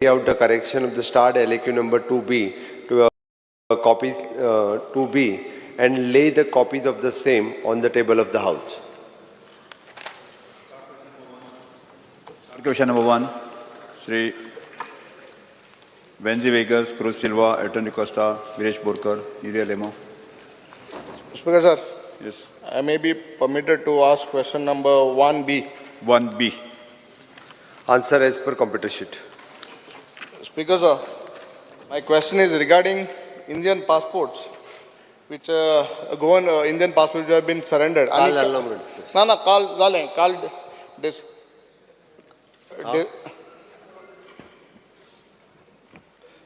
Out the correction of the starred LAQ number 2B to a copy 2B and lay the copies of the same on the table of the House. Question number 1, Shri Venzy Veigas, Cruz Silva, Elton D'Costa, Viresh Borkar, Yuri Alemao. Speaker sir, Yes. I may be permitted to ask question number 1B. 1B. Answer as per computer sheet. Speaker sir, my question is regarding Indian passports, which Goan Indian passports which have been surrendered. काल जाल्लो म्हणून discussion. ना ना काल जालें काल डिस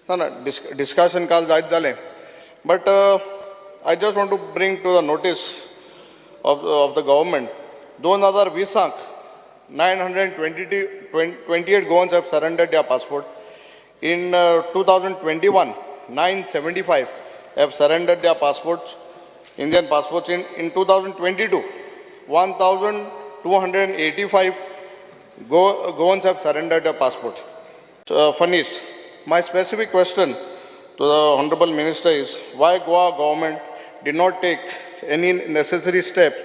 ना ना डिस्कशन काल जायत जालें, but I just want to bring to the notice of the government दोन हजार विसांक 928 Goans have surrendered their passport. In 2021, 975 have surrendered their passports, Indian passports. In 2022, 1,285 Goans have surrendered their passport. Furnished. My specific question to the Honorable Minister is why Goa government did not take any necessary steps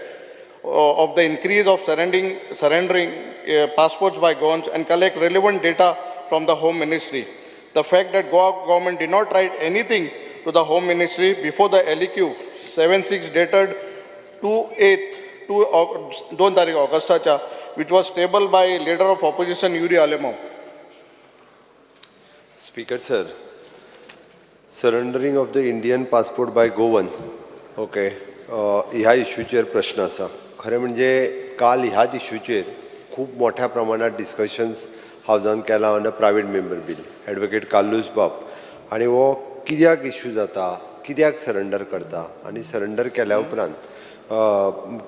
of the increase of surrendering passports by Goans and collect relevant data from the Home Ministry. The fact that Goa government did not write anything to the Home Ministry before the LEQ 76 dated 2/8, 2 तारीख ऑगस्टाच्या, which was tabled by leader of opposition Yuri Alemao. Speaker sir, surrendering of the Indian passport by Goan, okay, ह्या इश्यूचेर प्रश्न आसा. खरें म्हणजे काल ह्याच इश्यूचेर खूब मोठ्या प्रमाणात डिस्कशन्स हावजान केला on a private member bill, advocate Carlos बाब, आनी हो कित्याक इश्यू जाता, कित्याक सरंडर करता आनी सरंडर केल्या उपरांत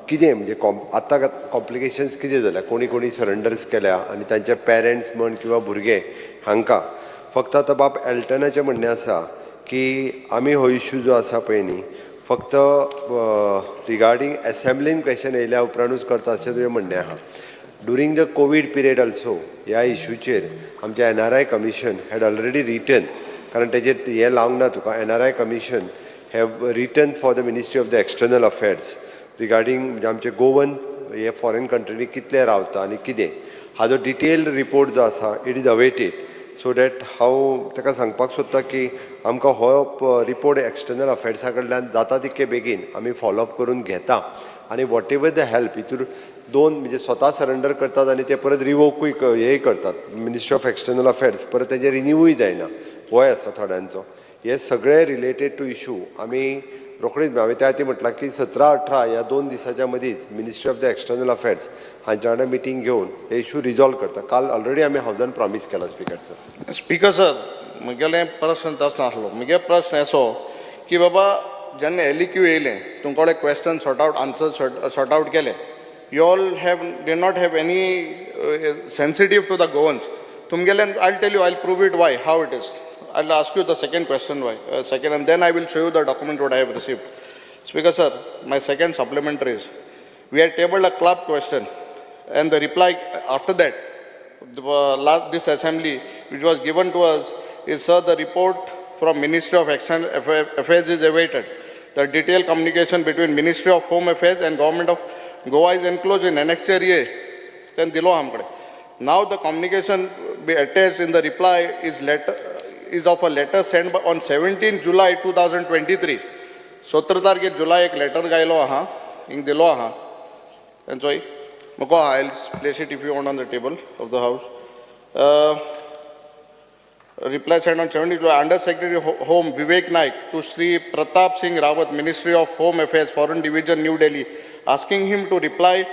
कितें म्हणजे आतां कॉम्प्लिकेशन्स कितें जाल्या, कोणी कोणी सरंडर्स केल्या आनी तांचे पेरंट्स म्हण किंवा भुरगे हांकां फक्त आतां बाब एल्टनाचें म्हणणें आसा की आमी हो इश्यू जो आसा पळय न्ही फक्त रिगार्डींग एसेंब्लीन क्वेश्चन येयल्या उपरांतूच करता अशें तुजें म्हणणें आहा. During the COVID period also ह्या इश्यूचेर आमच्या NRI commission had already written, कारण तेजेर हें लावंक ना तुका, NRI commission have written for the ministry of the external affairs regarding म्हणजे आमचे गोवन हे फॉरेन कंट्रीनी कितले रावता आनी कितें हाजो डिटेल्ड रिपोर्ट जो आसा it is awaited, so that हांव ताका सांगपाक सोदता की आमकां हो रिपोर्ट एक्सटर्नल अफेर्सा कडल्यान जाता तितके बेगीन आमी फॉलोअप करून घेता आनी what ever the help हितूर दोन म्हणजे स्वता सरंडर करतात आनी ते परत रिवोकूय हेय करतात, मिनिस्ट्री ऑफ एक्सटर्नल अफेर्स परत तेजें रिन्यूवूय जायना, होय आसा थोड्यांचो. हे सगळे रिलेटेड टू इशू आमी रोखडीच हांवें त्या खातीर म्हटलां की 17-18 ह्या 2 दिसाच्या मदींच ministry of the external affairs हांच्या वांगडा मिटींग घेवन हे इशू रिजॉल्व करता. काल ऑलरेडी आमी हावजान प्रॉमीस केला स्पिकर सर. स्पीकर सर, म्हगेलें प्रश्न तसो नासलो. म्हगे प्रश्न असो की बाबा जेन्ना LEQ येयलें तुमकां कडेन question sort out, answer sort out केले, you all have did not have any sensitive to the Goans. तुमगेले I tell you, I prove it why, how it is. I will ask you the second question why, second, and then I will show you the document what I have received. Speaker sir, my second supplementary is, we had tabled a club question and the reply after that, the last this assembly which was given to us is, sir, the report from Ministry of External Affairs is awaited. The detailed communication between Ministry of Home Affairs and Government of Goa is enclosed in Annexure A. Then dilo आमकडे. Now the communication be attached in the reply is letter is of a letter sent on 17 July 2023. 17 तारखेर जुलय एक letter गायलो आहा, हिंग दिलो आहा तेंचोय म्हाका, I place it if you want on the table of the house. Reply sent on 17 July, Under Secretary Home Vivek Naik to Sri Pratap Singh Rawat, Ministry of Home Affairs, Foreign Division, New Delhi, asking him to reply,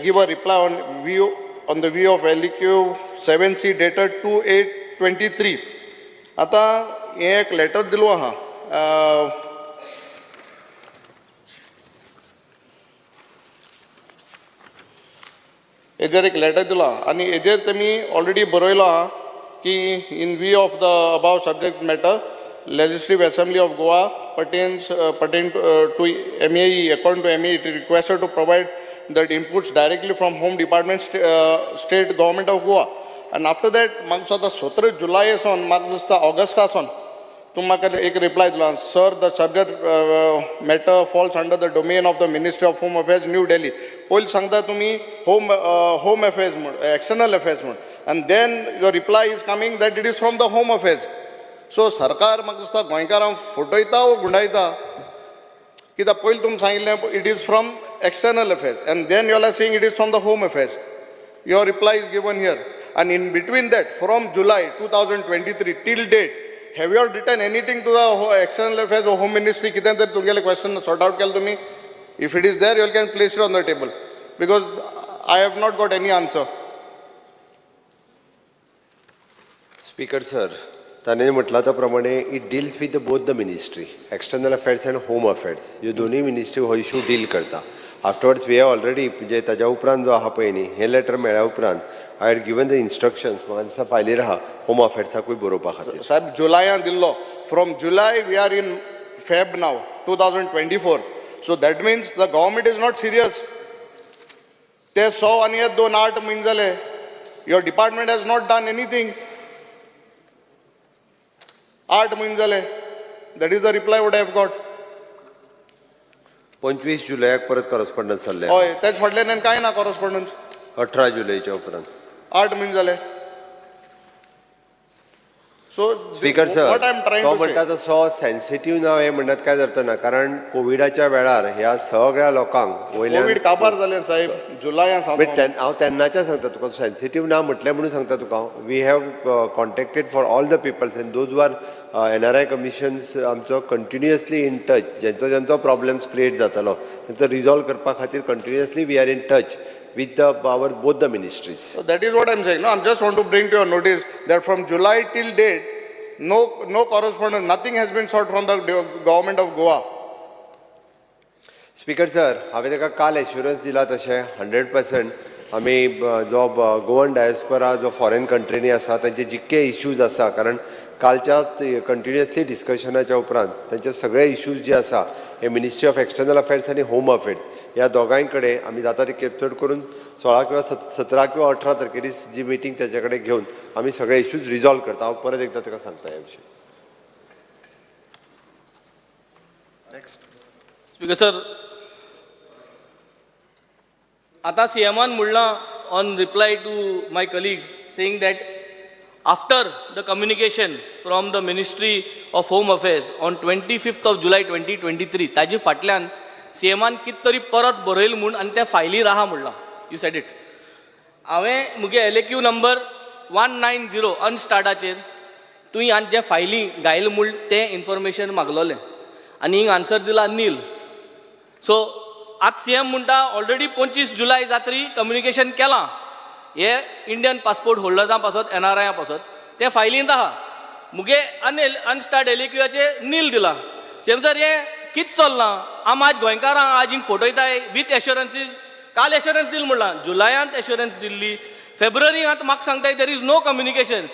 give a reply on view on the view of LEQ 7C dated 2/8/23. आतां हें एक letter दिलो आहा, हेजेर एक letter दिलो आहा आनी हेजेर तेमी ऑलरेडी बरयलो आहा की in view of the above subject matter, Legislative Assembly of Goa pertain to MAE, according to MAE, it is requested to provide that inputs directly from Home Department, State Government of Goa. आनी after that म्हाका दिसता 17 जुलय सावन, म्हाका दिसता Augusta सावन तुमी म्हाका एक रिप्लाय दिला, sir, the subject matter falls under the domain of the Ministry of Home Affairs, New Delhi. पयलीं सांगता तुमी होम अफेर्स म्हूण, एक्सटर्नल अफेर्स म्हूण, आनी then your reply is coming that it is from the Home Affairs. So सरकार म्हाका दिसता गोंयकारांक फटयता वो गुंडायता. कित्याक पयलीं तुमी सांगिल्लें it is from External Affairs, and then you are saying it is from the Home Affairs. Your reply is given here. And in between that, from July 2023 till date, have you all written anything to the External Affairs or Home Ministry? कितें तरी तुमगेले question sort out केलें तुमी? If it is there, you all can place it on the table. Because I have not got any answer. Speaker sir, ताणें म्हटलां त्या प्रमाणे it deals with both the ministry, External Affairs and Home Affairs. ह्यो दोनूय ministry हो issue deal करता. Afterwards we have already, म्हणजे ताज्या उपरांत जो आहा पळय न्ही, हें लेटर मेळ्ळ्या उपरांत I had given the instructions, म्हाका दिसता फायलीर आहा, होम अफेर्साकूय बरोवपा खातीर. साहेब, जुलयान दिल्लो. From July, we are in Feb now, 2024. So that means the government is not serious. ते 100 आनी हे दोन, 8 म्हयने जाले. Your department has not done anything. 8 म्हयने जाले. That is the reply what I have got. 25 जुलयाक परत करस्पॉन्डन्स जाल्लें. हय, तेच फाटल्यान कांय ना कॉरस्पॉन्डन्स. 18 जुलयच्या उपरांत. 8 म्हयने जाले. So speaker sir, what I am trying तो टू म्हणटा तसो सेन्सिटीव ना हें म्हणत कांय अर्थ ना, कारण कोविडाच्या वेळार ह्या सगळ्या लोकांक वयल्यान कोवीड काबार जालें साहेब, जुलयान बट सांगता. हांव तेन्नाच्यान सांगता तुका, सेन्सिटीव ना म्हटलें म्हणून सांगता तुका. We have contacted for all the peoples and those are NRI commissions आमचो कंटिन्युअसली इन टच. जेंचो जेंचो प्रॉब्लम्स क्रिएट जातालो तेंचो रिजॉल्व करपा खातीर continuously we are in touch with the our both the ministries. So that is what I'm saying. No, I just want to bring to your notice that from July till date, no correspondence, nothing has been sought from the government of Goa. Speaker sir, हांवें ताका काल assurance दिला तशें 100% आमी जो Goan diaspora जो foreign कंट्रीनी आसा तांचे जितके इश्यूज आसा, कारण कालच्या कंटिन्युअसली डिस्कशनाच्या उपरांत तांचे सगळे इश्यूज जे आसा हे मिनिस्ट्री ऑफ एक्सटर्नल अफेर्स आनी होम अफेर्स ह्या दोगांय कडेन आमी जाता तितके चड करून 16 किंवा 17 किंवा 18 तारखेर जी मिटींग ताचे कडेन घेवन आमी सगळे इश्यूज रिजॉल्व करता. हांव परत एकदां ताका सांगता ह्या विशयी. स्पीकर सर, आतां सीएमान म्हणलां on reply to my colleague, saying that after the communication from the Ministry of Home Affairs on 25th of July 2023, ताजे फाटल्यान सीएमान कित तरी परत बरयल म्हूण आनी त्या फायलीर आहा म्हणलां. You said it. हांवें मुगे LAQ number 190 अनस्टार्टाचेर तुवें आनी जे फायली घायल म्हूण तें इन्फॉर्मेशन मागलोलें आनी हिंग आन्सर दिला नील. सो आतां सीएम म्हणटा ऑलरेडी 25 जुलय जात्री कम्युनिकेशन केलां हे इंडियन पासपोर्ट होल्डर्सां पासत, एनआरआया पासत, ते फायलींत आहा. मुगे अनस्टार्ट एलएक्यूचे नील दिला. सीएम सर, हें कित चल्लां? आम आज गोंयकारांक आज हिंग फटयताय विथ एश्युरन्सीज. काल एश्युरन्स दिल म्हणलां, जुलयांत एश्युरन्स दिल्ली, फेब्रुवारींत. आतां म्हाका सांगताय there is no communication.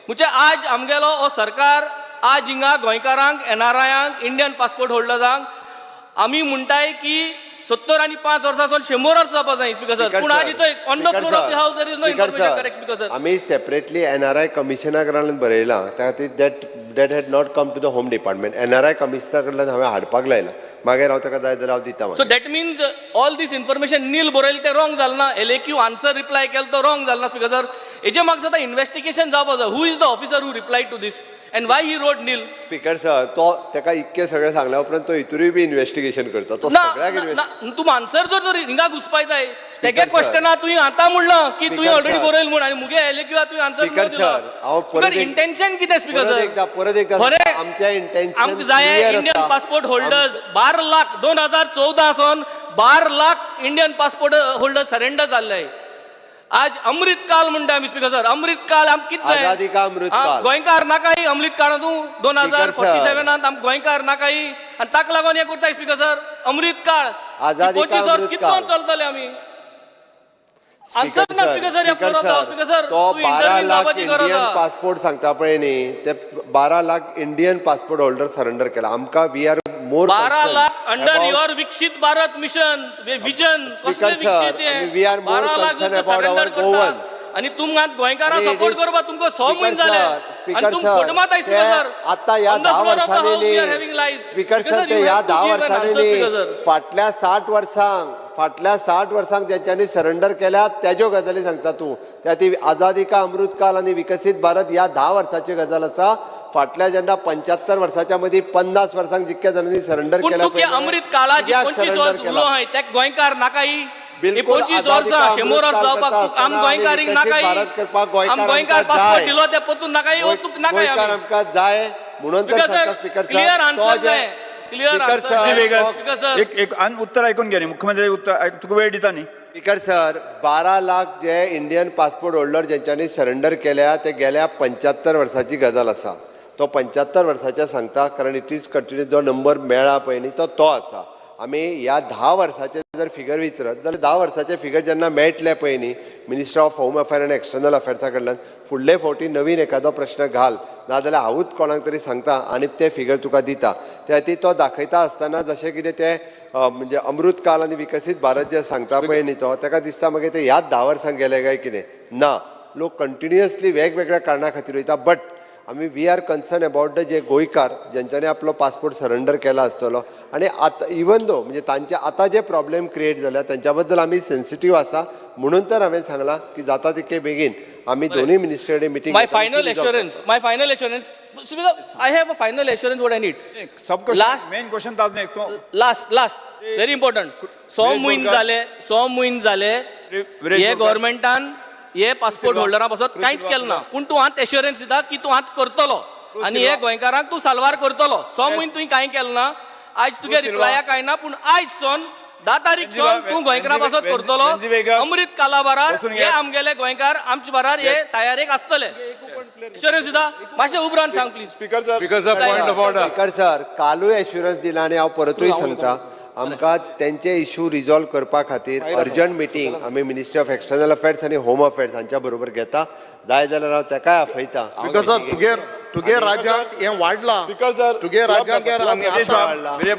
म्हणजे आज आमगेलो हो सरकार आज हिंगा गोंयकारांक, एनआरआयांक, इंडियन पासपोर्ट होल्डर्सांक आमी म्हणटाय की 75 वर्सां सावन 100 वर्सां जावपा जाय, स्पीकर सर. पूण आज इथं on the floor of the house there is no information. Correct, Speaker sir? आमी सेपरेटली एनआरआय कमिशना कडल्यान बरयलां. त्या खातीर that had not come to the Home Department. NRI कमिशना कडल्यान हांवें हाडपाक लायलां. मागीर हांव ताका जाय जाल्यार हांव दिता सो मागीर. That means all this information nil बरयलें तें रॉंग जालें ना? एलएक्यू आन्सर रिप्लाय केलो तो रॉंग जालें ना? स्पीकर सर, हेजे म्हाका दिसता इन्वेस्टिगेशन जावपा जाय. Who is the officer who reply to this and why he wrote nil? Speaker sir, तो ताका इतकें सगळें सांगल्या उपरांत तो हितूरूय बी इन्वेस्टिगेशन करता तो ना. सगळ्याक ना, तूं आन्सर जर तर हिंगा घुसपाय जाय तेगे sir. क्वेश्चना तुवें आतां म्हणलां की तुवें Speaker already sir. बरयल म्हूण आनी मुगे एलएक्यू तुवें आन्सर Speaker sir, हांव परत इंटेन्शन कितें, स्पीकर परत सर? एकदा, परत एकदा खरें. आमच्या इंटेन्शन आमकां जाय इंडियन पासपोर्ट होल्डर्स 12 लाख. 2014 सावन 12 lakh Indian passport holders surrender जाल्ले. आज अमृत काल म्हणटा आमी, स्पीकर सर. अमृत काल आमकां कितें जाय? आझादी का अमृत काल. गोंयकार नाकाय अमृत काळ तूं 2000 Speaker sir. 47 आम गोंयकार नाकाय आनी ताका लागून हें करताय. स्पीकर सर, अमृत काळ आझादी का 25 वर्स अमृत कितें काळ. चलतले आमी? आन्सर ना, स्पीकर सर, ह्या floor of the house, Speaker sir. तो तूं 12 intervene lakh जावपाची गरज इंडियन आहा. पासपोर्ट सांगता पळय न्ही, ते 12 lakh Indian passport holder surrender केला. आमकां we are more 12 lakh under your Viksit Bharat mission vision. Speaker sir, we are more 12 lakh concerned about surrender our Goan. करता. आनी तुमकां गोंयकारां सपोर्ट करपाक तुमकां 6 म्हयने जाले आनी तुम फट मारता स्पीकर सर. आता ह्या 10 वर्सांनी न्ही स्पीकर सर, ते ह्या 10 वर्सांनी न्ही, फाटल्या 60 वर्सांक, फाटल्या 60 वर्सांक ज्यांच्यांनी सरेंडर केल्या तेज्यो गजाली सांगता तूं. त्या ती आझादी का अमृतकाल आनी विकसीत भारत ह्या 10 वर्साची गजाल आसा. फाटल्या जेन्ना 75 वर्साच्या मदीं 50 वर्सांक जितक्या जाणांनी सरेंडर पूण केल्या, तुका अमृत काळाची 25 वर्स उलो हाय त्या गोंयकार नाकाई? 25 वर्सां 100 वर्स जावपाक आम गोंयकारींक नाकाई? आम गोंयकार पासपोर्ट दिलो ते परतून नाकाई? तुका नाकाई? गोंयकार आमकां जाय म्हणून तर सांगता स्पीकर सर. क्लियर आन्सर जाय, क्लियर आन्सर. एक उत्तर आयकून घे न्ही मुख्यमंत्री, उत्तर तुका वेळ दिता न्ही. स्पीकर सर, 12 लाख जे इंडियन पासपोर्ट होल्डर ज्यांच्यांनी सरेंडर केल्या ते गेल्या 75 वर्साची गजाल आसा. तो 75 वर्साच्या सांगता कारण it is continue जो नंबर मेळ्ळा पळय न्ही तो तो आसा. आमी ह्या 10 वर्साचे जर फिगर विचारत जाल्यार 10 वर्साचे फिगर जेन्ना मेळटले पळय न्ही मिनिस्टर ऑफ होम अफेअर आनी एक्सटर्नल अफेर्सा कडल्यान, फुडले फावटी नवीन एखादो प्रश्न घाल, नाजाल्यार हांवूच कोणाक तरी सांगता आनी ते फिगर तुका दिता. त्या खातीर तो दाखयता आसतना जशें कितें तें म्हणजे अमृतकाल आनी विकसीत भारत जे सांगता पळय न्ही तो ताका दिसता मागीर ते ह्याच 10 वर्सांक गेले काय कितें ना. लोक कंटिन्युअसली वेगवेगळ्या कारणा खातीर वयता. बट आमी we are concern about the जे गोंयकार ज्यांच्यांनी आपलो पासपोर्ट सरेंडर केला आसतलो आनी आतां इवन दो म्हणजे तांचे आतां जे प्रॉब्लेम क्रिएट जाल्या तांच्या बद्दल आमी सेन्सिटीव आसा. म्हणून तर हांवें सांगलां की जाता तितके बेगीन आमी दोनूय मिनिस्ट्री कडेन meeting. My final assurance, my final assurance, I have a final assurance what I need. Last main question Taj न्ही. Last last very important. 6 म्हयने जाले, 6 म्हयने जाले हे गव्हर्मेंटान हे पासपोर्ट होल्डरा पासत कांयच केलें ना. पूण तूं आतां एश्युरन्स दिता की तूं आतां करतलो आनी हे गोंयकारांक तूं साल्वार करतलो. 6 म्हयने तुवें कांय केलें ना, आयज तुगे रिप्लाया कांय ना, पूण आयज सोन 10 तारीख सोन तूं गोंयकारां पासत करतलो. अमृत काला बारार हे आमगेले गोंयकार आमचे बारार हे तयारेक आसतले. एश्युरन्स दिता मातशें उपरांत सांग please. Speaker sir, point of order. Speaker sir, कालूय assurance दिला आनी हांव परतूय सांगता, आमकां तेंचे इशू रिजॉल्व करपा खातीर अर्जंट मिटींग आमी मिनिस्ट्री ऑफ एक्सटर्नल अफेर्स आनी होम अफेर्स हांच्या बरोबर घेता. जाय जाल्यार हांव तेकाय आपयता. स्पीकर सर, तुगे तुगे राज्यांत हें वाडलां. स्पीकर सर, तुगे राज्यांत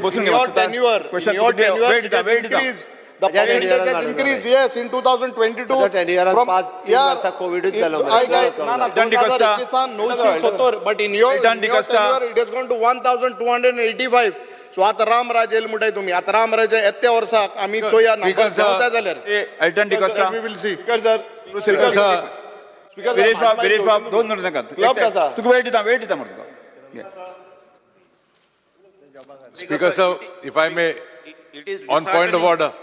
बसून In your tenure, in your tenure, it has increased. The percentage has increased, yes, in 2022. From 5 3 वर्सां कोविडूच जालो. ना, 2021 970, but in your tenure it has gone to 1285. So आतां राम राज येयल म्हणटाय तुमी. आतां राम राज येत्या वर्साक आमी चोया नंबर देंवता जाल्यार. Elton D'Costa. We will see. Speaker sir, speaker sir, speaker. Viresh बाब, विरेश बाब, 2 मिनट नाका. क्लब आसा. तुका वेळ दिता, वेळ दिता मरे तुका. Speaker sir, if I may, It is on point of order.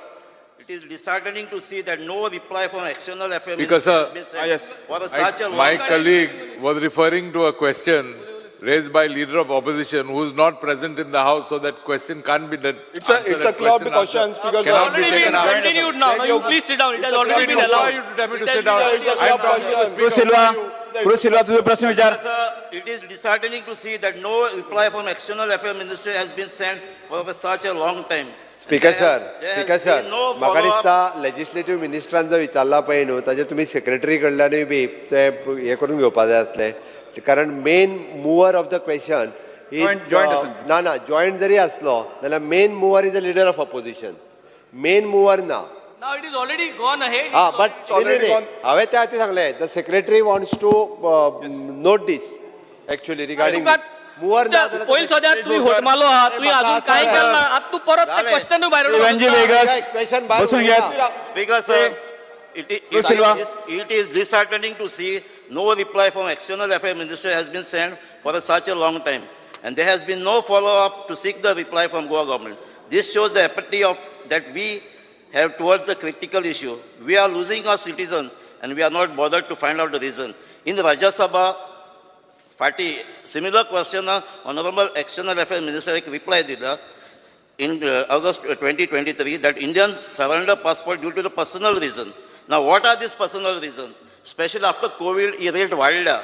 It is disheartening to see that no reply from external affairs Speaker ministry sir, has been sent yes. for a such a long My time. colleague was referring to a question raised by leader of opposition who is not present in the house, so that question can't be that. It's a clubbed question, Speaker sir. Cannot be Already taken been up. continued now. Now you please sit down. It has already been Why allowed. you tell me to It has sit down? been It's a I am clubbed talking to the question. Cruz speaker. Silva, Cruz Silva, तुजो प्रश्न विचार. Sir, it is disheartening to see that no reply from external affairs ministry has been sent for such a long time. Speaker There sir, there has speaker sir, been no म्हाका follow-up. दिसता लेजिस्लेटीव मिनिस्टरान जर विचारला पळय न्हू ताजेर तुमी secretary कडल्यानूय बी ते हें करून घेवपा जाय आसलें, कारण main mover of the question Joint आसा. ना ना, जॉयंट जरी आसलो जाल्यार main mover is the leader of opposition, main mover ना. Now it is already gone ahead. हा, बट हांवें त्या खातीर सांगलें, the secretary wants to note this actually regarding mover ना. पयलीं सद्या तुवें होटमालो आहा, तुवें अजून कांय केलें ना. आतां तूं परत ते क्वेश्चनूय भायर वेंजी उडोवंक वेगस, क्वेश्चन भायर बसून घेयात. Speaker sir, it is, Cruz Silva. it is disheartening to see no reply from external affairs ministry has been sent for such a long time. And there has been no follow-up to seek the reply from Goa government. This shows the apathy of, that we have towards the critical issue. We are losing our citizens and we are not bothered to find out the reason. In the Rajya Sabha, Fati, similar question, Honorable External Affairs Minister एक reply दिला in August 2023 that Indians surrender passport due to the personal reason. Now, what are these personal reasons? Especially after COVID, he rate वाढल्या,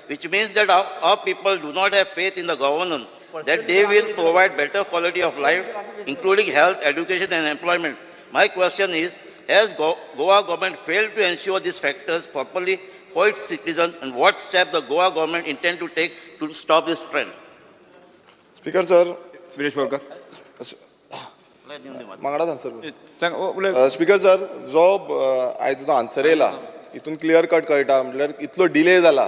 which means that our people do not have faith in the governance, that they will provide better quality of life, including health, education, and employment. My question is, has Goa government failed to ensure these factors properly for its citizens, and what step the Goa government intend to take to stop this trend? Speaker sir, Viresh Borkar. मांगडाच answer. सांग, उलय. Speaker sir, जो आयज जो answer येयला हितून clear cut कळटा म्हटल्यार इतलो डिले जाला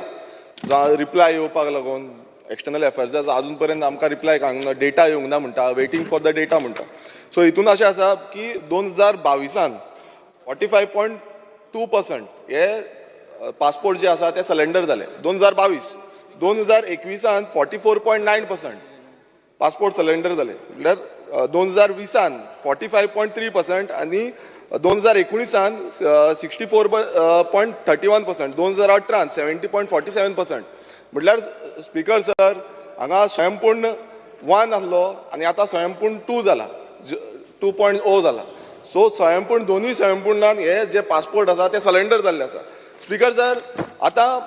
रिप्लाय येवपाक लागून एक्सटर्नल अफेर्साचो अजून पर्यंत आमकां रिप्लाय काडूंक ना, डेटा येवंक ना म्हणटा, वेटींग फॉर the data म्हणटा. सो हितून अशें आसा की 2022आन 45.2% हे पासपोर्ट जे आसा ते सलेंडर जाले 2022. 2021आन 44.9% पासपोर्ट सलेंडर जाले, म्हटल्यार 2020आन 45.3% आनी 2019आन 64.31%, 2018 70.47%. म्हटल्यार स्पीकर सर, हांगा स्वयंपूर्ण 1 आसलो आनी आतां स्वयंपूर्ण 2 जाला, 2.0 जाला. सो स्वयंपूर्ण, दोनूय स्वयंपूर्णान हे जे पासपोर्ट आसा ते सलेंडर जाल्ले आसा. स्पीकर सर, आतां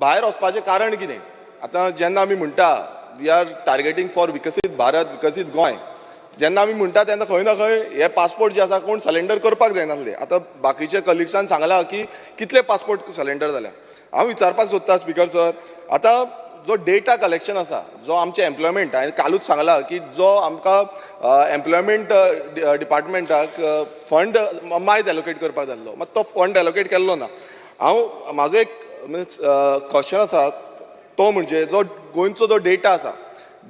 भायर वचपाचें कारण कितें? आतां जेन्ना आमी म्हणटा we are targeting for विकसीत भारत, विकसीत गोंय, जेन्ना आमी म्हणटा तेन्ना खंय ना खंय हे पासपोर्ट जे आसा कोण सलेंडर करपाक जायनासले. आतां बाकीच्या कलिग्सान सांगलां की कितले पासपोर्ट सलेंडर जाल्या. हांव विचारपाक सोदता स्पीकर सर, आतां जो डेटा कलेक्शन आसा, जो आमचे एम्प्लॉयमेंट, हांवें कालूच सांगलां की जो आमकां एम्प्लॉयमेंट डिपार्टमेंटाक फंड मायज एलोकेट करपाक जाल्लो, मात तो फंड एलोकेट केल्लो ना. हांव म्हाजो एक क्वेश्चन आसा, तो म्हणजे जो गोंयचो जो डेटा आसा,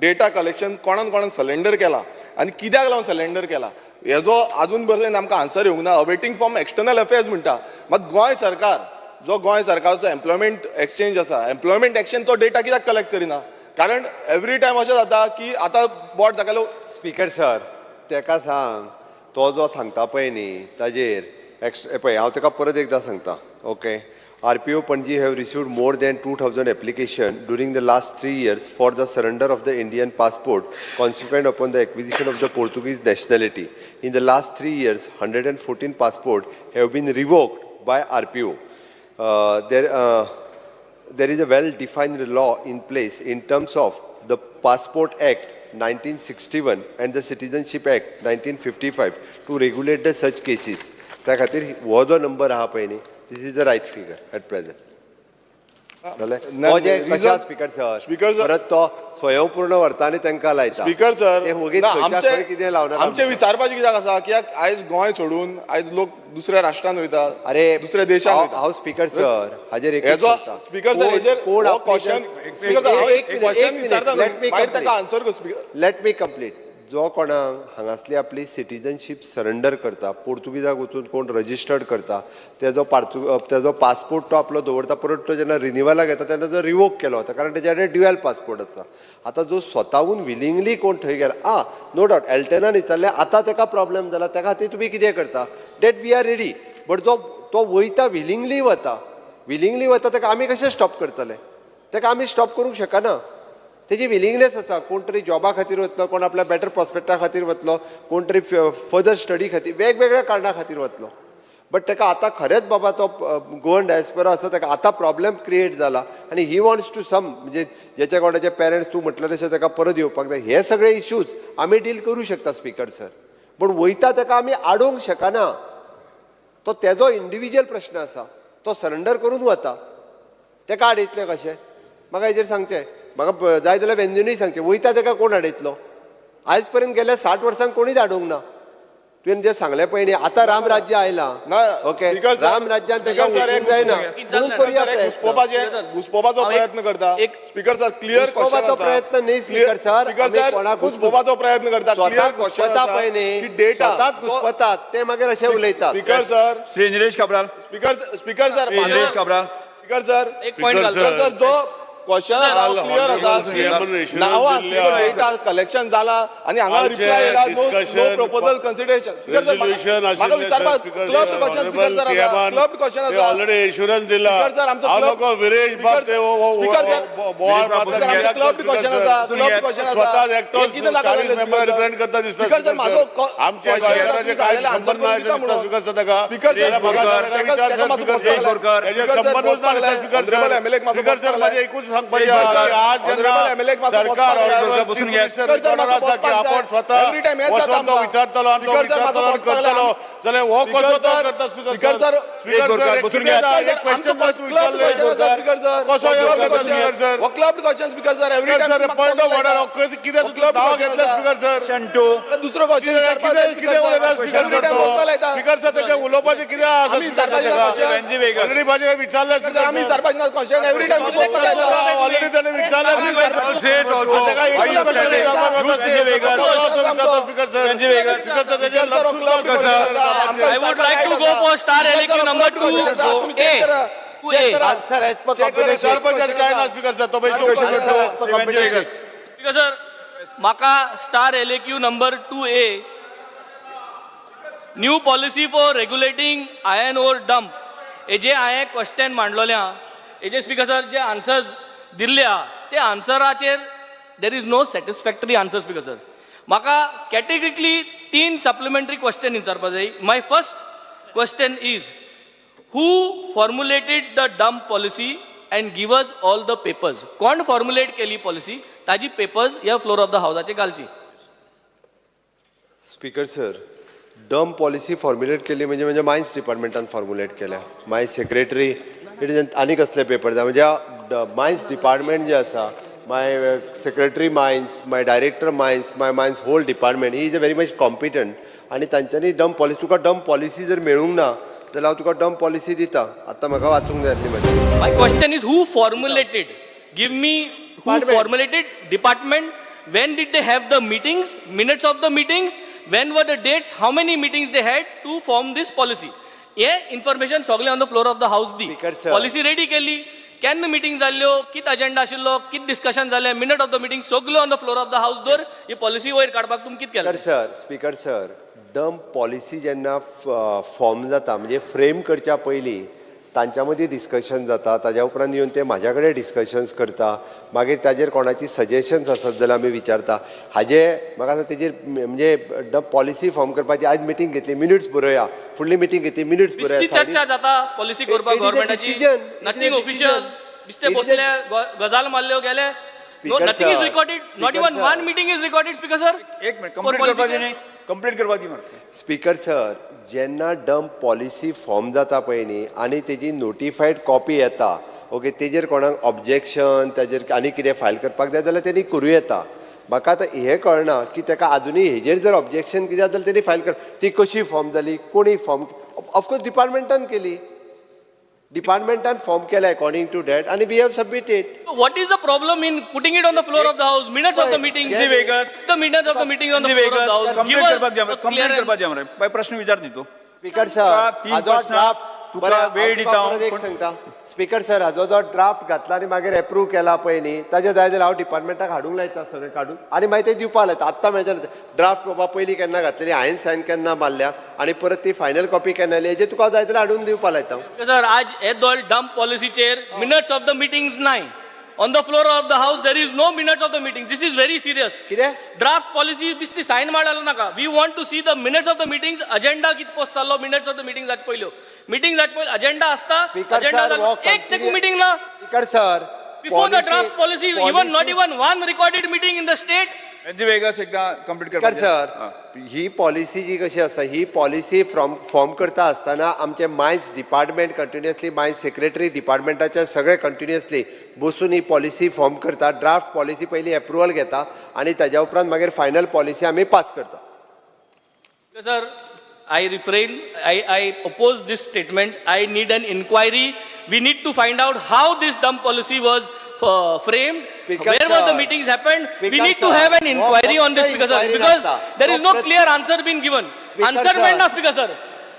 डेटा कलेक्शन कोणान कोणान सलेंडर केला आनी कित्याक लागून सलेंडर केला, हेजो आजून पर्यंत आमकां आन्सर येवंक ना. अवेटींग फ्रॉम एक्सटर्नल अफेर्स म्हणटा, मात गोंय सरकार जो गोंय सरकारचो एम्प्लॉयमेंट एक्सचेंज आसा, एम्प्लॉयमेंट एक्सचेंज तो डेटा कित्याक कलेक्ट करिना? कारण एवरी टायम अशें जाता की आतां बोट दाखयलो. स्पीकर सर, तेका सांग, तो जो सांगता पळय न्ही ताजेर एक्स पळय, हांव ताका परत एकदां सांगता. Okay, RPO Panaji have received more than 2,000 application during the last 3 years for the surrender of the Indian passport consequent upon the acquisition of the Portuguese nationality. In the last 3 years, 114 passport have been revoked by RPO. There is a well-defined law in place in terms of the Passport Act 1961 and the Citizenship Act 1955 to regulate the such cases. त्या खातीर हो जो number आहा पळय न्ही, this is the right figure at present. जालें. हो जे कशें speaker sir, speaker sir, परत तो स्वयंपूर्ण व्हरता आनी तांकां लायता. स्पीकर सर, ते वगीच ना, खंयच्या आमचे खंय कितें लावनाका. आमचे विचारपाचें कित्याक आसा कित्याक आयज गोंय सोडून आयज लोक दुसऱ्या राष्ट्रान वयता, अरे, दुसऱ्या देशान हांव वयता. हांव स्पीकर सर, हाजेर एकूच हेजो सांगता. स्पीकर सर, हेजेर कोण हो आपली क्वेश्चन, स्पीकर सर, हांव एक एक क्वेश्चन मिनिट, विचारता, let me मागीर complete. ताका आन्सर कर speaker. Let me complete. जो कोणाक हांगासली आपली सिटीजनशीप सरंडर करता, पोर्तुगीजाक वचून कोण रजिस्टर्ड करता, तेजो पासपोर्ट तो आपलो दवरता, परत तो जेन्ना रिनिवलाक येता तेन्ना तो रिवोक केलो वता, कारण तेजे कडेन ड्युएल पासपोर्ट आसा. आतां जो स्वताहून विलिंगली कोण थंय गेला, आ नो डावट एल्टनान विचारलें, आतां ताका प्रॉब्लेम जाला, त्या खातीर तुमी कितें करता, that we are ready. But जो तो वयता, विलिंगली वता, विलिंगली वता, ताका आमी कशें स्टॉप करतले? ताका आमी स्टॉप करूंक शकना. तेजी विलिंगनेस आसा. कोण तरी जॉबा खातीर वतलो, कोण आपल्या बेटर प्रॉस्पेक्टा खातीर वतलो, कोण तरी फर्दर स्टडी खातीर, वेगवेगळ्या कारणां खातीर वतलो. बट ताका आतां खरेंच बाबा तो गोवन डायस्पोरा आसा, ताका आतां प्रॉब्लेम क्रिएट जाला आनी he wants to सम, म्हणजे जेच्या कोणाचे पेरंट्स तूं म्हटलें तशें ताका परत येवपाक जाय. हे सगळे इश्यूज आमी डील करूं शकता स्पीकर सर, पूण वयता ताका आमी आडोवंक शकना. तो तेजो इंडिविज्युअल प्रश्न आसा. तो सरंडर करून वता, ताका आडयतले कशें? म्हाका हेजेर सांगचें, म्हाका जाय जाल्यार वेंजूनय सांगचें, वयता ताका कोण आडयतलो? आयज पर्यंत गेल्या 60 वर्सांक कोणीच आडोवंक ना. तुवें जें सांगलें पळय न्ही, आतां राम राज्य आयलां. ना, ओके, स्पीकर सर, राम राज्यान ताका स्पीकर सर, वचूंक जायना म्हणून करूया सर, एक प्रयत्न. घुस्पोवपाचें घुस्पोवपाचो हांव एक- प्रयत्न करता. एक- स्पीकर सर, क्लियर क्वेश्चन. घुस्पोवपाचो प्रयत्न न्ही, स्पीकर सर, स्पीकर आमी सर, कोणाकूच घुस्पोवपाचो प्रयत्न करता. क्लियर स्वताक क्वेश्चन घुस्पता पळय न्ही, की डेटा स्वताक घुस्पतात ते, मागीर अशें उलयतात. Speaker sir. Shri Nilesh Cabral. Speaker sir. Shri Nilesh Cabral. Speaker sir. एक पॉइंट स्पीकर घालता. सर, सर, जो क्वेश्चन क्लियर आसा, नांवां डेटा कलेक्शन जाला आनी हांगा आमचे रिप्लाय येयला no discussion, proposal consideration. Speaker sir, resolution म्हाका विचारपाक क्लब क्वेश्चन, स्पीकर सर, आसा क्लब क्वेश्चन आसा. ऑलरेडी एश्युरन्स दिला. स्पीकर सर, आमचो हांव क्लब नको विरेश बाब ते स्पीकर सर, स्पीकर सर, आमचो क्लब क्वेश्चन आसा, क्लब क्वेश्चन आसा. स्वतः एकटो हे कितें नाका 40 जालें, मेंबर स्पीकर सर? रिप्रेझेंट करता दिसता. स्पीकर सर, म्हाजो आमच्या question आसा, गोंयकाराचे काय आन्सर संबंध ना करून दिता अशें दिसता म्हणून. स्पीकर सर ताका. स्पीकर सर, म्हाका ताका विचार ताका सर, मातसो स्पीकर बसपाक सर. लाय. हेजे स्पीकर सर, संबंदच ना बसपाक लाय. Speaker honourable sir. एमएलए मातसो स्पीकर सर, बसपाक म्हाजें लाय. एकूच सांगपाचें आहा की आज जेन्ना सरकार बसून घे. आसा की आपण स्वता वचोन तो विचारतलो आनी तो विचारतलो आनी करतलो जाल्यार हो कसो तो करता स्पीकर सर? स्पीकर सर, बसून घे. एक क्वेश्चन विचारलें, कसो हे करता स्पीकर सर? हो clubbed question speaker sir, every speaker time sir, point of order, कितें दावा घेतला स्पीकर सर? Question two. दुसरो क्वेश्चन कितें कितें उलयता स्पीकर सर तो? स्पीकर सर, तेजें उलोवपाचें कितें आसा आमी स्पीकर सर तेका? वेन्झी वेगस. ऑलरेडी म्हाजें विचारलें सर, आमी विचारपाचें ना क्वेश्चन, एवरी टायम ऑलरेडी ताणें विचारलें. I'll say it also. तेका Why you standing? You speaker sir, Venzy Vegas. Speaker sir, तेजें लक्ष I would like to go for star LAQ number 2 A. 2A. Answer as per computer. Sarpanch काय ना speaker sir, तो पळय. वेन्झी vagus. Speaker sir, म्हाका star LAQ number 2A, new policy for regulating iron ore dump, हेजे हांवें question मांडलोलें आहा. हेजे speaker sir, जे answers दिल्ले आहा ते आन्सराचेर there is no satisfactory answer. Speaker sir, म्हाका कॅटेगरिकली तीन सप्लिमेंटरी क्वेश्चन विचारपा जाय. My first question is, who formulated the dump policy and give us all the papers? कोण फॉर्म्युलेट केली पॉलिसी, ताजी पेपर्स ह्या फ्लोर ऑफ the हावजाचे घालची. Speaker sir, dump policy formulate केली म्हणजे म्हणजे मायन्स डिपार्टमेंटान फॉर्म्युलेट केल्या. माय सेक्रेटरी it is आनी कसले पेपर जाय? म्हणजे मायन्स डिपार्टमेंट जे आसा, my secretary mines, my director mines, my mines whole department is a very much competent आनी तांच्यांनी डम्प पॉलिसी, तुका डम्प पॉलिसी जर मेळूंक ना जाल्यार हांव तुका डम्प पॉलिसी दिता. आतां म्हाका वाचूंक जाय आसली म्हाजी. My question is, who formulated? Give me who Department. Formulated, department. When did they have the meetings? Minutes of the meetings? When were the dates? How many meetings they had to form this policy? हे information सगळें on the floor of the house the. Speaker sir. Policy ready केली, केन्ना meeting जाल्ल्यो, कित agenda आशिल्लो, कित discussion जालें, minute of the meeting सगळ्यो on the floor of the house दवर. ही पॉलिसी वयर काडपाक तुमी कित केलें? Speaker sir, speaker sir, dump policy जेन्ना फॉर्म जाता, म्हणजे फ्रेम करच्या पयलीं तांच्या मदीं डिस्कशन जाता. ताज्या उपरांत येवन ते म्हाज्या कडेन डिस्कशन्स करता. मागीर ताजेर कोणाची सजेशन्स आसत जाल्यार आमी विचारता. हाजे म्हाका आतां तेजेर म्हणजे डम्प पॉलिसी फॉर्म करपाची आयज मिटींग घेतली, मिनिट्स बरोवया, फुडली मिटींग घेतली, मिनिट्स बिस्ती बरोवया. चर्चा जाता पॉलिसी करपाक It is a गव्हर्मेंटाची. Decision. It is a nothing official. Decision. बिस्ते It is a- बसले, गजाल मारल्यो, गेले. Speaker nothing is sir, recorded, not Speaker even sir. One meeting is recorded, speaker sir. एक minute, complete करपाची न्ही, complete करपाची मरे. Speaker sir, जेन्ना dump policy form जाता पळय न्ही आनी तेजी नोटिफायड कॉपी येता, ओके, तेजेर कोणाक ऑब्जेक्शन, ताजेर आनी कितें फायल करपाक जाय जाल्यार तेणी करूं येता. म्हाका आतां हें कळना की ताका आजुनूय हेजेर जर ऑब्जेक्शन कितें आसा जाल्यार तेणी फायल कर. ती कशी फॉर्म जाली, कोणी फॉर्म, ऑफकोर्स डिपार्टमेंटान केली, डिपार्टमेंटान फॉर्म केला अकॉर्डिंग टू that आनी we have submitted. What is the problem in putting it on the floor of the house, minutes of the meeting? Yes. Vegas. The minutes of the meeting on the floor of the house. Complete करपाक दी, complete करपाची मरे. बाय, प्रश्न विचार न्ही तूं. Speaker तुका sir, तीन हाजो प्रश्न, ड्राफ्ट तुका बरें, वेळ हांव दिता तुका हांव, परत एक पूण- सांगता स्पीकर सर, हाजो जो ड्राफ्ट घातला आनी मागीर एप्रूव केला पळय न्ही, ताजे जाय जाल्यार हांव डिपार्टमेंटाक हाडूंक लायता, सगळें काडून आनी मागीर ते दिवपाक लायता. आत्तां मेळटा ड्राफ्ट बाबा, पयलीं केन्ना घातलेली, हांवें सायन केन्ना मारल्या आनी परत ती फायनल कॉपी केन्ना आयली, हेजें तुका जाय जाल्यार हाडून दिवपाक लायता. सर, आज हे दोन डम्प पॉलिसीचेर मिनट्स ऑफ the meetings नाय. On the floor of the house there is no minutes of the meeting. This is very serious. कितें? ड्राफ्ट पॉलिसी बिस्ती सायन मारला नाका. We want to see the minutes of the meetings. Agenda कित post जाल्लो, minutes of the meeting जाचे पयल्यो, meeting जाचे पयलीं agenda आसता. स्पीकर अजेंडा सर, जालो एक तेकू मिटींग ना. Speaker sir, before the draft policy, even not even one recorded meeting in the state. Venzy Vegas एकदा कंप्लीट स्पीकर करपाची. सर, ही पॉलिसी जी कशी आसा, ही पॉलिसी फ्रॉम फॉर्म करता आसतना आमचे mines department continuously, mines secretary डिपार्टमेंटाचे सगळे कंटिन्युअसली बसून ही पॉलिसी फॉर्म करता. ड्राफ्ट पॉलिसी पयली एप्रुवल घेता आनी ताज्या उपरांत मागीर फायनल पॉलिसी आमी पास करता. Sir, I refrain, I oppose this statement. I need an inquiry. We need to find out how this dump policy was framed, Speaker where were the sir. Meetings happened. We Speaker need to sir, have an हो inquiry on this, फक्त Speaker sir, inquiry because नासता. there is no हो clear answer been given. Speaker Answer sir. मेळना, Speaker sir.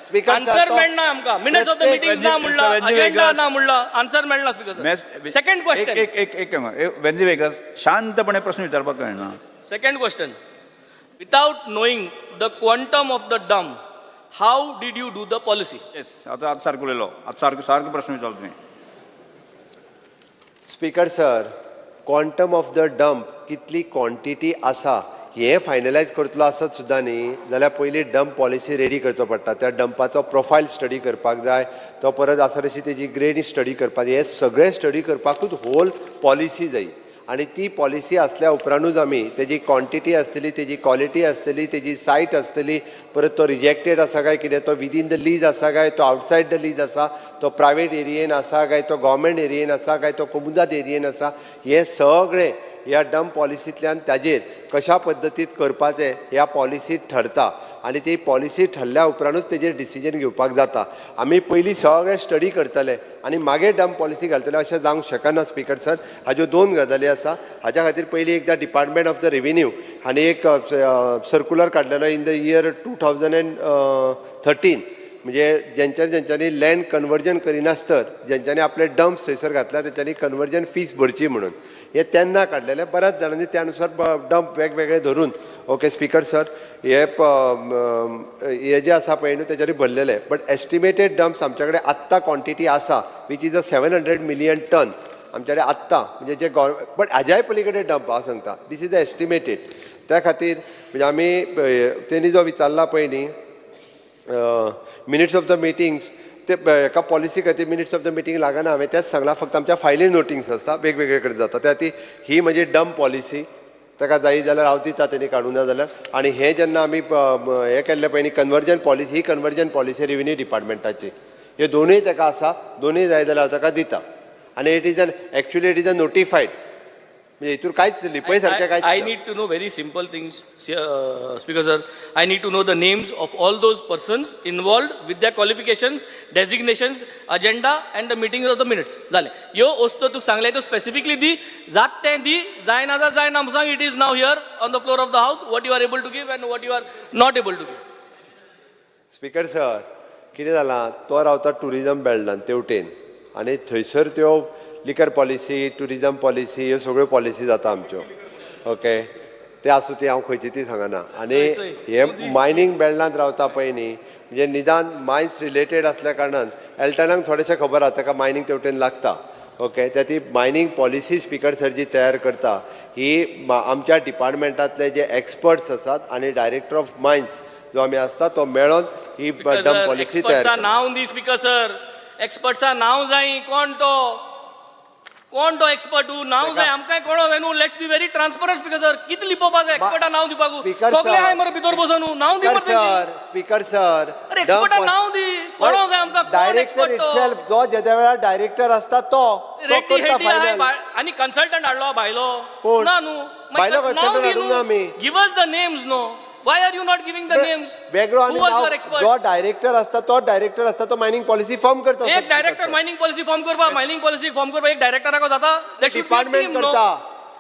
Speaker sir, Answer तो- मेळना आमकां. Minutes of the प्रत्येक- meetings ना म्हणला, Venzy agenda Vegas. ना म्हणला, answer मेळना, Speaker sir. Second question. एक एक एक वेन्झी वेगस, शांतपणे प्रश्न विचारपाक कळना. Second question. Without knowing the quantum of the dump, how did you do the policy? Yes, आतां आतां सारको उलयलो, आतां सारको सारको प्रश्न विचारलो तुवें. Speaker sir, quantum of the dump कितली क्वॉन्टिटी आसा हें फायनलायज करतलो आसत सुद्दां न्ही जाल्यार पयलीं डंप पॉलिसी रेडी करचो पडटा. त्या डंपाचो प्रोफायल स्टडी करपाक जाय, तो परत आसा तशी तेजी ग्रेड स्टडी करपाक जाय. हे सगळें स्टडी करपाकूच होल पॉलिसी जाय आनी ती पॉलिसी आसल्या उपरांतूच आमी तेजी क्वॉन्टिटी आसतली, तेजी क्वॉलिटी आसतली, तेजी सायट आसतली, परत तो रिजेक्टेड आसा काय कितें, तो विदीन the lease आसा काय तो आउटसायड the lease आसा, तो प्रायवेट एरियेन आसा काय तो गव्हर्मेंट एरियेन आसा काय तो कोमुदाद एरियेन आसा, हें सगळें ह्या डंप पॉलिसींतल्यान ताजेर कशा पद्दतीत करपाचें ह्या पॉलिसीत ठरता आनी ती पॉलिसी ठरल्या उपरांतूच तेजेर डिसिजन घेवपाक जाता. आमी पयलीं सगळें स्टडी करतले आनी मागीर डंप पॉलिसी घालतले अशें जावंक शकना स्पिकर सर. हाज्यो दोन गजाली आसा. हाज्या खातीर पयलीं एकदां डिपार्टमेंट ऑफ the revenue हांणी एक सर्कुलर काडलेलो इन the year 2013, म्हणजे जेंच्यांनी जेंच्यांनी लँड कन्वर्जन करिनासतर जेंच्यांनी आपले डंप्स थंयसर घातल्या तेंच्यांनी कन्वर्जन फीस भरची म्हणून हे तेन्ना काडलेले. बऱ्याच जाणांनी त्या नुसार डंप वेगवेगळे धरून, ओके स्पिकर सर, हे हे जे आसा पळय न्हू तेच्यानी भरलेले. बट एस्टिमेटेड डंप्स आमच्या कडेन आत्तां क्वॉन्टिटी आसा which is a 700 million ton आमच्या कडेन आत्तां, म्हणजे जे गव्हर बट हाज्याय पलीकडे डंप हांव सांगता, this is the estimated. त्या खातीर म्हणजे आमी तेणी जो विचारला पळय न्ही मिनिट्स ऑफ the meetings, ते हेका पॉलिसी खातीर मिनिट्स ऑफ the meeting लागना. हांवें तेंच सांगलां, फक्त आमच्या फायली नोटिंग्स आसता वेगवेगळे कडेन जाता. त्या खातीर ही म्हणजे डंप पॉलिसी ताका जायी जाल्यार हांव दिता, तेणी काडूं ना जाल्यार. आनी हें जेन्ना आमी हें केल्लें पळय न्ही कन्वर्जन पॉलिसी, ही कन्वर्जन पॉलिसी रेविन्यू डिपार्टमेंटाची. हे दोनूय ताका आसा, दोनूय जाय जाल्यार हांव ताका दिता. आनी it is an actually it is a notified, म्हणजे हितूर कांयच लिपय सारकें कांयच I ना. Need to know very simple things, Speaker sir. I need to know the names of all those persons involved with their qualifications, designations, agenda and the meetings of the minutes. जालें. ह्यो वस्तू तुका सांगले त्यो specifically दी, जात तें दी, जायना जा जायना सांग. It is now here on the floor of the house what you are able to give and what you are not able to give. Speaker sir, कितें जालां, तो रावता टुरिजम बेल्टान तेवटेन आनी थंयसर त्यो लिकर पॉलिसी, टुरिजम पॉलिसी ह्यो सगळ्यो पॉलिसी जाता आमच्यो. ओके, ते आसूं, ती हांव खंयची ती सांगना. आनी चोय, हे मायनींग बेल्टांत रावता पळय न्ही, म्हणजे निदान मायन्स रिलेटेड आसल्या कारणान एल्टनाक थोडेशें खबर आसा ताका मायनींग तेवटेन लागता. ओके, त्या ती मायनींग पॉलिसी स्पिकर सर जी तयार करता ही आमच्या डिपार्टमेंटांतले जे एक्सपर्ट्स आसात आनी डायरेक्टर ऑफ मायन्स जो आमी आसता तो मेळोन ही डंप पॉलिसी तयार एक्सपर्ट्सा करता. नांव दी स्पिकर सर. एक्सपर्ट्सा नांव जाय. कोण तो, कोण तो एक्सपर्ट तूं नांव जाय आमकांय कोणो जाय न्हू. Let's be very transparent, Speaker sir. कितें लिपोवपा जाय एक्सपर्टा नांव दिवपाक? Speaker सगळे sir. आहाय मरे भितर बसून न्हू, नांव दी स्पिकर मरे तेंची. सर, स्पिकर सर, अरे एक्सपर्टा नांव दी, कोणो जाय आमकां, कोण डायरेक्टर एक्सपर्ट तो? इटसेल्फ जो जेद्या वेळार डायरेक्टर आसता तो तो रेड्डी करता हेड्डी आहाय फायनल. आनी कन्सल्टंट हाडलो भायलो. कोण? ना न्हू. भायलो consultant हाडूंक ना आमी. Give us the names no. Why are you not giving the names? वेगळो आनी नांव, जो डायरेक्टर आसता तो डायरेक्टर आसता तो मायनींग पॉलिसी फॉर्म करता. एक डायरेक्टर मायनिंग पॉलिसी फॉर्म करपा, मायनिंग पॉलिसी फॉर्म करपा एक डायरेक्टराक जाता? There should be a department team, no? करता,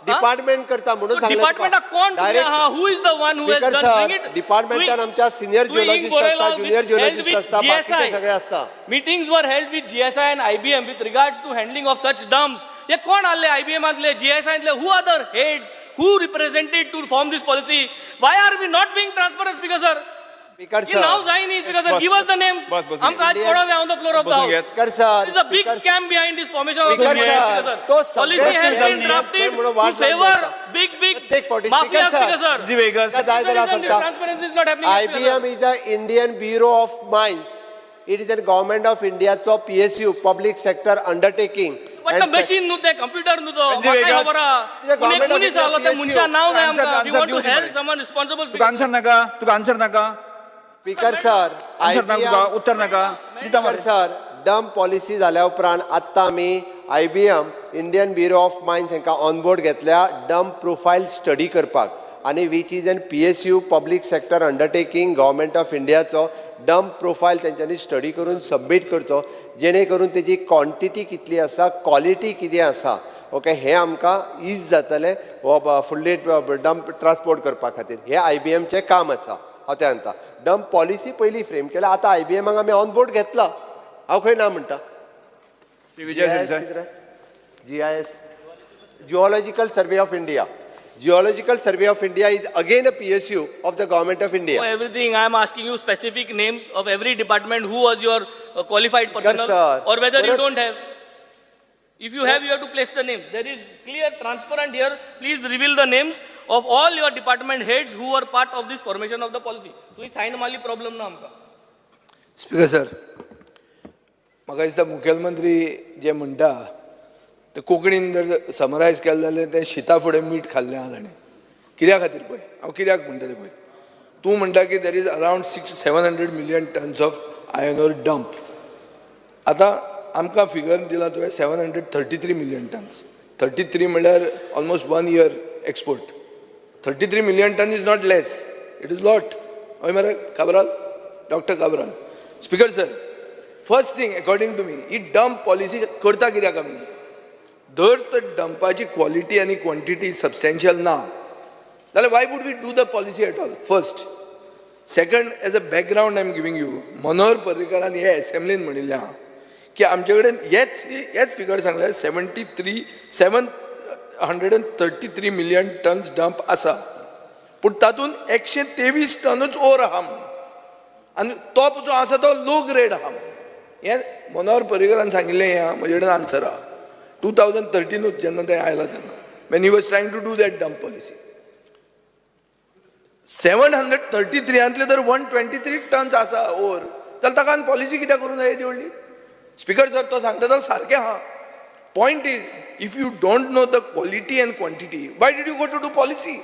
डिपार्टमेंट करता म्हणून सांगलें तुका. डिपार्टमेंटाक कोण Direct- आहा? Who is the one who has speaker done sir, डिपार्टमेंटान आमच्या सिनियर जिओलॉजिस्ट आसता, ज्युनियर जिओलॉजिस्ट आसता, बाकीचे सगळे आसता. Meetings were held with GSI and IBM with regards to handling of such dumps. हे कोण आले आयबीएमांतले, जीएसआयतले? Who are the heads who represented to form this policy? Why are we not being transparent, Speaker sir? Speaker he now sir, जाय न्ही speaker sir. Bus, give us the names. बस, बसून आमकां आज कोणो जाय on the floor of the बसून house. घेत. Speaker sir, There is a big scam behind this formation of the Speaker Speaker sir, sir. तो सगळे Policy has scam been drafted म्हणून to वाट लागली favor आता. big, big Take 40. mafia, Speaker sir. Speaker sir. जी Vegas. जाय जाल्यार That's the reason this सांगता. transparency is not happening, Speaker sir. IBM is the Indian Bureau of Mines. It is a government of Indiaचो PSU, public sector undertaking. But the machine न्हू तें, computer न्हू तो. Sanjeev म्हाकाय Vegas. खबर आहा. The पूण एक government of मनीस India आहलो त्या PSU. मनशा नांव जाय Answer- आमकां. We answer want to दिवं दी help मरे. someone responsible, तुका Speaker answer नाका, तुका आन्सर नाका. स्पीकर सर, आन्सर नाका तुका, IBM उत्तर नाका दिता स्पीकर मरे. सर, डंप पॉलिसी जाल्या उपरांत आत्तां आमी IBM, Indian Bureau of Mines हांकां ऑनबोर्ड घेतल्या डंप प्रोफायल स्टडी करपाक आनी which is an PSU, public sector undertaking, government of इंडियाचो dump profile तेंच्यांनी स्टडी करून सबमीट करचो, जेणे करून तेजी क्वॉन्टिटी कितली आसा, क्वॉलिटी कितें आसा, ओके, हें आमकां is जातलें हो फुडली डंप ट्रान्सपोर्ट करपा खातीर. हें आयबीएमचें काम आसा. हांव तें सांगता, डंप पॉलिसी पयलीं फ्रेम केल्या, आतां आयबीएमाक आमी ऑन बोर्ड घेतला. हांव खंय ना म्हणटा? Shri Vijay Sardesai. GIS, Geological Survey of India. Geological Survey of India is again a PSU of the government of India. For everything, I am asking you specific names of every department who was your qualified personnel sir, or whether you परत- don't have. If you have, you have to place the names. There is clear, transparent here. Please reveal the names of all your department heads who are part of this formation of the policy. तुवें sign मारली problem ना आमकां. Speaker sir, म्हाका दिसता मुखेलमंत्री जे म्हणटा ते कोंकणीन जर समरायज केलें जाल्यार तें शिता फुडें मीठ खाल्लें आहा ताणें. कित्या खातीर पळय, हांव कित्याक म्हणटा तें पळय. तूं म्हणटा की there is around 600-700 million tons of iron ore dump. आतां आमकां फिगर दिला तुवें 733 million tons. 33 म्हणल्यार almost one year export. 33 million ton is not less, it is lot. हय मरे Cabral, doctor Cabral. Speaker sir, first thing according to me, he dump policy करता कित्याक आमी? जर तर डंपाची क्वॉलिटी आनी क्वॉन्टिटी सबस्टेन्शियल ना जाल्यार why would we do the policy at all? First. Second, as a background I am giving you, Manohar पर्रीकारान हे एसेंब्लीन म्हणिल्लें आहा की आमचे कडेन हेच हेच फिगर सांगले, 733 million tons dump आसा, पूण तातूंत 123 टनूच ओर आहा म्हणून, आनी तो जो आसा तो लो ग्रेड आहा म्हणून. हें मनोहर पर्रीकारान सांगिल्लें. हें म्हजे कडेन आन्सर आहा. 2013नूच जेन्ना तें आयलां तेन्ना, when he was trying to do that dump policy, 733आंतले जर 123 टन्स आसा ओर, जाल्यार ताका आनी पॉलिसी कित्याक करूंक जाय येदी व्हडली? स्पीकर सर, तो सांगता तो सारकें आहा. Point is, if you don't know the quality and quantity, why did you go to do policy?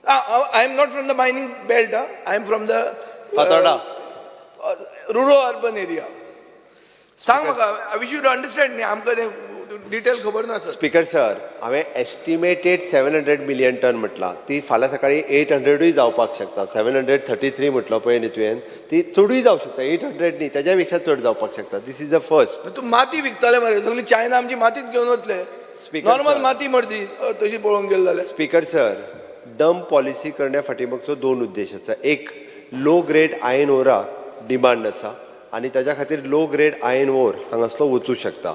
I am not from the mining belt. I am from the Fatorda. Rural urban area. सांग म्हाका, we should understand न्ही, आमकां तें detail खबर ना sir. Speaker sir, हांवें estimated 700 million ton म्हटलां. ती फाल्यां सकाळी 800ूय जावपाक शकता. 733 म्हटलो पळय न्ही तुवें, ती चडूय जावंक शकता. 800 न्ही, तेज्या पेक्षा चड जावपाक शकता. This is the first. तूं माती विकताले मरे सगळी. चायना आमची मातीच घेवन वतले. Speaker, normal sir. माती मरती तशी पळोवंक गेले जाल्यार. स्पीकर सर, डंप पॉलिसी करण्या फाटीमागचो दोन उद्देश आसा. एक, लो ग्रेड आयन ओराक डिमांड आसा आनी ताज्या खातीर लो ग्रेड आयन ओर हांगासलो वचूं शकता.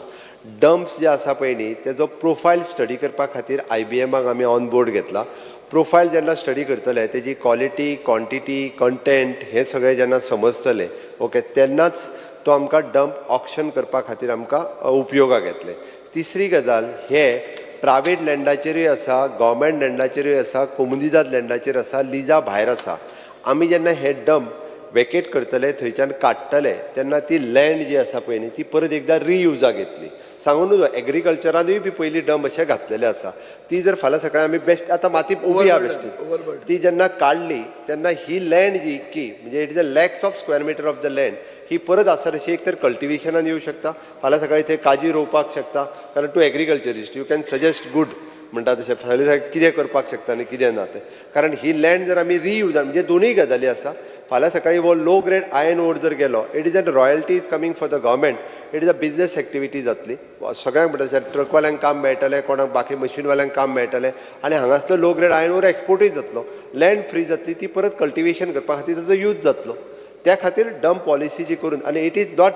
डंप्स जे आसा पळय न्ही, तेजो प्रोफायल स्टडी करपा खातीर आयबीएमाक आमी ऑन बोर्ड घेतला. प्रोफायल जेन्ना स्टडी करतले, तेजी क्वॉलिटी, क्वॉन्टिटी, कंटेंट हें सगळें जेन्ना समजतलें, ओके, तेन्नाच तो आमकां डंप ऑक्शन करपा खातीर आमकां उपयोगाक येतले. तिसरी गजाल, हे प्रायवेट लँडाचेरूय आसा, गव्हर्मेंट लँडाचेरूय आसा, कोमुनिदाद लँडाचेर आसा, लिजा भायर आसा. आमी जेन्ना हे डंप वेकेट करतले, थंयच्यान काडटले, तेन्ना ती लँड जी आसा पळय न्ही, ती परत एकदां रियुजाक येतली. सांगू नजो, एग्रीकल्चरानूय बी पयलीं डंप अशे घातलेले आसा. ती जर फाल्यां सकाळी आमी बेश्ट आतां माती उबी आहा बेश्टी, Overburden. ती जेन्ना काडली तेन्ना ही लँड जी इतकी, म्हणजे it is a lakhs of square meter of the land, ही परत आसा तशी एक तर कल्टिवेशनान येवं शकता. फाल्यां सकाळी थंय काजी रोवपाक शकता, कारण तूं agriculturist, you can suggest good म्हणटा तशें फाल्यां सकाळी कितें करपाक शकता आनी कितें ना तें. कारण ही लँड जर आमी रियूज, म्हणजे दोनूय गजाली आसा. फाल्यां सकाळी हो लो ग्रेड आयन ओर जर गेलो, it is an royalty is coming for the government. It is a business activity जातली सगळ्यांक. म्हणटा ट्रकवाल्यांक काम मेळटलें, कोणाक बाकी मशीनवाल्यांक काम मेळटलें आनी हांगासलो लो ग्रेड आयन ओर एक्सपोर्टूय जातलो. लँड फ्री जातली, ती परत कल्टिवेशन करपा खातीर ताचो यूज जातलो. त्या खातीर डंप पॉलिसी जी करून, आनी it is not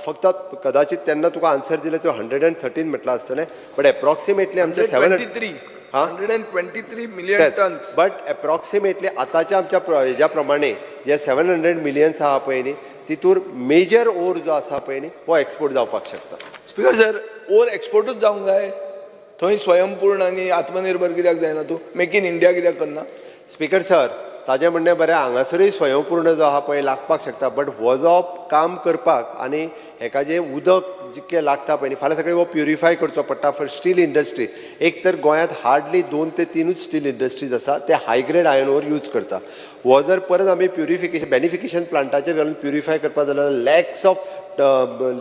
फक्त, कदाचित तेन्ना तुका आन्सर दिलें तो 113 म्हटलां आसतलें, बट एप्रॉक्सिमेटली आमचे सेवन 23. हा? 123 million tons. But approximately आतांच्या आमच्या हेज्या प्रमाणे जे 700 मिलियन्स आहा पळय न्ही, तितूर मेजर ओर जो आसा पळय न्ही, हो एक्सपोर्ट जावपाक शकता. स्पीकर सर, ओर एक्सपोर्टूच जावंक जाय? थंय स्वयंपूर्ण आनी आत्मनिर्भर कित्याक जायना तूं? मेक इन इंडिया कित्याक करना? स्पीकर सर, ताजें म्हणणें बरें. हांगासरूय स्वयंपूर्ण जो आहा पळय लागपाक शकता, बट हो जो काम करपाक आनी हेका जें उदक जितकें लागता पळय न्ही, फाल्यां सकाळीं हो प्युरिफाय करचो पडटा फॉर स्टील इंडस्ट्री. एक तर गोंयांत हार्डली दोन ते तिनूच स्टील इंडस्ट्रीज आसा, ते high grade iron ore use करता. हो जर परत आमी प्युरिफिकेशन बेनिफिकेशन प्लांटाचेर घालून प्युरिफाय करपा जाल्यार लॅक्स ऑफ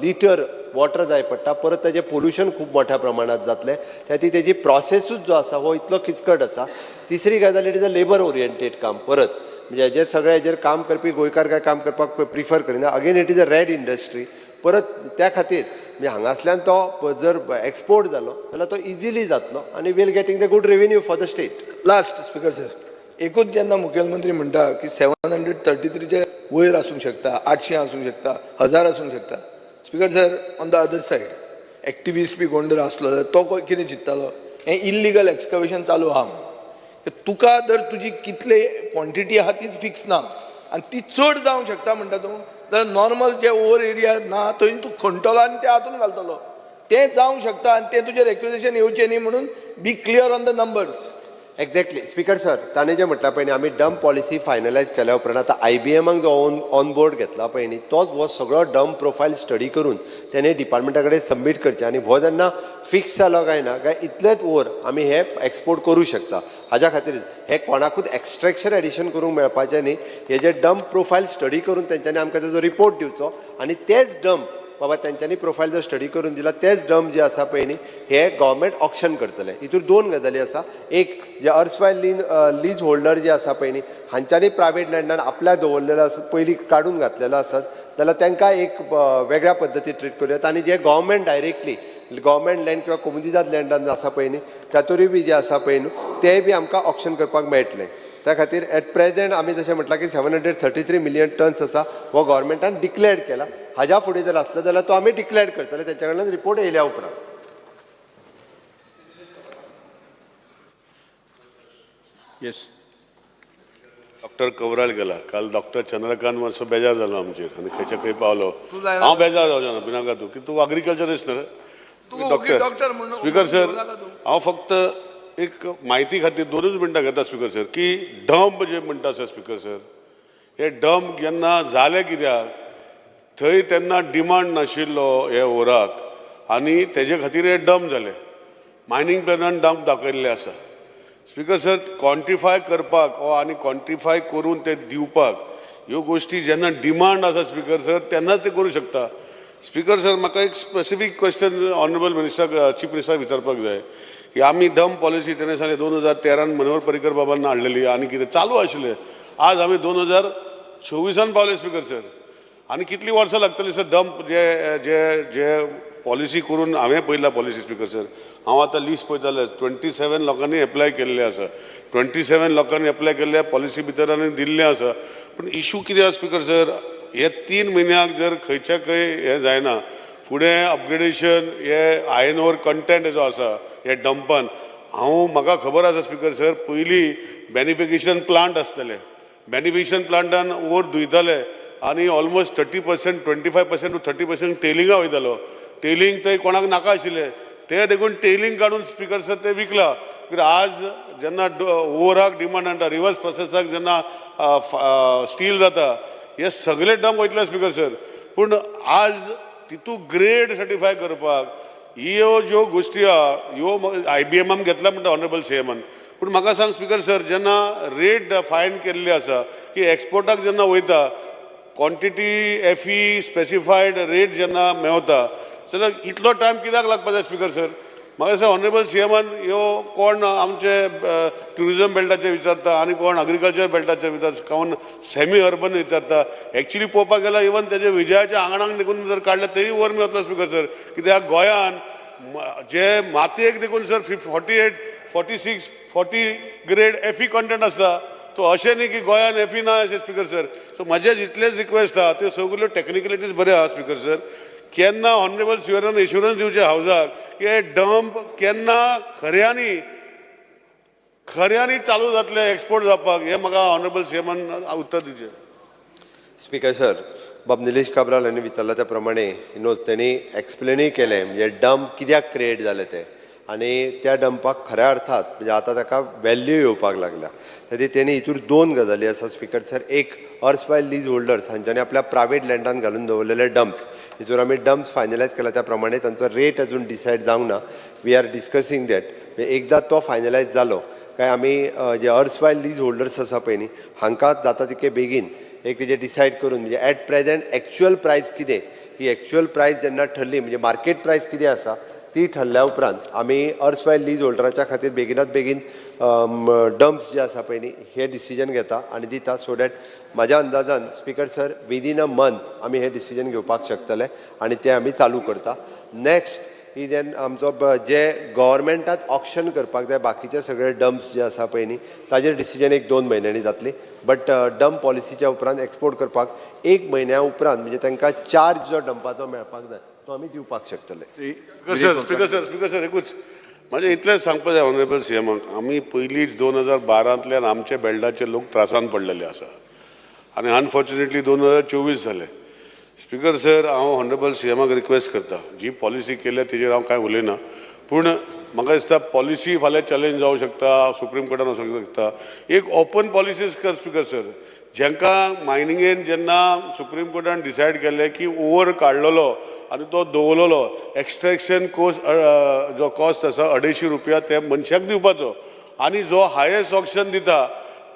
लिटर वॉटर जाय पडटा. परत ताजें पोल्युशन खूब मोठ्या प्रमाणात जातलें. त्या खातीर तेजी प्रोसेसूच जो आसा हो इतलो किचकट आसा. तिसरी गजाल, it is a labour oriented काम. परत म्हणजे हेजेर सगळे हेजेर काम करपी गोंयकार काय काम करपाक प्रिफर करिना. Again, it is a red industry. परत त्या खातीर म्हणजे हांगासल्यान तो जर एक्सपोर्ट जालो जाल्यार तो इजिली जातलो आनी we'll getting the good revenue for the state. Last, speaker sir, एकूच, जेन्ना मुखेलमंत्री म्हणटा की 733चे वयर आसूंक शकता, 800 आसूंक शकता, 1000 आसूंक शकता, speaker sir, on the other side activist बी कोण जर आसलो जाल्यार तो कितें चिंत्तालो? हें इल्लिगल एक्सकवेशन चालू आहा म्हणून. तुका जर तुजी कितले क्वॉन्टिटी आहा तीच फिक्स ना आनी ती चड जावंक शकता म्हणटा तूं, जाल्यार नॉर्मल जे ओवर एरिया ना थंय तूं खणटलो आनी ते हातून घालतलो. तें जावंक शकता आनी तें तुजेर एक्युजेशन येवचें न्ही म्हणून be clear on the numbers. Exactly, speaker sir, ताणें जें म्हटलां पळय न्ही, आमी डंप पॉलिसी फायनलायज केल्या उपरांत आतां आय बी एमाक जो ऑन बोर्ड घेतला पळय न्ही, तोच हो सगळो डंप प्रोफायल स्टडी करून तेणे डिपार्टमेंटा कडेन सबमीट करचें आनी हो जेन्ना फिक्स जालो काय ना काय इतलेच ओर आमी हे एक्सपोर्ट करूं शकता. हाज्या खातीर हे कोणाकूच एक्स्ट्रेक्शन एडिशन करूंक मेळपाचें न्ही. हे जे डंप प्रोफायल स्टडी करून तेंच्यांनी आमकां तेजो रिपोर्ट दिवचो आनी तेच डंप बाबा तेंच्यांनी प्रोफायल जर स्टडी करून दिला, तेच डंप जे आसा पळय न्ही, हे गव्हर्मेंट ऑक्शन करतले. हितूर दोन गजाली आसा. एक, जे अर्सवायल लीज होल्डर जे आसा पळय न्ही, हांच्यांनी प्रायवेट लँडान आपल्याक दवरलेलो आसा, पयलीं काडून घातलेलो आसत जाल्यार तांकां एक वेगळ्या पद्दतीन ट्रीट करूं येता आनी जे गव्हर्मेंट डायरेक्टली गव्हर्मेंट लँड किंवा कोमुनिदाद लँडान आसा पळय न्ही, तातूंय बी जे आसा पळय न्हू, तेय बी आमकां ऑक्शन करपाक मेळटलें. त्या खातीर एट प्रेझेंट आमी जशें म्हटलां की 733 million tons आसा, हो गव्हर्मेंटान डिक्लेअर केला. हाज्या फुडें जर आसलो जाल्यार तो आमी डिक्लेअर करतले तेंच्या कडल्यान रिपोर्ट येयल्या उपरांत. येस. डॉक्टर कवराल गेला. काल डॉक्टर चंद्रकांत मातसो बेजार जालो आमचेर आनी खंयच्या खंय पावलो. तूं जायना. हांव बेजार जावचो ना, भिनाका तूं की तूं अग्रिकल्चरिस्ट न्हय. तूं ओगी डॉक्टर म्हणून स्पीकर सर, नाका तूं. हांव फक्त एक म्हायती खातीर दोनूच मिनटां घेता स्पीकर सर, की डंप जे म्हणटा आसा स्पीकर सर, हे डंप जेन्ना जाले कित्याक थंय तेन्ना डिमांड नाशिल्लो हे ओराक आनी तेजे खातीर हे डंप जाले. मायनींग प्लॅनान डंप दाखयल्ले आसा. स्पीकर सर, क्वॉन्टिफाय करपाक ओ आनी क्वॉन्टिफाय करून ते दिवपाक ह्यो गोश्टी जेन्ना डिमांड आसा स्पीकर सर, तेन्नाच ते करूं शकता. स्पीकर सर, म्हाका एक specific question honourable minister, chief मिनिस्टराक विचारपाक जाय की आमी डंप पॉलिसी तेणे सांगलें 2013न मनोहर पर्रीकर बाबान हाडलेली आनी कितें चालू आशिल्लें. आज आमी 2024न पावले स्पीकर सर, आनी कितलीं वर्सां लागतलीं सर डंप जे जे जे पॉलिसी करून? हांवें पळयला पॉलिसी स्पीकर सर. हांव आतां लिस्ट पळयता जाल्यार 27 लोकांनी एप्लाय केल्लें आसा. 27 लोकांनी एप्लाय केल्ले पॉलिसी भितर आनी दिल्लें आसा. पूण इशू कितें आसा स्पीकर सर, हे 3 म्हयन्याक जर खंयच्या खंय हें जायना, फुडें अपग्रेडेशन हे आयर्न ओर कंटेंट जो आसा हे डंपान, हांव म्हाका खबर आसा स्पीकर सर, पयलीं बेनिफिकेशन प्लांट आसतले. बेनिफिकेशन प्लांटान ओर धुयताले आनी almost 30%, 25% to 30% टेलिंगा वयतालो. टेलिंग थंय कोणाक नाका आशिल्लें, ते देखून टेलिंग काडून स्पीकर सर ते विकला. कित्याक आज जेन्ना ओराक डिमांड हाडटा, रिवर्स प्रोसेसाक जेन्ना स्टील जाता, हे सगळे डंप वयतले स्पीकर सर. पूण आज तितू ग्रेड सर्टिफाय करपाक ह्यो ज्यो गोश्टी आहा, ह्यो आय बी एमान घेतला म्हणटा ऑनरेबल सी एमान. पूण म्हाका सांग स्पीकर सर, जेन्ना रेट फायन केल्ली आसा की एक्सपोर्टाक जेन्ना वयता, क्वॉन्टिटी एफई स्पेसिफायड रेट जेन्ना मेवता जाल्यार इतलो टायम कित्याक लागपा जाय स्पीकर सर? म्हाका दिसता ऑनरेबल सी एमान ह्यो कोण आमचे ट्युरिजम बेल्टाचे विचारता आनी कोण अग्रिकल्चर बेल्टाचे विचारता, कोण सेमी अर्बन विचारता. एक्चुली पळोवपाक गेल्यार इवन तेजे विजयाच्या आंगणाक देखून जर काडलें तरी वर मेवतलो स्पीकर सर. कित्याक गोंयान जे मातयेक देखून sir 48, 46, 40 grade Fe content आसता. तो अशें न्ही की गोंयान एफी ना अशें स्पीकर सर. सो म्हजें जितलेंच रिक्वेस्ट आहा, त्यो सगल्यो टॅक्निकलिटीज बऱ्यो आहा स्पीकर सर, केन्ना ऑनरेबल सीएमान एश्युरन्स दिवचें हावजाक की हे डंप केन्ना खऱ्यांनी खऱ्यांनी चालू जातले एक्सपोर्ट जावपाक, हें म्हाका ऑनरेबल सीएमान उत्तर दिवचें. स्पीकर सर, बाब निलेश काब्राल हांणी विचारला त्या प्रमाणे न्हू तेणी एक्सप्लेनूय केलें, म्हणजे डंप कित्याक क्रिएट जाले ते आनी त्या डंपाक खऱ्या अर्थात म्हणजे आतां ताका वॅल्यू येवपाक लागल्या. खातीर तेणी हितूर दोन गजाली आसा स्पीकर सर. एक, अर्सवायल लीज होल्डर्स हांच्यांनी आपल्या प्रायवेट लँडान घालून दवरलेले डंप्स, हितूर आमी डंप्स फायनलायज केला त्या प्रमाणे तांचो रेट अजून डिसायड जावंक ना. We are discussing that. एकदां तो फायनलायज जालो काय आमी जे अर्सवायल लीज होल्डर्स आसा पळय न्ही, हांकां जाता तितके बेगीन एक तेजें डिसायड करून, म्हणजे एट प्रेझेंट एक्चुअल प्रायस कितें, ही एक्चुअल प्रायस जेन्ना ठरली, म्हणजे मार्केट प्रायस कितें आसा ती ठरल्या उपरांत आमी अर्सवायल लीज होल्डराच्या खातीर बेगिनात बेगीन डंप्स जे आसा पळय न्ही, हे डिसिजन घेता आनी दिता. सो that म्हाज्या अंदाजान speaker sir, within a month आमी हे डिसिजन घेवपाक शकतले आनी ते आमी चालू करता. नेक्स्ट ही देन आमचो जे गव्हर्मेंटात ऑक्शन करपाक जाय बाकीचे सगळे डंप्स जे आसा पळय न्ही, ताजेर डिसिजन एक दोन म्हयन्यांनी जातली. बट डंप पॉलिसीच्या उपरांत एक्सपोर्ट करपाक एक म्हयन्या उपरांत, म्हणजे तांकां चार्ज जो डंपाचो मेळपाक जाय तो आमी दिवपाक शकतले. Speaker sir, speaker sir, speaker sir, एकूच म्हाजें इतलेंच सांगपा जाय ऑनरेबल सी एमाक. आमी पयलींच 2012तल्यान आमचे बेल्टाचे लोक त्रासान पडलेले आसा आनी अनफॉर्च्युनेटली 2024 जाले. स्पीकर सर, हांव ऑनरेबल सी एमाक रिक्वेस्ट करता, जी पॉलिसी केल्या तेजेर हांव कांय उलयना, पूण म्हाका दिसता पॉलिसी फाल्यां चॅलेंज जावं शकता, सुप्रीम कोर्टान वचूंक शकता. एक ओपन पॉलिसीज कर स्पीकर सर, जेंकां मायनिंगेन जेन्ना सुप्रीम कोर्टान डिसायड केल्लें की ओवर काडलेलो आनी तो दवरलेलो एक्स्ट्रेक्शन कोस्ट जो कॉस्ट आसा 250 रुपया ते मनशाक दिवपाचो आनी जो हायेस्ट ऑक्शन दिता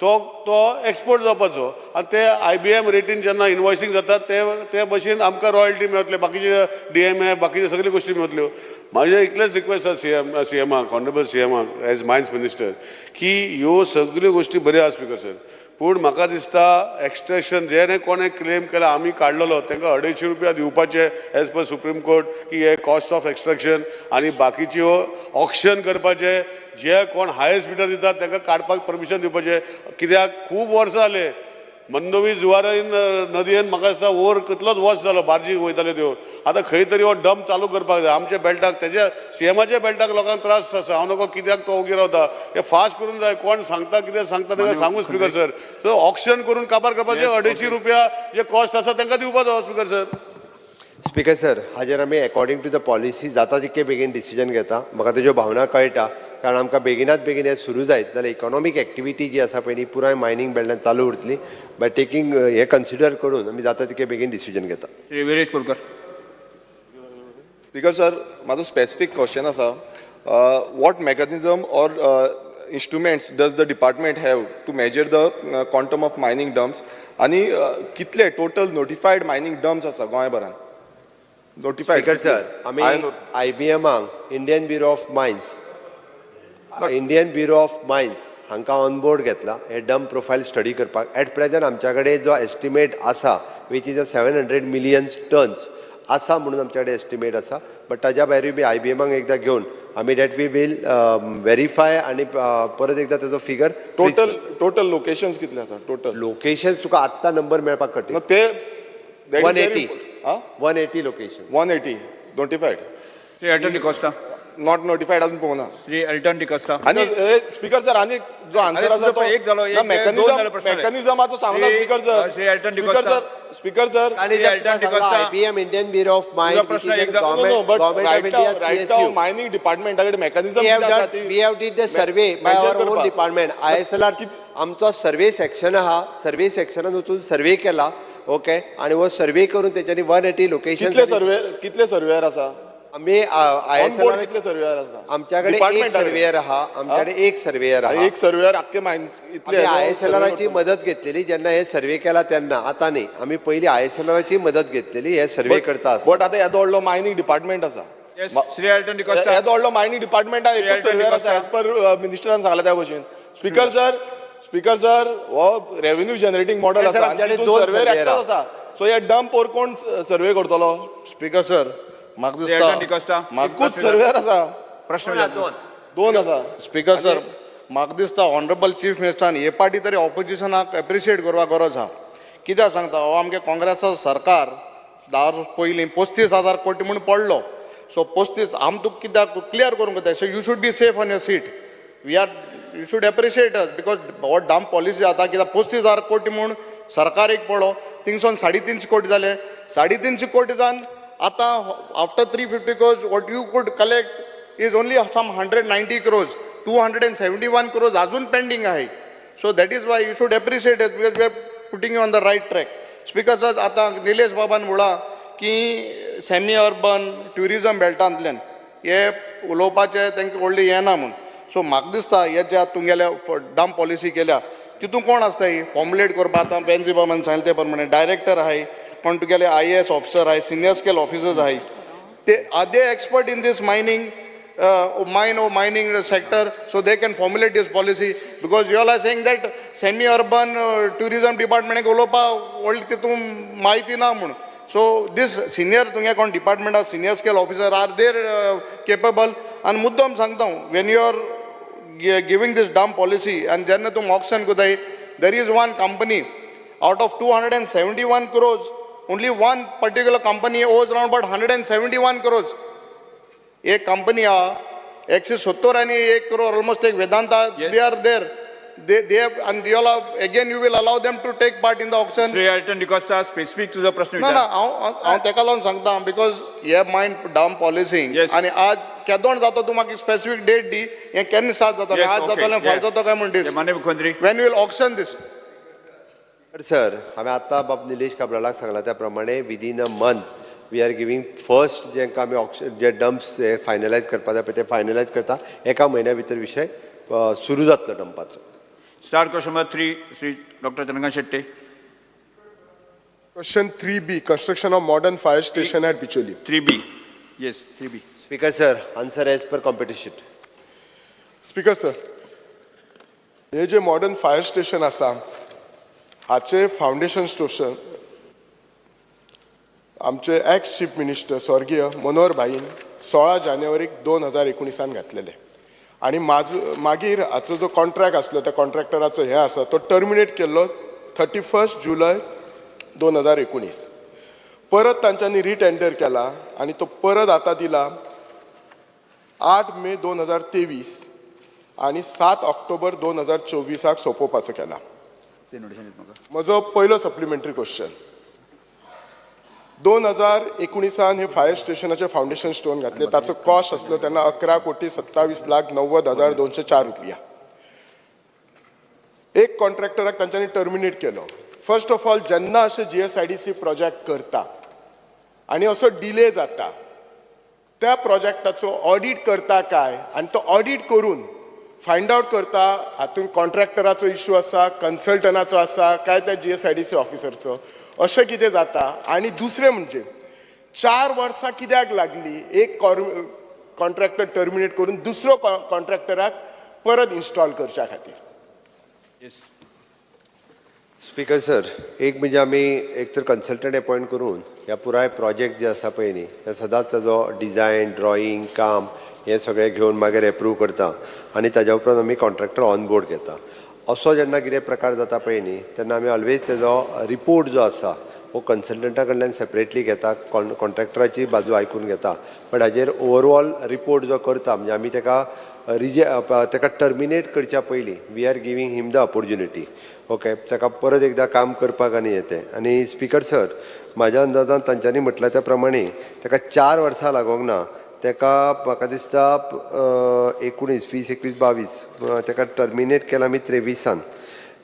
तो तो एक्सपोर्ट जावपाचो आनी ते आयबीएम रेटीन जेन्ना इनवॉयसींग जाता ते ते भशेन आमकां रॉयल्टी मेळटले, बाकीचे डीएमएफ, बाकीचे सगळ्यो गोश्टी मेळटल्यो. म्हाजें इतलेंच रिक्वेस्ट आसा सीएमाक, ऑनरेबल सीएमाक एज मायन्स मिनिस्टर, की ह्यो सगल्यो गोश्टी बऱ्यो आसा स्पीकर सर, पूण म्हाका दिसता एक्स्ट्रेक्शन जेणे कोणें क्लेम केला आमी काडलेलो तांकां 250 रुपया दिवपाचे एज पर सुप्रीम कोर्ट की हे कॉस्ट ऑफ एक्स्ट्रेक्शन, आनी बाकीच्यो ऑक्शन करपाचे, जे कोण हायेस्ट बिडर दितात तांकां काडपाक परमिशन दिवपाचें. कित्याक खूब वर्सां जाले मंदोवी जुवारीन नदयेन म्हाका दिसता ओर कितलोच वर्स जालो बार्जी वयताल्यो त्यो. आतां खंय तरी हो डंप चालू करपाक जाय. आमच्या बेल्टाक, तेज्या सीएमाच्या बेल्टाक लोकांक त्रास आसा. हांव नको कित्याक तो ओगी रावता. हे फास्ट करूंक जाय. कोण सांगता, कितें सांगता तांकां सांगू स्पीकर सर. सो ऑक्शन करून काबार करपाचें, 250 रुपया जे कॉस्ट आसा तांकां दिवपाचो स्पीकर सर. स्पीकर सर, हाजेर आमी एकोर्डिंग टू the policy जाता तितके बेगीन डिसिजन घेता. म्हाका तेज्यो भावना कळटा, कारण आमकां बेगिनात बेगीन हें सुरू जायत जाल्यार इकॉनॉमीक एक्टिविटी जी आसा पळय न्ही पुराय मायनींग बेल्टान चालू उरतली. बाय टेकींग हें कन्सिडर करून आमी जाता तितके बेगीन डिसिजन घेता. श्री विरेश बोरकर. स्पीकर सर, म्हाजो स्पेसिफीक क्वेश्चन आसा, what mechanism or instruments does the department have to measure the quantum of mining dumps आनी कितले टोटल नोटिफायड मायनींग डम्प्स आसा गोंयभरान नोटिफायड? स्पीकर सर, आमी आयबीएमाक, Indian Bureau of Mines हांकां ऑन बोर्ड घेतला हे डंप प्रोफायल स्टडी करपाक. Eight present आमच्या कडेन जो एस्टिमेट आसा, which is a 700 million tons आसा म्हणून आमच्या कडेन एस्टिमेट आसा, बट ताज्या भायरूय बी आयबीएमाक एकदां घेवन आमी that we will verify आनी परत एकदां ताजो फिगर. टोटल टोटल लोकेशन्स कितले आसा टोटल? लोकेशन्स तुका आत्तां नंबर मेळपाक कठीण. ते that is one very eighty. important. हा? 180 location. 180 notified. Shri Elton D'Costa. Not notified अजून पळोवना. श्री एल्टन डिकोस्टा. आनी स्पीकर सर, आनी जो आन्सर अरे, आसा तुजो तो पळय एक जालो, एक, दोन मेकॅनिझम जाले प्रश्न जाले. मेकॅनिझमाचो सांगना speaker sir. Shri Alton speaker D'Costa. Sir, speaker sir, आनी Shri Alton D'Costa. IBM, Indian Bureau of mine, तुजो प्रश्न एक जालो. No, but government of right India. Now, right now, mining डिपार्टमेंटा कडेन mechanism We have कितें आसा done, ती we have did the survey by measure our own करपाक. department. ISLR, आमचो सर्वे सेक्शन आहा, सर्वे सेक्शनान वचून सर्वे केला, ओके, आनी हो सर्वे करून तेच्यांनी 180 लोकेशन. कितले सर्वेयर आसा? आमी I on S board L कितले सर्वेयर आसा? आमच्या कडेन एक Department कडेन. सर्वेयर आहा, आमच्याकडे एक सर्वेयर आनी आहा. एक सर्वेयर आख्खे मायन्स इतले आमी I S L आराची मदत घेतलेली जेन्ना हे सर्वे केला तेन्ना. आतां न्ही, आमी पयलीं I S L आराची मदत घेतलेली हे सर्वे करता आसतना. बट आतां येदो व्हडलो मायनींग डिपार्टमेंट आसा. Yes, Shri Elton D'Costa. येदो व्हडलो मायनींग डिपार्टमेंटान एकूच एल्टन सर्वेयर आसा डिकोस्टा. एज पर मिनिस्टरान सांगला त्या भशेन. स्पीकर सर, स्पीकर सर, हो रेव्हेन्यू जनरेटींग मॉडल Sir, आसा आनी आमच्याकडे तितून दोन सर्वेयर surveyor एकटोच आसा. सो हे डंप वर कोण सर्वे करतलो? स्पीकर सर, म्हाका श्री एल्टन दिसता डिकोस्टा. म्हाका एकूच सर्वेयर आसा. प्रश्न दोन, दोन. दोन आसा. स्पीकर सर, म्हाका दिसता ऑनरेबल चीफ मिनिस्टरान हे पार्टी तरी ऑपोजिशनाक एप्रिशिएट करपाक गरज आहा. कित्याक सांगता, हो आमगे काँग्रेसाचो सरकार 10 वर्स पयलीं 35,000 कोटी म्हूण पडलो. सो 35 आम तुका कित्याक क्लियर करूंक जाय. So you should be safe on your seat. We are you should appreciate us because हो डंप पॉलिसी जाता कित्याक 35,000 कोटी म्हूण सरकार एक पडलो, थिंगसून 350 कोटी जाले. 350 कोटी जावन आतां after 350 crores, what you could collect is only some 190 crores. 271 crores अजून पेंडींग आहे. So that is why you should appreciate it, because we are putting you on the right track. Speaker sir, आतां निलेश बाबान म्हणलां की semi urban tourism बेल्टांतल्यान हे उलोवपाचें तांकां व्हडलें हें ना म्हूण. सो म्हाका दिसता हे जे आतां तुमगेल्या डंप पॉलिसी केल्या तितून कोण आसता ही फॉर्मुलेट करपाक? आतां वेन्झी बाबान सांगलें ते प्रमाणे डायरेक्टर आहाय, कोण तुगेले आयएएस ऑफिसर आहाय, सिनियर स्केल ऑफिसर्स आहाय, ते are they expert in this mining mine or mining sector, so they can formulate this policy? Because you all are saying that semi urban tourism department उलोवपा व्हडली तितून म्हायती ना म्हूण. So दीस सिनियर तुमगे कोण डिपार्टमेंटा senior scale officer, are they capable? आनी मुद्दम सांगता, when you are giving this dump policy आनी जेन्ना तूं ऑक्शन करताय, there is one company, out of 271 crores, only one particular company owes around about 171 crores. एक कंपनी आहा 170 आनी 1 करोड ऑलमोस्ट, एक Vedanta. They are there. they have and you all again you will allow them to take part in the auction. Shri Elton D'Costa, specific तुजो प्रश्न ना ना, विचार. हांव हांव तेका लागून सांगता because हे मायंड डावन पॉलिसींग. Yes. आनी आज केदोण जातो, तूं म्हाका स्पेसिफीक डेट दी, हें केन्ना स्टार्ट जातलें? Yes, आज okay, जातलें, फाल्यां yeah. जातो काय म्हण दीस. माननीय मुख्यमंत्री. When will auction this? Sir, हांवें आतां बाब निलेश काब्रालाक सांगलां त्या प्रमाणे within a month we are giving first जेंका आमी ऑक्शन जे डम्प्स हे फायनलायज करपा जाय पळय ते फायनलायज करता. एका म्हयन्या भितर विशय सुरू जातलो डंपाचो. Star question number 3, Shri doctor Chandrakant Shetye. Question 3B, construction of modern fire station at Bicholim. 3B, yes, 3B. Speaker sir, answer as per competition. Speaker sir, हे जे मॉडर्न फायर स्टेशन आसा हाचे फावंडेशन स्टेशन आमचे ex chief minister स्वर्गीय मनोहर भाईन 16 जानेवारीक 2019 घातलेले आनी मागीर हाचो जो कॉन्ट्रॅक्ट आसलो त्या कॉन्ट्रॅक्टराचो हें आसा तो टर्मिनेट केल्लो 31 जुलय 2019. परत तांच्यांनी रिटेंडर केला आनी तो परत आतां दिला 8 मे 2023 आनी 7 ऑक्टोबर 2024 सोंपोवपाचो केला. म्हजो पयलो सप्लिमेंटरी क्वेश्चन, 2019 हे फायर स्टेशनाचे फावंडेशन स्टोन घातले, ताचो कॉस्ट आसलो तेन्ना 11,27,90,204 रुपया. एक कॉन्ट्रॅक्टराक तांच्यांनी टर्मिनेट केलो. फर्स्ट ऑफ ऑल, जेन्ना अशें GSIDC project करता आनी असो डिले जाता, त्या प्रोजेक्टाचो ऑडीट करता काय, आनी तो ऑडीट करून फायंड आवट करता हातूंत कॉन्ट्रॅक्टराचो इशू आसा, कन्सल्टंटाचो आसा काय त्या GSIDC ऑफिसरचो, अशें कितें जाता? आनी दुसरें म्हणजे 4 वर्सां कित्याक लागली एक कॉन्ट्रॅक्टर टर्मिनेट करून दुसरो कॉन्ट्रॅक्टराक परत इन्स्टॉल करच्या खातीर? येस. स्पीकर सर, एक म्हणजे आमी एक तर कन्सल्टंट एपॉयंट करून ह्या पुराय प्रोजेक्ट जे आसा पळय न्ही ते सदांच ताजो डिजायन, ड्रॉईंग, काम हें सगळें घेवन मागीर एप्रूव करता आनी ताज्या उपरांत आमी कॉन्ट्रॅक्टर ऑन बोर्ड घेता. असो जेन्ना कितें प्रकार जाता पळय न्ही तेन्ना आमी ऑलवेज तेजो रिपोर्ट जो आसा हो कन्सल्टंटा कडल्यान सेपरेटली घेता, कॉन्ट्रॅक्टराची बाजू आयकून घेता, बट हाजेर ओवरऑल रिपोर्ट जो करता म्हणजे आमी तेका तेका टर्मिनेट करच्या पयलीं we are giving him the opportunity, okay, ताका परत एकदां काम करपाक आनी येते. आनी स्पीकर सर, म्हाज्या अंदाजान तांच्यांनी म्हटलां त्या प्रमाणे ताका 4 वर्सां लागोंक ना, ताका म्हाका दिसता 19, 20, 21, 22 ताका टर्मिनेट केला आमी 23.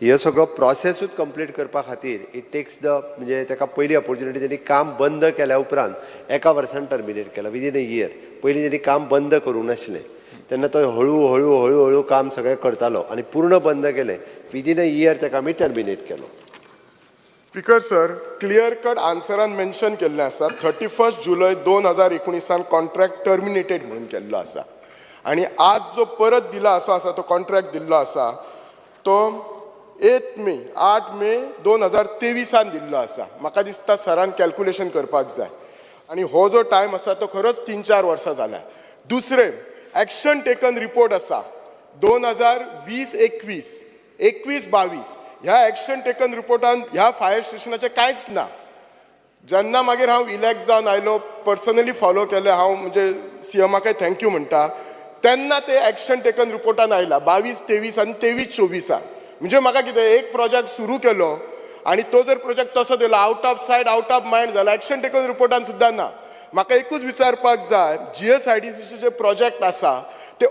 हे सगळो प्रोसेसूच कंप्लीट करपा खातीर it takes the म्हणजे ताका पयली ऑपोर्चुनिटी तेणी काम बंद केल्या उपरांत एका वर्सान टर्मिनेट केला, विदीन अ इयर. पयलीं तेणी काम बंद करूंक नासलें तेन्ना तो हळू हळू हळू हळू काम सगळें करतालो आनी पूर्ण बंद केलें विदीन अ इयर ताका आमी टर्मिनेट केलो. स्पीकर सर, क्लियर कट आन्सरान मेन्शन केल्लें आसा 31 जुलय 2019 कॉन्ट्रॅक्ट टर्मिनेटेड म्हणून केल्लो आसा आनी आज जो परत दिला असो आसा तो कॉन्ट्रॅक्ट दिल्लो आसा तो 8 मे 2023 दिल्लो आसा. म्हाका दिसता सरान कॅल्कुलेशन करपाक जाय आनी हो जो टायम आसा तो खरोच 3-4 वर्सां जाला. दुसरें, एक्शन टेकन रिपोर्ट आसा 2020 21 21 22 ह्या एक्शन टेकन रिपोर्टान ह्या फायर स्टेशनाचें कांयच ना. जेन्ना मागीर हांव इलेक्ट जावन आयलो, पर्सनली फॉलो केलें हांव, म्हणजे सीएमाकय thank you म्हणटा, तेन्ना ते एक्शन टेकन रिपोर्टान आयला 22 23 आनी 23 24. म्हणजे म्हाका कितें, एक प्रोजेक्ट सुरू केलो आनी तो जर प्रोजेक्ट तसो दिलो out of sight out of mind जाला, एक्शन टेकन रिपोर्टान सुद्दां ना. म्हाका एकूच विचारपाक जाय, GSIDCचे जे प्रोजेक्ट आसा ते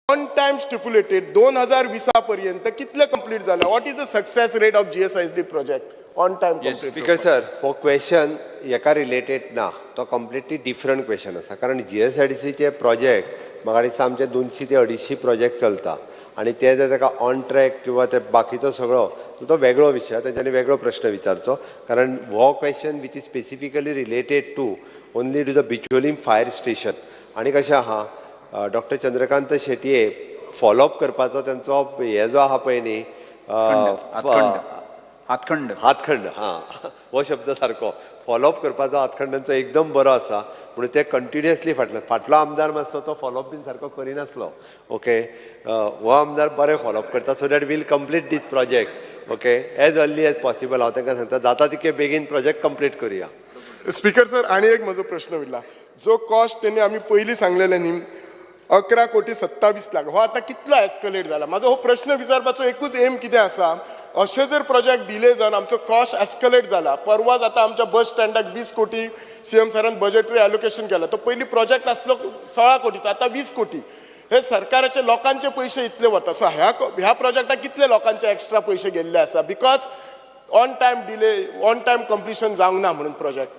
On time stipulated 2020 पर्यंत कितले कंप्लीट जाला? What is the success rate of GSID project on time complete? Speaker sir, हो क्वेश्चन हेका रिलेटेड ना, तो कंप्लिटली डिफरंट क्वेश्चन आसा, कारण जीएसआयडीसीचे प्रोजेक्ट म्हाका दिसता आमचे 200 ते 250 प्रोजेक्ट चलता आनी ते जर ताका ऑन ट्रॅक किंवा ते बाकीचो सगळो तो वेगळो विशय, तेंच्यांनी वेगळो प्रश्न विचारचो, कारण हो question which is specifically related to only to the Bicholim fire station. आनी कशें आहा, डॉक्टर चंद्रकांत शेटये फॉलोअप करपाचो तेंचो हे जो आहा पळय न्ही, हातखंड, हातखंड. हातखंड, हां, हो शब्द सारको. फॉलोअप करपाचो हातखंडांचो एकदम बरो आसा, म्हणून ते कंटिन्युअसली फाटल्यान. फाटलो आमदार मातसो तो फॉलोअप बीन सारको करिनासलो, ओके. हो आमदार बरें फॉलोअप करता, so that we'll complete this project, okay, as early as possible. हांव तांकां सांगता, जाता तितके बेगीन प्रोजेक्ट कंप्लीट करुया. स्पीकर सर, आणि एक म्हजो प्रश्न उरला. जो कॉस्ट तेणी आमी पयलीं सांगलेले न्ही, 11 कोटी 27 लाख, हो आतां कितलो एस्कलेट जाला? म्हाजो हो प्रश्न विचारपाचो एकूच एम कितें आसा, अशें जर प्रोजेक्ट डिले जावन आमचो कॉस्ट एस्कलेट जाला, परवाच आतां आमच्या बस स्टँडाक 20 कोटी सीएम सरान बजेटरी एलोकेशन केला. तो पयलीं प्रोजेक्ट आसलो 16 कोटीचो, आतां 20 कोटी. हे सरकाराचे लोकांचे पयशे इतले वता. सो ह्या प्रोजेक्टाक कितले लोकांचे एक्स्ट्रा पयशे गेल्ले आसा, because on time delay, on time completion जावंक ना म्हणून प्रोजेक्ट?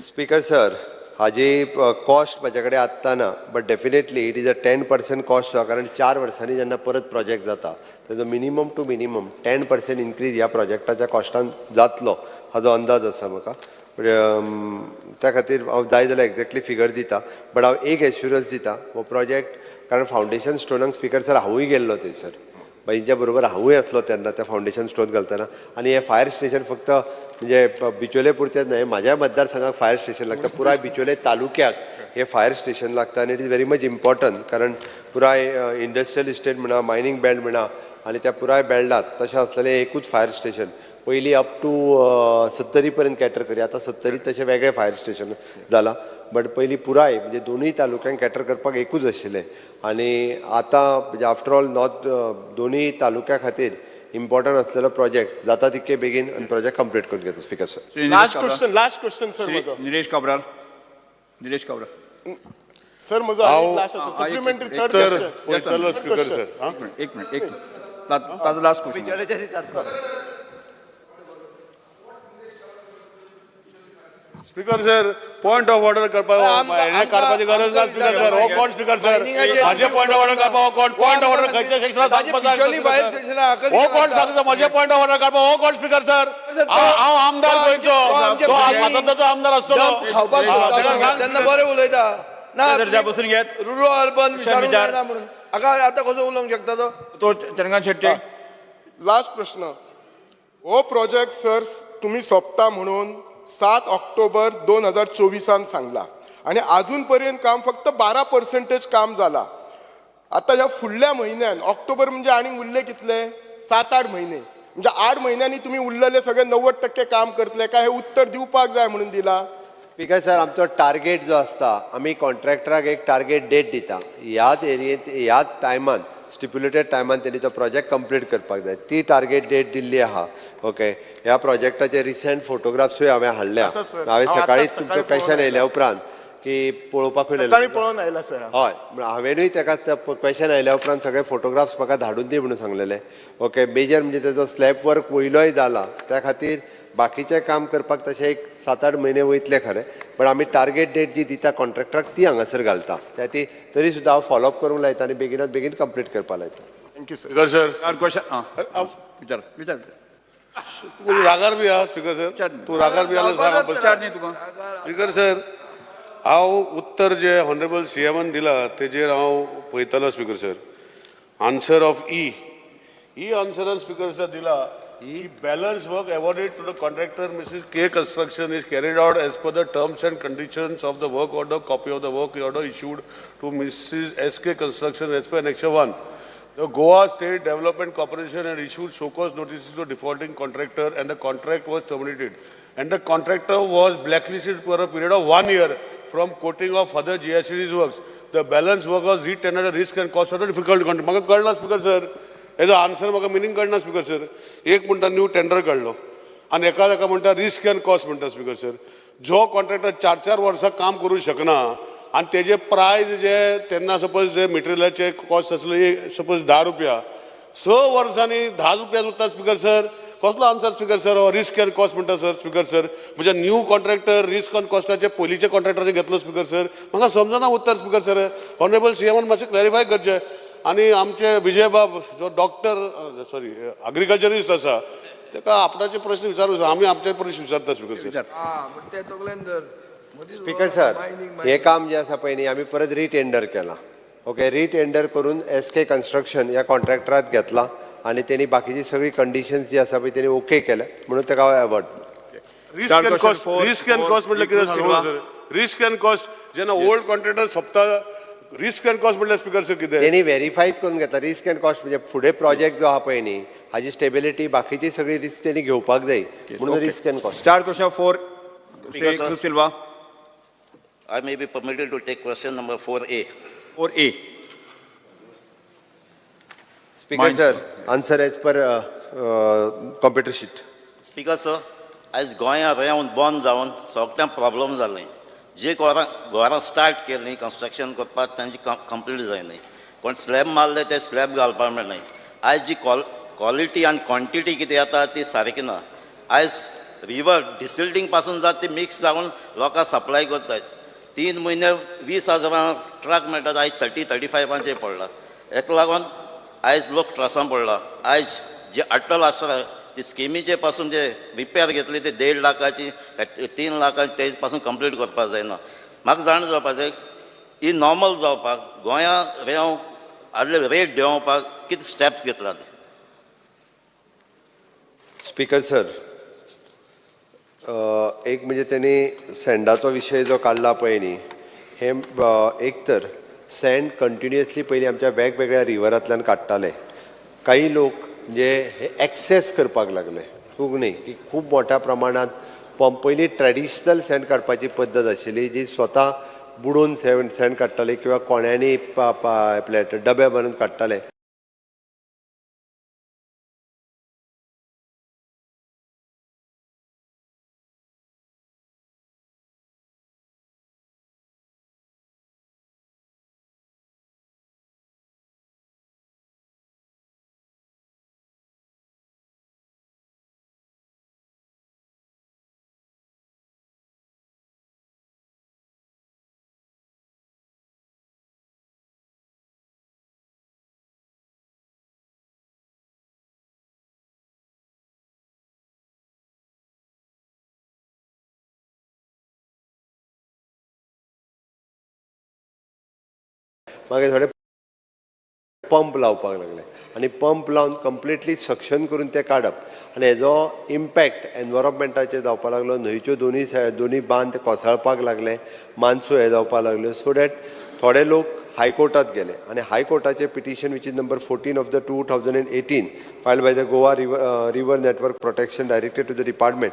स्पीकर सर, हाजी कॉस्ट म्हाजे कडेन आत्तां ना, but definitely it is a 10% cost, कारण 4 वर्सांनी जेन्ना परत प्रोजेक्ट जाता तेजो minimum to minimum 10% increase ह्या प्रोजेक्टाच्या कॉस्टान जातलो हाजो अंदाज आसा म्हाका. त्या खातीर हांव जाय जाल्यार एक्झॅक्टली फिगर दिता, बट हांव एक एश्युरन्स दिता, हो प्रोजेक्ट, कारण फावंडेशन स्टोनाक, स्पीकर सर, हांवूय गेल्लो थंयसर, बाईंच्या बरोबर हांवूय आसलो तेन्ना त्या फावंडेशन स्टोन घालतना. आनी हें फायर स्टेशन फक्त म्हणजे बिचोले पुरतेंच न्हय, म्हाज्या मतदारसंघाक फायर स्टेशन लागता, पुराय बिचोले तालुक्याक हें फायर स्टेशन लागता आनी it is very much important, कारण पुराय इंडस्ट्रियल इस्टेट म्हणा, मायनींग बेल्ट म्हणा आनी त्या पुराय बेल्टात तशें आसलेलें एकूच फायर स्टेशन. पयलीं अप टू सत्तरी पर्यंत कॅटर करी, आतां सत्तरी तशें वेगळें फायर स्टेशन जालां, बट पयलीं पुराय म्हणजे दोनूय तालुक्यांक कॅटर करपाक एकूच आशिल्लें. आनी आतां म्हणजे आफ्टर ऑल नॉर्थ दोनूय तालुक्या खातीर इम्पॉर्टंट आसलेलो प्रोजेक्ट जाता तितके बेगीन आनी प्रोजेक्ट कंप्लीट करून घेता, speaker sir. Shri Nilesh last Cabral. Question, last question sir म्हजो. निलेश काब्राल, निलेश काब्राल. सर, म्हजो हांव- लास्ट आसा, सप्लिमेंटरी थर्ड तर क्वेश्चन. पळयतलो स्पीकर सर, आं. एक मिनिट, एक मिनिट, एक मिनिट. ताजो last question. Speaker sir, point of order करपाक हें काडपाची गरज ना स्पीकर सर. हो कोण स्पीकर सर, माझे पॉयंट ऑफ ऑर्डर काडपाक हो कोण? पॉयंट ऑफ ऑर्डर खंयच्या सेक्शनात सांगपाक? हो कोण सांगता म्हजे पॉयंट ऑफ ऑर्डर काडपाक हो कोण स्पीकर सर? हांव आमदार गोंयचो, तो आज म्हातारचो आमदार आसतलो. खावपाक हा, ताका सांग. तेन्ना बरें उलयता ना. सर, ज्या बसून घेत. रुरल अर्बन विचारूंक विचार. जायना म्हणून हाका आतां कसो उलोवंक शकता तो? तो चंद्रकांत शेट्टी. लास्ट प्रश्न. हो प्रोजेक्ट सर, तुम्ही सोंपता म्हणून 7 ऑक्टोबर 2024 सांगला आनी आजून पर्यंत काम फक्त 12 पर्संटेज काम जाला. आतां ह्या फुडल्या म्हयन्यान, ऑक्टोबर म्हणजे आनीक उरले कितले, 7-8 म्हयने, म्हणजे 8 म्हयन्यांनी तुमी उरलेले सगळे 90% काम करतले काय, हे उत्तर दिवपाक जाय म्हणून दिला. स्पीकर सर, आमचो टार्गेट जो आसता, आमी कॉन्ट्रॅक्टराक एक टार्गेट डेट दिता, ह्याच एरियेंत ह्याच टायमान, स्टिप्युलेटेड टायमान तेणी तो प्रोजेक्ट कंप्लीट करपाक जाय. ती टार्गेट डेट दिल्ली आहा, ओके. ह्या प्रोजेक्टाचे रिसंट फोटोग्राफ्सूय हांवें हाडल्या. आसा, सर. हांवें हांव सकाळीच आतांच तुमचो सकाळी क्वेश्चन पळोवन येयल्या उपरांत की पळोवपाकूय सकाळी पळोवन आयला सर हांव. हय, म्हळ्यार हांवेनूय ताका क्वेश्चन आयल्या उपरांत सगळे फोटोग्राफ्स म्हाका धाडून दी म्हणून सांगलेले, ओके. मेजर म्हणजे तेजो स्लॅब वर्क वयलोय जाला, त्या खातीर बाकीचें काम करपाक तशें एक 7-8 म्हयने वयतले खरें, पण आमी टार्गेट डेट जी दिता कॉन्ट्रॅक्टराक ती हांगासर घालता. त्या ती तरी सुद्दां हांव फॉलोअप करूंक लायता आनी बेगिनात बेगीन कंप्लीट करपाक लायता. Thank you sir. Speaker sir. Question विचार, विचार. तूं रागार बी आहा स्पीकर सर? विचार. तूं रागार बी जाल्यार सांग. विचार न्ही तुका. स्पीकर सर, हांव उत्तर जे हॉनरेबल सी एमान दिला तेजेर हांव पळयतालो स्पीकर सर. आन्सर ऑफ ई, ई आन्सरान स्पीकर सर दिला की balance work awarded to the contractor Mrs K Construction is carried out as per the terms and conditions of the work order. Copy of the work order issued to Mrs S K Construction as per annexure 1. The Goa State Development Corporation had issued show cause notices to defaulting contractor and the contract was terminated. And the contractor was blacklisted for a period of one year from quoting of further GSC's works. The balance work was re-tendered at risk and cost of the difficult contract. म्हाका कळना speaker sir, हेजो answer म्हाका meaning कळना speaker sir. एक म्हणटा new tender काडलो आनी एका एका म्हणटा रिस्क अँड कॉस्ट म्हणटा. स्पीकर सर, जो कॉन्ट्रॅक्टर 4-4 वर्सां काम करूं शकना आनी तेजे प्रायज जे तेन्ना सपोज जे मटेरियलाचे कॉस्ट आसले सपोज 10 रुपया, 6 वर्सांनी 10 रुपया उरता स्पिकर सर. कसलो आन्सर स्पिकर सर हो? रिस्क एंड कॉस्ट म्हणटा सर. स्पिकर सर, म्हणजे न्यू कॉन्ट्रॅक्टर रिस्क एंड कॉस्टाचे पयलींचे कॉन्ट्रॅक्टराचे घेतलो स्पिकर सर. म्हाका समजना उत्तर स्पिकर सर. ऑनरेबल सीएमान मातशें क्लॅरिफाय करचें. आनी आमचे विजयबाब जो डॉक्टर सॉरी अग्रिकल्चरिस्ट आसा ताका आपणाचे प्रश्न विचारू, आमी आमचे प्रश्न विचारता स्पिकर सर. आं, म्हण ते तकलेन धर. मदींच स्पीकर सर, मायनींग हे काम जें आसा पळय न्ही, आमी परत रिटेंडर केलां. ओके, रिटेंडर करून एस के कन्स्ट्रक्शन ह्या कॉन्ट्रॅक्टराक घेतलां आनी तेणी बाकीची सगळी कंडिशन्स जी आसा पळय तेणी ओके केल्या, म्हणून ताका हांव award. Risk and cost, risk and cost म्हटल्यार कितें सर? रिस्क एंड कॉस्ट जेन्ना ओल्ड कॉन्ट्रॅक्टर सोंपता, रिस्क एंड कॉस्ट म्हटल्यार स्पिकर सर कितें? तेणी व्हेरीफाय करून घेतला रिस्क एंड कॉस्ट, म्हणजे फुडें प्रोजेक्ट जो आहा पळय न्ही हाजी स्टेबिलिटी बाकीची सगळी रिस्क तेणी घेवपाक जाय, म्हणून risk and cost. Starred question 4, Shri Speaker, sir. Cruz Silva. I may be permitted to take question number 4A. 4A. Speaker sir, answer as per computer sheet. Speaker sir, आयज गोंयांत रेंव बंद जावन सगळ्यांक प्रॉब्लम जालें. जे घरां घरां स्टार्ट केलीं कन्स्ट्रक्शन करपाक तांची कंप्लीट जायना. कोण स्लॅब मारले ते स्लॅब घालपाक मेळनाय. आयज जी क्वॉलिटी आनी क्वॉन्टिटी कितें येता ती सारकी ना. आयज रिवर डिसिल्टींग पासून जाता ती मिक्स जावन लोकांक सप्लाय करतात. 3 म्हयने 20 हजारां ट्रक मेळटात, आयज 30 35आंचेर पडला. हेका लागून आयज लोक त्रासान पडला. आयज जे अटल आसरा ती स्किमीचे पासून जे रिपेर घेतली ते 1.5 लाखाची, 3 लाखाची, ते पासून कंप्लीट करपाक जायना. म्हाका जाणा जावपाक जाय, ही नॉर्मल जावपाक गोंया रेंव आदले रेट देंवोवपाक कितें स्टेप्स घेतला ते? स्पीकर सर, एक म्हणजे तेणी सँडाचो विशय जो काडला पळय न्ही, हें एक तर सँड कंटिन्युअसली पयलीं आमच्या वेगवेगळ्या रिवरांतल्यान काडटाले. काही लोक म्हणजे हे एक्सेस करपाक लागले, चूक न्ही की खूब मोठ्या प्रमाणांत पंप. पयलीं ट्रेडिशनल सँड काडपाची पद्दत आशिल्ली, जी स्वता बुडोवन सँड काडटाले किंवा कोण्यांनी आपले डबे भरून काडटाले. मागीर थोडे पंप लावपाक लागले आनी पंप लावन कंप्लिटली सक्शन करून ते काडप आनी हेजो इम्पॅक्ट एनवायरोमेंटाचेर जावपाक लागलो. न्हंयच्यो दोनूय सायड दोनूय बांद कोसळपाक लागले, मानसो हे जावपाक लागल्यो. सो that थोडे लोक हायकोर्टात गेले आनी हायकोर्टाचे petition, which is number 14 of the 2018, filed by the Goa River Network Protection, directed to the department.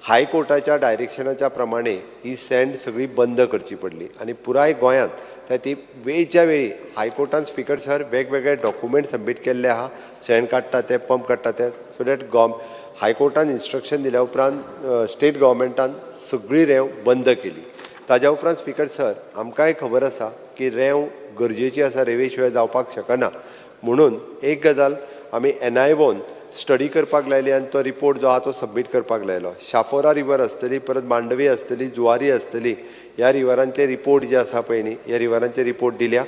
हायकोर्टाच्या डायरेक्शनाच्या प्रमाणे ही सँड सगळी बंद करची पडली आनी पुराय गोंयांत त्या ती वेळच्या वेळी हायकोर्टान, स्पिकर सर, वेगवेगळे डॉक्युमेंट सबमीट केल्ले आहा, सँड काडटा ते, पंप काडटा ते. सो that हायकोर्टान इन्स्ट्रक्शन दिल्या उपरांत स्टेट गव्हर्मेंटान सगळी रेंव बंद केली. ताज्या उपरांत स्पिकर सर, आमकांय खबर आसा की रेंव गरजेची आसा, रेंवे शिवाय जावपाक शकना. म्हणून एक गजाल आमी एनआयओन स्टडी करपाक लायली आनी तो रिपोर्ट जो आहा तो सबमीट करपाक लायलो. शाफोरा रिवर आसतली, परत मांडवी आसतली, जुवारी आसतली, ह्या रिवरांचे रिपोर्ट जे आसा पळय न्ही, ह्या रिवरांचे रिपोर्ट दिल्या.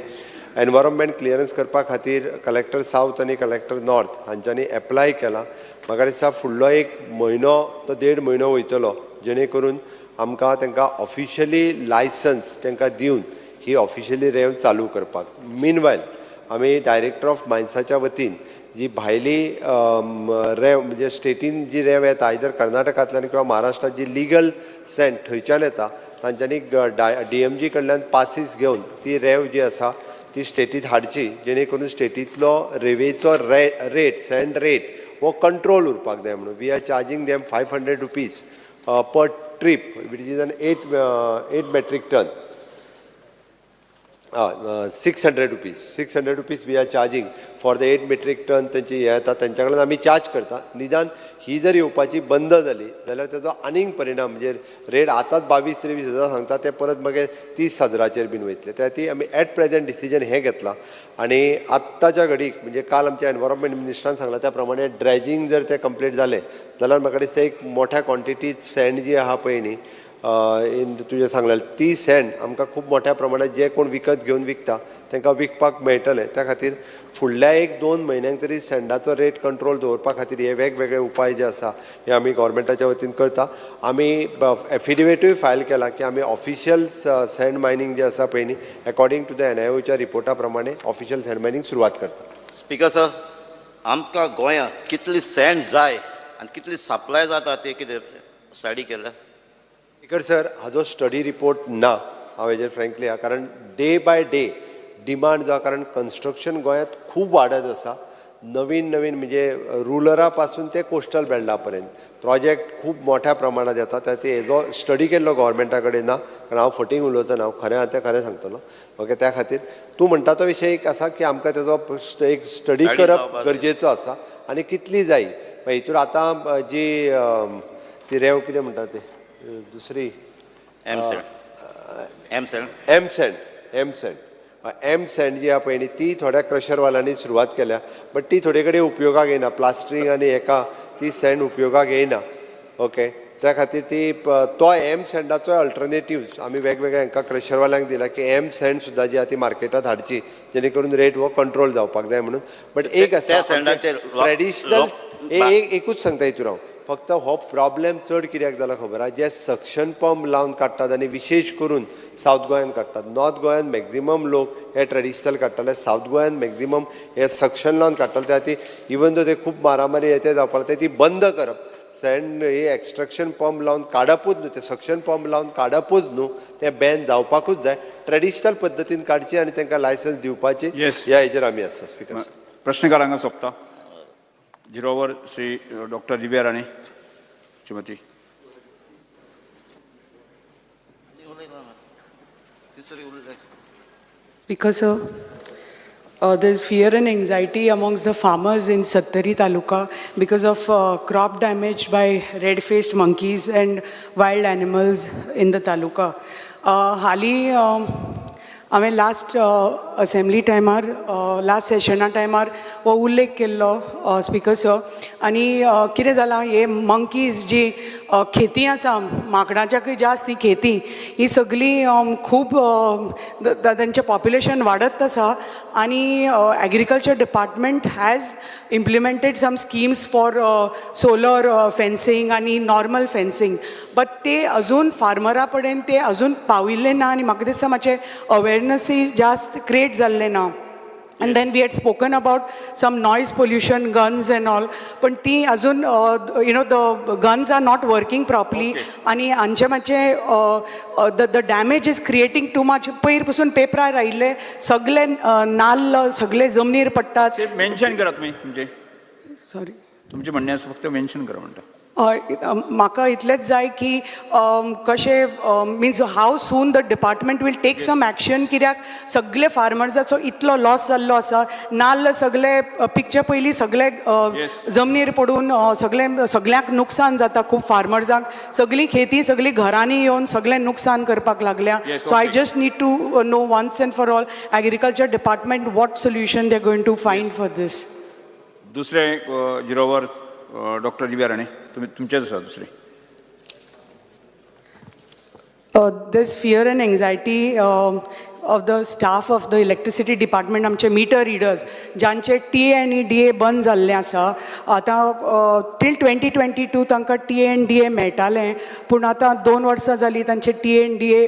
एनवायरोमेंट क्लियरन्स करपा खातीर कलेक्टर सावथ आनी कलेक्टर नॉर्थ हांच्यांनी एप्लाय केला. म्हाका दिसता फुडलो एक म्हयनो तो देड म्हयनो वयतलो, जेणे करून आमकां तांकां ऑफिशियली लायसन्स तांकां दिवन ही ऑफिशियली रेंव चालू करपाक. मीन वायल आमी डायरेक्टर ऑफ मायन्साच्या वतीन जी भायली रेंव, म्हणजे स्टेटीन जी रेंव येता, आयदर कर्नाटकांतल्यान किंवा महाराष्ट्रात जी लिगल सँड थंयच्यान येता, तांच्यांनी डीएमजी कडल्यान पासीस घेवन ती रेंव जी आसा ती स्टेटीत हाडची, जेणे करून स्टेटींतलो रेंवेचो रेट, सँड रेट हो कंट्रोल उरपाक जाय. म्हणून we are charging them ₹500 per trip, which is an 8 metric ton, ₹600, ₹600 we are charging for for the 8 metric ton तेंची हें येता, तेंच्या कडल्यान आमी चार्ज करता. निदान ही जर येवपाची बंद जाली जाल्यार तेजो आनीक परिणाम म्हणजे रेट आतांच 22-23 हजार सांगता, ते परत मागीर 30 हजाराचेर बीन वयतले. त्या खातीर आमी एट प्रेझेंट डिसिजन हें घेतलां आनी आत्ताच्या घडीक म्हणजे काल आमच्या एनवायरमेंट मिनिस्टरान सांगलां त्या प्रमाणे ड्रेजिंग जर तें कंप्लीट जालें जाल्यार म्हाका दिसता एक मोठ्या क्वॉन्टिटीत सँड जी आहा पळय न्ही, इन तुजें सांगलें, ती सँड आमकां खूब मोठ्या प्रमाणात जे कोण विकत घेवन विकता तांकां विकपाक मेळटलें. त्या खातीर फुडल्या एक दोन म्हयन्यांक तरी सँडाचो रेट कंट्रोल दवरपा खातीर हे वेगवेगळे उपाय जे आसा हे आमी गोवोरमेंटाच्या वतीन करता. आमी एफिडेविटूय फायल केला की आमी ऑफिशियल सँड मायनींग जे आसा पळय न्ही, अकॉर्डिंग टू the एनआयओच्या रिपोर्टा प्रमाणे ऑफिशियल सँड मायनींग सुरवात करता. स्पीकर सर, आमकां गोंयांत कितली सँड जाय आनी कितली सप्लाय जाता ते कितें स्टडी केल्या? स्पीकर सर, हाजो स्टडी रिपोर्ट ना हांव हेजेर फ्रेंकली आहा, कारण डे बाय डे डिमांड जो आहा, कारण कन्स्ट्रक्शन गोंयांत खूब वाडत आसा. नवीन नवीन म्हणजे रुरला पासून ते कोस्टल बेल्टा पर्यंत प्रोजेक्ट खूब मोठ्या प्रमाणात येता. त्या खातीर हेजो स्टडी केल्लो गोवोरमेंटा कडेन ना, कारण हांव फटींग उलयतना, हांव खरें आहा तें खरें सांगतलो. ओके, त्या खातीर तूं म्हणटा तो विशय एक आसा की आमकां तेजो एक स्टडी Study करप जावपा जाय. गरजेचो आसा आनी कितली जाय हितून आतां जी ती रेंव कितें म्हणटा ते दुसरी M sand, M sand. M sand, M sand, M sand जी आहा पळय न्ही, ती थोड्या क्रशरवाल्यांनी सुरवात केल्या, बट ती थोडे कडेन उपयोगाक येयना. प्लास्टरींग आनी हेका ती सँड उपयोगाक येयना. ओके, त्या खातीर ती तो एम सँडाचो अल्टरनेटिव्स आमी वेगवेगळ्या हांकां क्रशरवाल्यांक दिला की एम सँड सुद्दां जी आहा ती मार्केटांत हाडची, जेणे करून रेट हो कंट्रोल जावपाक जाय म्हणून. बट एक आसा त्या सँडाचेर ट्रेडिशनल एक एकूच सांगता हितून हांव फक्त, हो प्रॉब्लेम चड कित्याक जाला खबर आहा? जे सक्शन पंप लावन काडटात आनी विशेश करून सावथ गोंयान काडटात. नॉर्थ गोंयान मॅक्झिमम लोक हे ट्रेडिशनल काडटाले, सावथ गोंयान मॅक्झिमम हे सक्शन लावन काडटाले. त्या खातीर इवन दो ते खूब मारामारी हे ते जावपाक लागले, ती बंद करप, सँड हे एक्स्ट्रक्शन पंप लावन काडपूच न्हू, ते सक्शन पंप लावन काडपूच न्हू, ते बॅन जावपाकूच जाय. ट्रेडिशनल पद्दतीन काडची आनी तांकां लायसन्स दिवपाची. ह्या हेजेर आमी आसा, स्पिकर. प्रश्नकाळ हांगा सोंपता. Zero our, Shri doctor Divya Rane, Shrimati. तिसरी उरले. Speaker sir, there's fear and anxiety amongst the farmers in Sattari Taluka because of crop damage by red-faced monkeys and wild animals in the taluka. हाली हांवें last assembly टायमार, last सेशना टायमार हो उल्लेख केल्लो, speaker sir. आनी कितें जालां, हे मंकीज जी खेती आसा, माकडांच्याकूय जास्त ही खेती, ही सगळी खूब तांचें पॉप्युलेशन वाडत आसा. आनी agriculture department has implemented some schemes for solar fencing आनी नॉर्मल फेन्सिंग, बट ते अजून फार्मरा कडेन ते अजून पाविल्ले ना आनी म्हाका दिसता मातशें अवेरनसूय जास्त क्रिएट जाल्लें ना. And then we had spoken about some noise pollution guns and all, पण ती अजून the guns are not working properly. आनी हांचे मातशें the damage is creating too much. पयर पसून पेपरार आयिल्ले सगळे नाल्ल सगळे जमनीर पडटात. मेन्शन करा तुमी तुमचे. सॉरी? तुमचें म्हणणें आसा, फक्त मेन्शन करा म्हणटा. हय, म्हाका इतलेंच जाय की कशें, means how soon the department will take some action, कित्याक सगळे फार्मर्साचो इतलो लॉस जाल्लो आसा. नाल्ल सगळे पिकचे पयलीं सगळे जमनीर पडून सगळे सगळ्यांक नुकसान जाता खूब फार्मर्सांक. सगळी खेती सगळी घरांनी येवन सगळें नुकसान करपाक लागल्या. So I just need to know once and for all, agriculture department, what solution they going to find for this. दुसरें zero our, doctor Divya Rane, तुमी तुमचेच आसा दुसरें. There's fear and anxiety of the staff of the electricity department, आमचे metre readers ज्यांचे T A आनी D A बंद जाल्ले आसा. आतां टील 2022 तांकां टी ए आनी डी ए मेळटालें, पूण आतां 2 वर्सां जालीं तांचे टी ए आनी डी ए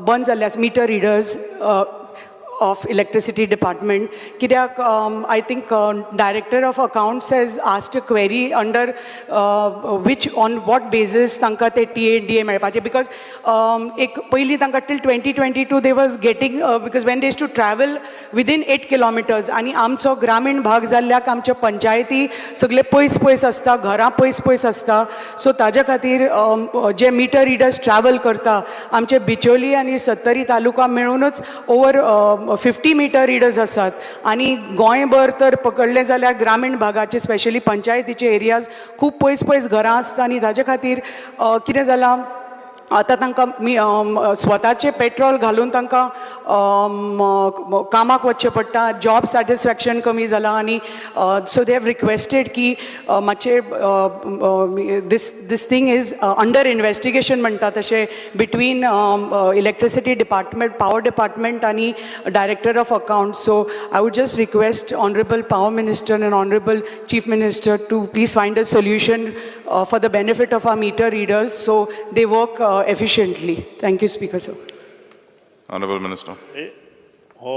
बंद जाल्ले आसा, meter readers of electricity department. कित्याक I think director of accounts has asked a query under which, on what basis तांकां ते टी ए डी ए मेळपाचे, because एक पयलीं तांकां till 2022 they was getting, because when they used to travel within 8 kilometers. आनी आमचो ग्रामीण भाग जाल्ल्याक आमच्यो पंचायती सगळे पयस पयस आसता, घरां पयस पयस आसता. सो ताज्या खातीर जे मिटर रिडर्स ट्रॅवल करता, आमचे बिचोली आनी सत्तरी तालुका मेळूनच ओवर 50 मिटर रिडर्स आसात आनी गोंयभर तर पकडलें जाल्यार ग्रामीण भागाचे, स्पेशली पंचायतीचे एरियाज, खूब पयस पयस घरां आसता आनी ताजे खातीर कितें जालां, आतां तांकां स्वताचें पेट्रोल घालून तांकां कामाक वचचें पडटा. जॉब सॅटिस्फॅक्शन कमी जालां आनी सो they have requested की मातशें this thing is under investigation म्हणटा तशें between electricity department, power department आनी director of account. So I would just request honourable power minister and honourable chief minister to please find a solution for the benefit of our meter readers so they work efficiently. Thank you, Speaker sir. Honorable Minister. हो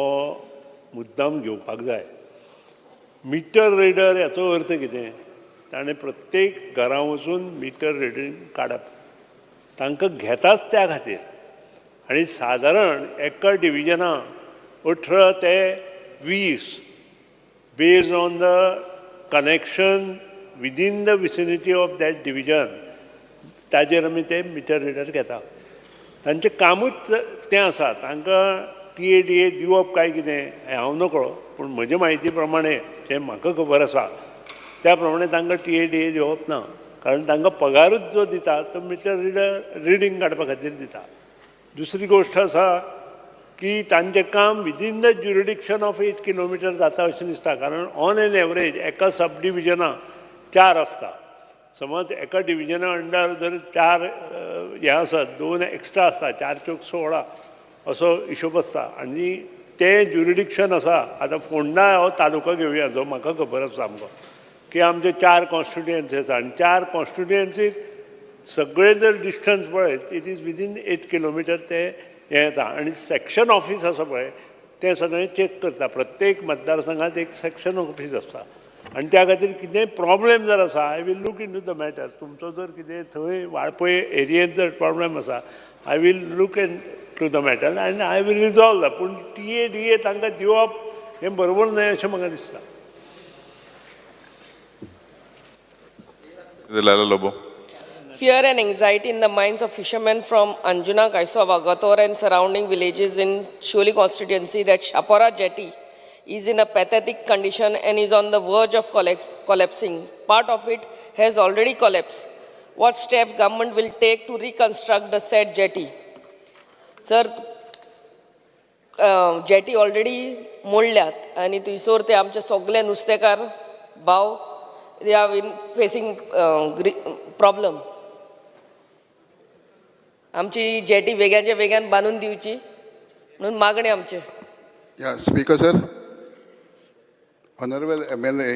मुद्दाम घेवपाक जाय. Metre reader हाचो अर्थ कितें? ताणें प्रत्येक घरा वचून मिटर रिडींग काडप. तांकां घेताच त्या खातीर. आनी सादारण एका डिविजना 18 ते 20, based on the connection within the vicinity of that division, ताजेर आमी ते मिटर रिडर घेता. तांचें कामूच तें आसा. तांकां टी ए डी ए दिवप काय कितें हें हांव नकळो, पूण म्हजे म्हायती प्रमाणे, जें म्हाका खबर आसा त्या प्रमाणे, तांकां टी ए डी ए दिवप ना, कारण तांकां पगारूच जो दिता तो मिटर रिडर रिडींग काडपा खातीर दिता. दुसरी गोश्ट आसा की तांचें काम within the jurisdiction of 8 kilometre जाता अशें दिसता, कारण ऑन एन एवरेज एका सब डिविजना चार आसता. समज एका डिविजना अंडर जर चार हें आसत, दोन एक्स्ट्रा आसता, चार चौक 16 असो हिशोब आसता आनी तें ज्युरिडिक्शन आसा. आतां फोंडा हो तालुका घेवया, जो म्हाका खबर आसा सामको की आमचे चार कॉन्स्टिट्युएन्सी आसा आनी चार कॉन्स्टिट्युएन्सीत सगळे जर डिस्टन्स पळयत, it is within 8 kilometre ते हें येता. आनी सेक्शन ऑफीस आसा पळय, तें सगळें चॅक करता. प्रत्येक मतदारसंघात एक सेक्शन ऑफीस आसता आनी त्या खातीर कितेंय प्रॉब्लेम जर आसा, I will look into the matter. तुमचो जर कितें थंय वाळपय एरियेंत जर प्रॉब्लेम आसा, I will look into the matter and I will resolve. पूण टी ए डी ए तांकां दिवप हें बरोबर न्हय अशें म्हाका दिसता. Delilah Lobo. Fear and anxiety in the minds of fishermen from Anjuna, Kaisua, Vagator and surrounding villages in Siolim constituency that Chapora jetty is in a pathetic condition and is on the verge of collapsing. Part of it has already collapsed. What steps government will take to reconstruct the said jetty? Sir, jetty already मोडल्यात आनी थंयसर ते आमचे सगळे नुस्तेकार भाव, they are in facing problem. आमची jetty वेग्याच्या वेग्यान बांदून दिवची म्हणून मागणें आमचें. Yeah, Speaker sir, honourable MLA,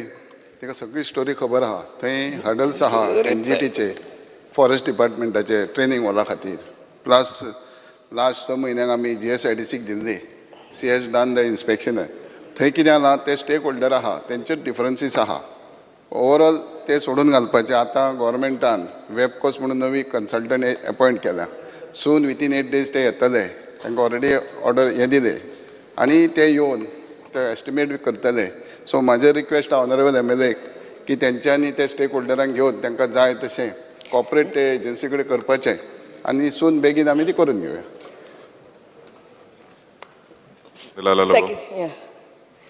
ताका सगळी स्टोरी खबर आहा. थंय हडल्स आहा एनजीटीचे, फॉरेस्ट डिपार्टमेंटाचे ट्रेनींग हॉला खातीर. प्लस लास्ट 6 म्हयन्यांक आमी जीएसआयडीसीक दिल्ली. She has done the inspection. थंय कितें जालां, ते स्टेक होल्डर आहा, तेंच्योच डिफरन्सीस आहा. ओवरऑल ते सोडून घालपाचे. आतां गोवोरमेंटान वेबकोस म्हणून नवी कन्सल्टंट एपॉयंट केल्या. सून विथीन 8 डेज ते येतले. तांकां ऑलरेडी ऑर्डर हें दिले आनी ते येवन ते एस्टिमेट बी करतले. सो म्हाजें रिक्वेस्ट ऑनरेबल एमएलएक की तेंच्यांनी ते स्टेक होल्डरांक घेवन तांकां जाय तशें कॉपरेट ते एजन्सी कडेन करपाचें आनी सून बेगीन आमी ती करून घेवया. Delilah Lobo. Second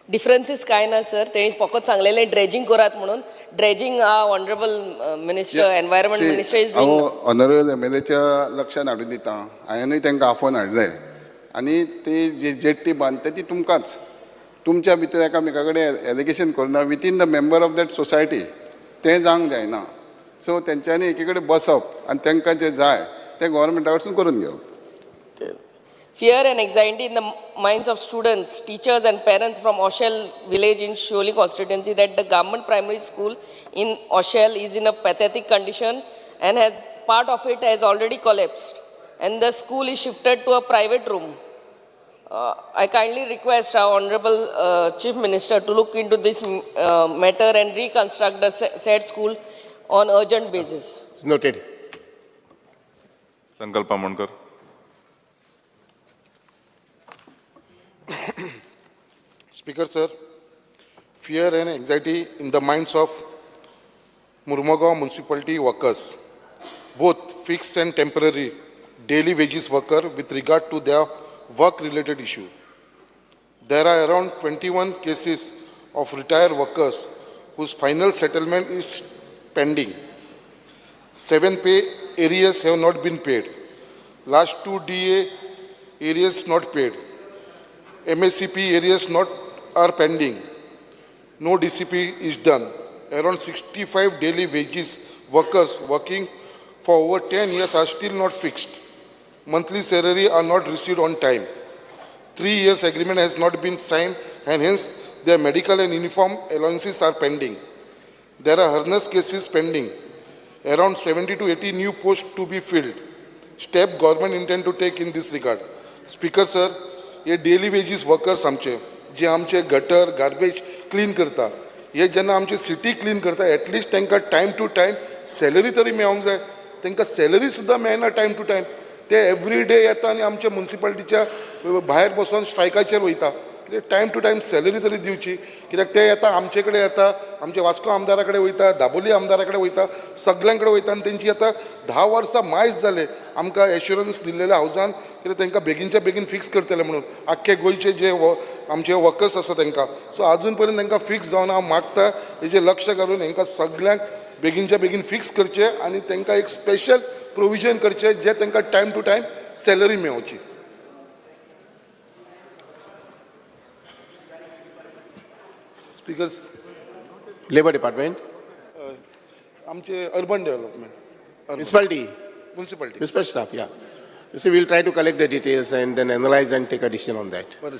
differences काय ना सर, तेणी फकत सांगलेलें ड्रेजिंग करात म्हणून. Dredging, honourable minister, environment minister is हांव डुईंग. ऑनरेबल एमएलएच्या लक्षान हाडून दिता, हांवेनूय तांकां आफोवन हाडले आनी ती जी जेट्टी बांदता ती तुमकांच तुमच्या भितर एकामेका कडेन एलिगेशन करुना within the member of that society, तें जावंक जायना. सो तेंच्यांनी एकी कडेन बसप आनी तांकां जें जाय तें गोवोरमेंटा कडसून करून घेवप. Fear and anxiety in the minds of students, teachers, and parents from Oshel village in Siolim constituency that the government primary school in Oshel is in a pathetic condition and has part of it has already collapsed, and the school is shifted to a private room. I kindly request our Honorable Chief Minister to look into this matter and reconstruct the said school on urgent basis. Noted. Sankalp Amonkar. Speaker sir, fear and anxiety in the minds of Mormugao municipality workers, both fixed and temporary daily wages worker, with regard to their work-related issue. There are around 21 cases of retired workers whose final settlement is pending. 7 pay arrears have not been paid. Last 2 DA arrears not paid. MACP arrears not are pending. No DCP is done. Around 65 daily wages workers working for over 10 years are still not fixed. Monthly salary are not received on time. 3 years agreement has not been signed and hence their medical and uniform allowances are pending. There are harness cases pending. Around 70 to 80 new posts to be filled. Step government intend to take in this regard. Speaker sir, हे daily wages workers आमचे जे आमचे gutter garbage clean करता, हे जेन्ना आमची city clean करता at least तांकां time to time salary तरी मेळोंक जाय. तांकां सॅलरी सुद्दां मेळना टायम टू टायम. ते एवरी डे येता आनी आमच्या मुन्सिपालिटीच्या भायर बसून स्ट्रायकाचेर वयता. कित्याक टायम टू टायम सॅलरी तरी दिवची. कित्याक ते येता आमचे कडेन येता, आमचे वास्को आमदारा कडेन वयता, दाबोली आमदारा कडेन वयता, सगळ्यां कडेन वयता आनी तेंची आतां 10 वर्सां मायज जाले आमकां एश्युरन्स दिल्लेले हावजान कित्याक तांकां बेगीनच्या बेगीन फिक्स करतले म्हणून आख्खे गोंयचे जे आमचे वर्कर्स आसा तांकां. सो आजून पर्यंत तांकां फिक्स जावन हांव मागता हेजें लक्ष घालून हांकां सगळ्यांक बेगीनच्या बेगीन फिक्स करचें आनी तांकां एक स्पेशल प्रोविजन करचें जे तांकां टायम टू टायम सॅलरी मेळोवची. Speaker, labour department, आमचे urban development, municipality, municipality, municipal staff. Yeah, so we'll try to collect the details and then analyse and take a decision on that. बरें.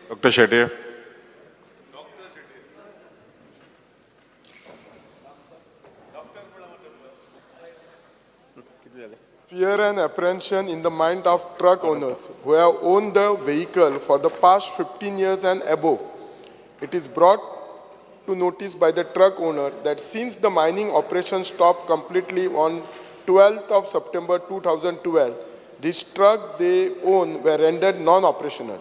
Dr. Shetty. Fear and apprehension in the mind of truck owners who have owned the vehicle for the past 15 years and above. It is brought to notice by the truck owner that since the mining operation stopped completely on 12th of September 2012, this truck they own were rendered non-operational.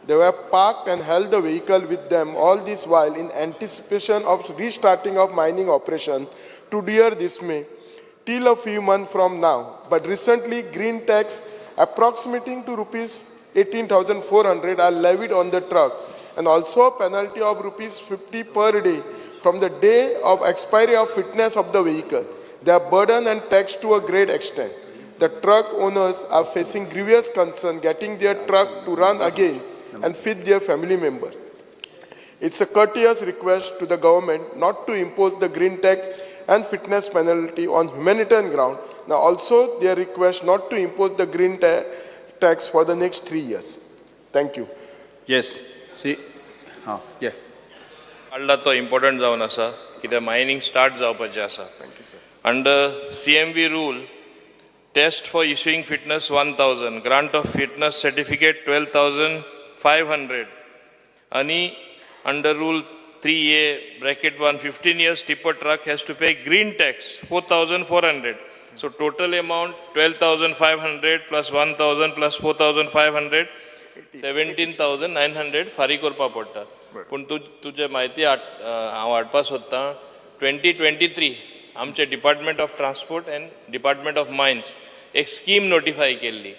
They were parked and held the vehicle with them all this while in anticipation of restarting of mining operation to dear this May, till a few months from now. But recently, green tax approximating to rupees 18,400 are levied on the truck, and also a penalty of rupees 50 per day from the day of expiry of fitness of the vehicle. They are burdened and taxed to a great extent. The truck owners are facing grievous concern getting their truck to run again and feed their family members. It's a courteous request to the government not to impose the green tax and fitness penalty on humanitarian ground. Now also their request not to impose the green tax for the next 3 years. Thank you. Yes, see, हां, ये काडला तो important जावन आसा कित्याक mining start जावपाचें आसा. Under CMV rule, test for issuing fitness 1000, grant of fitness certificate 12,500, आनी under rule 3A bracket 1, 15 years tipper truck has to pay green tax 4,400. So total amount 12,500 plus 1,000 plus 4,500, 17,900 फारीक करपा पडटा. पूण तूं तुजे म्हायती हांव हाडपा सोदतां 2023 आमचे department of transport and department of mines एक स्कीम नोटिफाय केल्ली.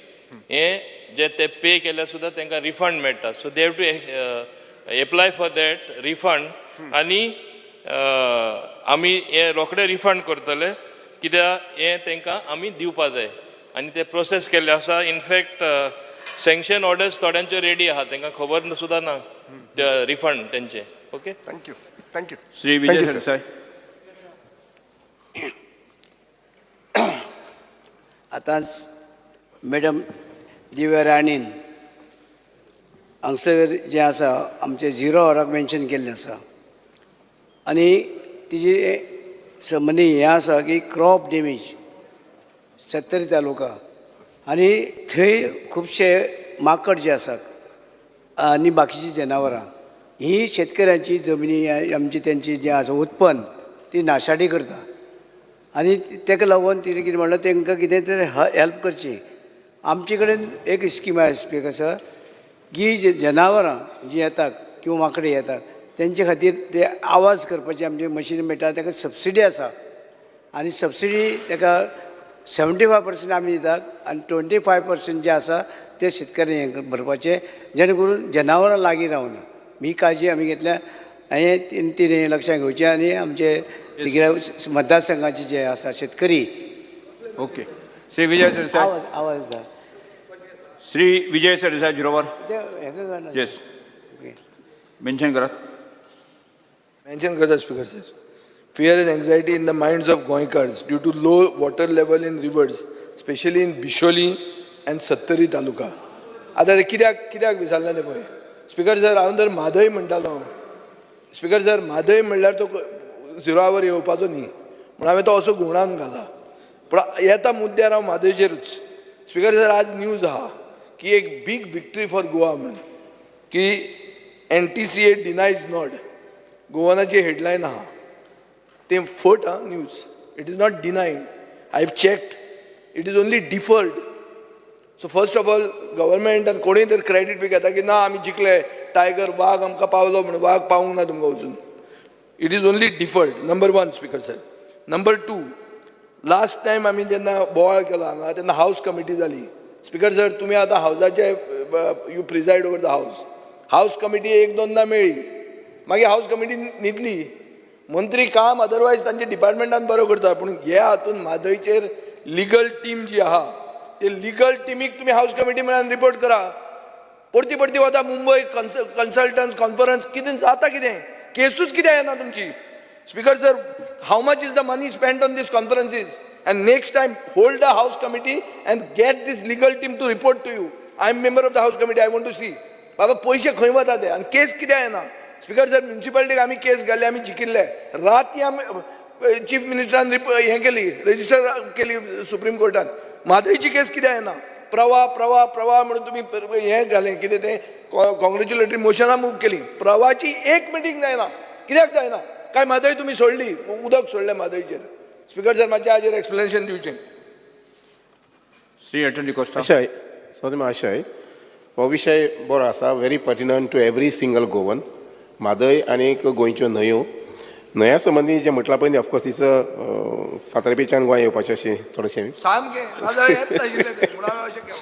हें जे ते पे केल्यार सुद्दां तांकां रिफंड मेळटा. So they have to apply for that refund आनी आमी हें रोखडे रिफंड करतले कित्याक हें तांकां आमी दिवपा जाय आनी ते प्रोसेस केल्ले आसा. इनफॅक्ट सँक्शन ऑर्डर्स थोड्यांच्यो रेडी आहा, तांकां खबर सुद्दां ना ते रिफंड तेंचे. Okay, thank you. Thank you. Shri Vijay Sardesai. आतांच मॅडम दिव्या राणीन हांगसर जें आसा आमचें झिरो आवराक मेन्शन केल्लें आसा आनी तिजी संबंदी हें आसा की क्रॉप डॅमेज सत्तरी तालुका आनी थंय खुबशे माकड जे आसात आनी बाकीचीं जनावरां ही शेतकऱ्यांची जमनी आमची तेंची जें आसा उत्पन्न ती नाशाडी करता आनी ताका लागून तिणें कितें म्हणलां तांकां कितें तरी हेल्प करची. आमचे कडेन एक स्कीम आसा स्पीकर सर की जनावरां जीं येतात किंवा माकडे येतात तेंचे खातीर ते आवाज करपाचे आमचे मशीन मेळटा, ताका सबसिडी आसा आनी सबसिडी ताका 75% आमी दितात आनी 25% जे आसा ते शेतकऱ्यांनी हें भरपाचें, जेणे करून जनावरां लागीं रावना. ही काळजी आमी घेतल्या. हें तिणें लक्षांत घेवचें आनी आमचे तिगेल्या मतदारसंघाचे जे आसा शेतकरी. ओके, श्री विजय सरदेसाय. आवाज आवाज येता. Shri Vijay Sardesai, zero hour. Yes, mention करात. मेन्शन करता, Speaker sir. Fear and anxiety in the minds of Goenkars due to low water level in rivers, specially in Bicholim and Sattari taluka. आतां ते कित्याक विचारलें तें पळय. स्पीकर सर, हांव जर म्हादय म्हणटालो, स्पीकर सर, म्हादय म्हणल्यार तो झिरो our येवपाचो न्ही म्हूण हांवें तो असो घुंवडावन घाला, पूण येता मुद्द्यार हांव म्हादयचेरूच. स्पीकर सर, आज न्यूज आहा की एक बीग विक्ट्री फॉर गोवा म्हणून की NTCA denies nod. गोवनाची headline आहा. ते फट आं news. It is not denied, I have checked. It is only deferred. So first of all, government आनी कोणूय तर क्रेडीट बी घेता की ना, आमी जिखले, टायगर वाग आमकां पावलो म्हणून. वाग पावूंक ना तुमकां वचून. It is only deferred, number one, Speaker sir. Number two, last time आमी जेन्ना बोवाळ केलो हांगा तेन्ना हावस कमिटी जाली. स्पीकर सर, तुमी आतां हावजाचे, you preside over the house. House committee एक दोनदा मेळ्ळी, मागीर हावस कमिटी न्हिदली. मंत्री काम अदरवायज तांच्या डिपार्टमेंटान बरो करता, पूण हे हातून म्हादयचेर लिगल टीम जी आहा ते लिगल टिमीक तुमी हावस कमिटी म्हळ्यार रिपोर्ट करा. परती परती वता मुंबय, कन्सल्टन्स कॉन्फरन्स, कितें जाता कितें, केसूच कितें येना तुमची. Speaker sir, how much is the money spend on these conferences? And next time hold the house committee and get this legal team to report to you. I am member of the house committee, I want to see बाबा पयशे खंय वता ते आनी केस कित्याक येना. Speaker sir, म्युनिसिपालिटीक आमी केस घाली, आमी जिखिल्ले. राती आमी चीफ मिनिस्टरान हें केली, रजिस्टर केली सुप्रीम कोर्टान. म्हादयची केस कित्याक येना? प्रवाह, प्रवाह, प्रवाह म्हणून तुमी हें घालें, कितें तें, कॉंग्रेच्युलेटरी मोशनां मूव केली. प्रवाहाची एक मिटींग जायना, कित्याक जायना? काय म्हादय तुमी सोडली, उदक सोडलें म्हादयचेर? स्पीकर सर, मातशें हाजेर एक्सप्लेनेशन दिवचें. श्री एल्टन डिकोस्टा. आशय, सॉरी आशय, हो विशय बरो आसा, very pertinent to every single Goan. Mhadei आनी गोंयच्यो न्हंयो, न्हंया संबंदी जें म्हटलां पळय न्ही, ऑफकोर्स तिचो फातर्पेच्यान गोंय येवपाचें अशें थोडेशें. सामकें, नाजाल्यार येत नाशिल्लें तें, म्हणून हांवें अशें केलां,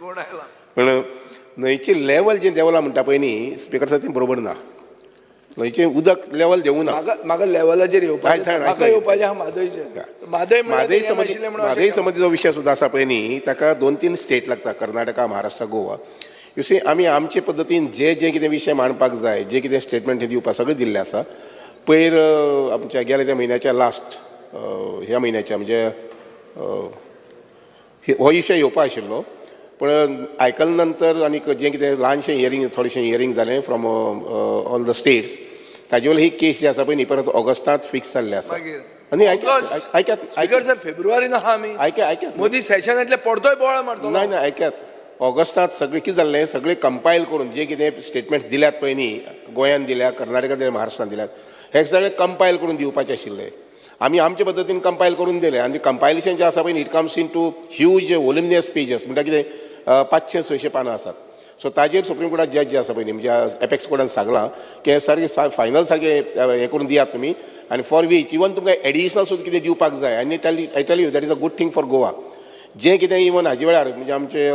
घुंवडायलां. पूण न्हंयची लेवल जें देंवलां म्हणटा पळय न्ही, स्पिकर सर, तें बरोबर ना. न्हंयचें उदक लेवल देंवूं ना. म्हाका लेवलाचेर येवपाचें, म्हाका येवपाचें आहा म्हादयचेर. म्हादय म्हादय संबंदी, म्हादय संबंदी जो विशय सुद्दां आसा पळय न्ही, ताका दोन तीन स्टेट लागता, कर्नाटका, महाराष्ट्र, गोवा. You see, आमी आमचे पद्दतीन जे जे कितें विशय मांडपाक जाय, जे कितें स्टेटमेंट दिवपाक सगळें दिल्लें आसा. पयर आमच्या गेल्या त्या म्हयन्याच्या लास्ट, ह्या म्हयन्याच्या, म्हणजे हो विशय येवपा आशिल्लो, पूण आयकले नंतर आनी जें कितें ल्हानशें हियरींग, थोडेशें हियरींग जालें फ्रॉम ऑल the states, ताजे वयली ही केस जी आसा पळय न्ही, परत ऑगस्टांत फिक्स जाल्लें आसा. आनी आयकात, आयकात. स्पीकर सर, फेब्रुवारीन आहा आमी. आयकात, आयकात. मोदी सेशनांतले परतोय बोवाळ मारतलो. ना ना, आयकात. ऑगस्टांत सगळें कितें जाल्लें, सगळें कंपायल करून जे कितें स्टेटमेंट्स दिल्यात पळय न्ही, गोंयान दिल्या, कर्नाटकान दिल्या, महाराष्ट्रान दिल्यात, हे सगळे कंपायल करून दिवपाचे आशिल्ले. आमी आमचे पद्दतीन कंपायल करून दिले आनी कंपायलेशन जें आसा पळय, it comes into huge voluminous pages, म्हणटा कितें 500-600 पानां आसात. सो ताजेर सुप्रीम कोर्टात जज जे आसा पळय न्ही, म्हणजे एपेक्स कोर्टान सांगलां की हें सारकें फायनल सारकें हें करून दियात तुमी आनी फॉर which even तुमकां एडिशनल सुद्दां कितें दिवपाक जाय. आनी tell I tell you, that is a good thing for Goa. जें कितें इवन हाजे वेळार, म्हणजे आमचे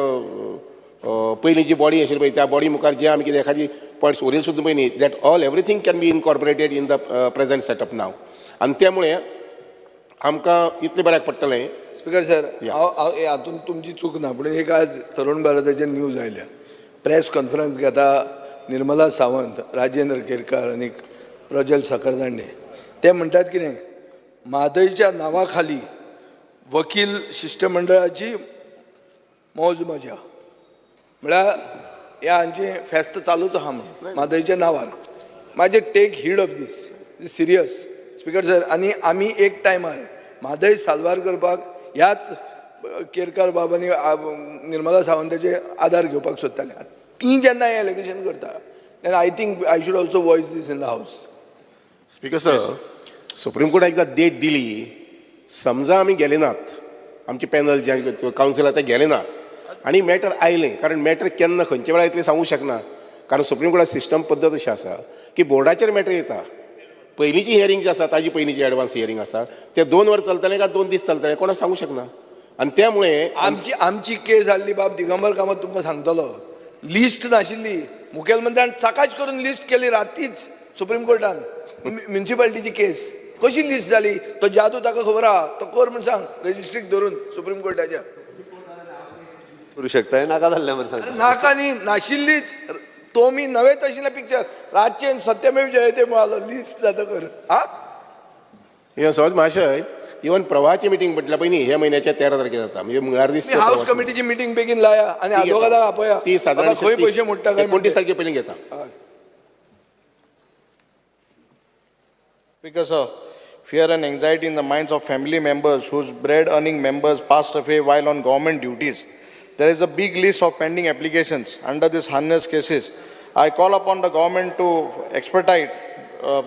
पयलीं जी बॉडी आशिल्ली पळय, त्या बॉडी मुखार जे आमी कितें एखादी पॉयंट्स उरयले सुद्दां पळय न्ही, that all everything can be incorporated in the present setup now. आनी त्यामुळे आमकां इतलें बऱ्याक पडटलें. स्पीकर सर, हांव हातूंत तुमची चूक ना, पूण एक आज तरुण भारताचेर न्यूज आयल्या. प्रेस कॉन्फरन्स घेता निर्मला सावंत, राजेंद्र केरकार आनी प्रजल साखरदांडे. ते म्हणटात कितें, म्हादयच्या नांवा खाली वकील शिश्टमंडळाची मौज मजा. म्हळ्यार ह्या हांचें फेस्त चालूच आहा म्हणून म्हादयच्या नांवार. मातशें take heed of this, serious, Speaker sir. आनी आमी एक टायमार म्हादय साल्वार करपाक ह्याच केरकार बाबांनी निर्मला सावंताचे आदार घेवपाक सोदताले. ती जेन्ना हें एलिगेशन करता तेन्ना I think I should also voice this in the house. Speaker sir, supreme कोर्टान एकदां डेट दिली, समजा आमी गेले नात, आमचे पॅनल जे कावन्सिल ते गेले नात आनी मॅटर आयलें, कारण मॅटर केन्ना खंयच्या वेळार येतलें सांगूंक शकना, कारण सुप्रीम कोर्टात सिस्टम पद्दत अशी आसा की बोर्डाचेर मॅटर येता. पयलींची हियरींग जी आसा, ताजी पयलींची एडवान्स हियरींग आसा, ते 2 वर चलतलें काय 2 दीस चलतलें कोणाक सांगूंक शकना. आनी त्यामुळे आमची आमची केस जाल्ली बाब दिगंबर कामत तुमकां सांगतलो. लिस्ट नाशिल्ली, मुखेलमंत्र्यान साकाच करून लिस्ट केली रातीच सुप्रीम कोर्टान. म्युनिसिपालिटीची केस कशी लिस्ट जाली तो जादू ताका खबर आहा, तो कर म्हूण सांग रजिस्ट्रीक धरून सुप्रीम कोर्टाच्या. करू शकता नाका जाल्लें म्हण सांगता. नाका न्ही, नाशिल्लीच. तो मी नवेच आशिल्लें पिक्चर रातचें सत्यमेव जयते म्हळो लिस्ट जातकर. हा हे सहज महाशय, इवन प्रवाहाची मिटींग म्हटल्या पयलीं ह्या म्हयन्याच्या 13 तारखेर जाता, म्हणजे मंगळार दीस. हाऊस कमिटीची मिटींग बेगीन लाया आनी आदवोगादाक आपया. ती सादारण खंय पयशे मोडटा काय 29 तारखे पयलीं घेता. Because fear and anxiety in the minds of family members whose bread earning members passed away while on government duties. There is a big list of pending applications under this harness cases. I call upon the government to expedite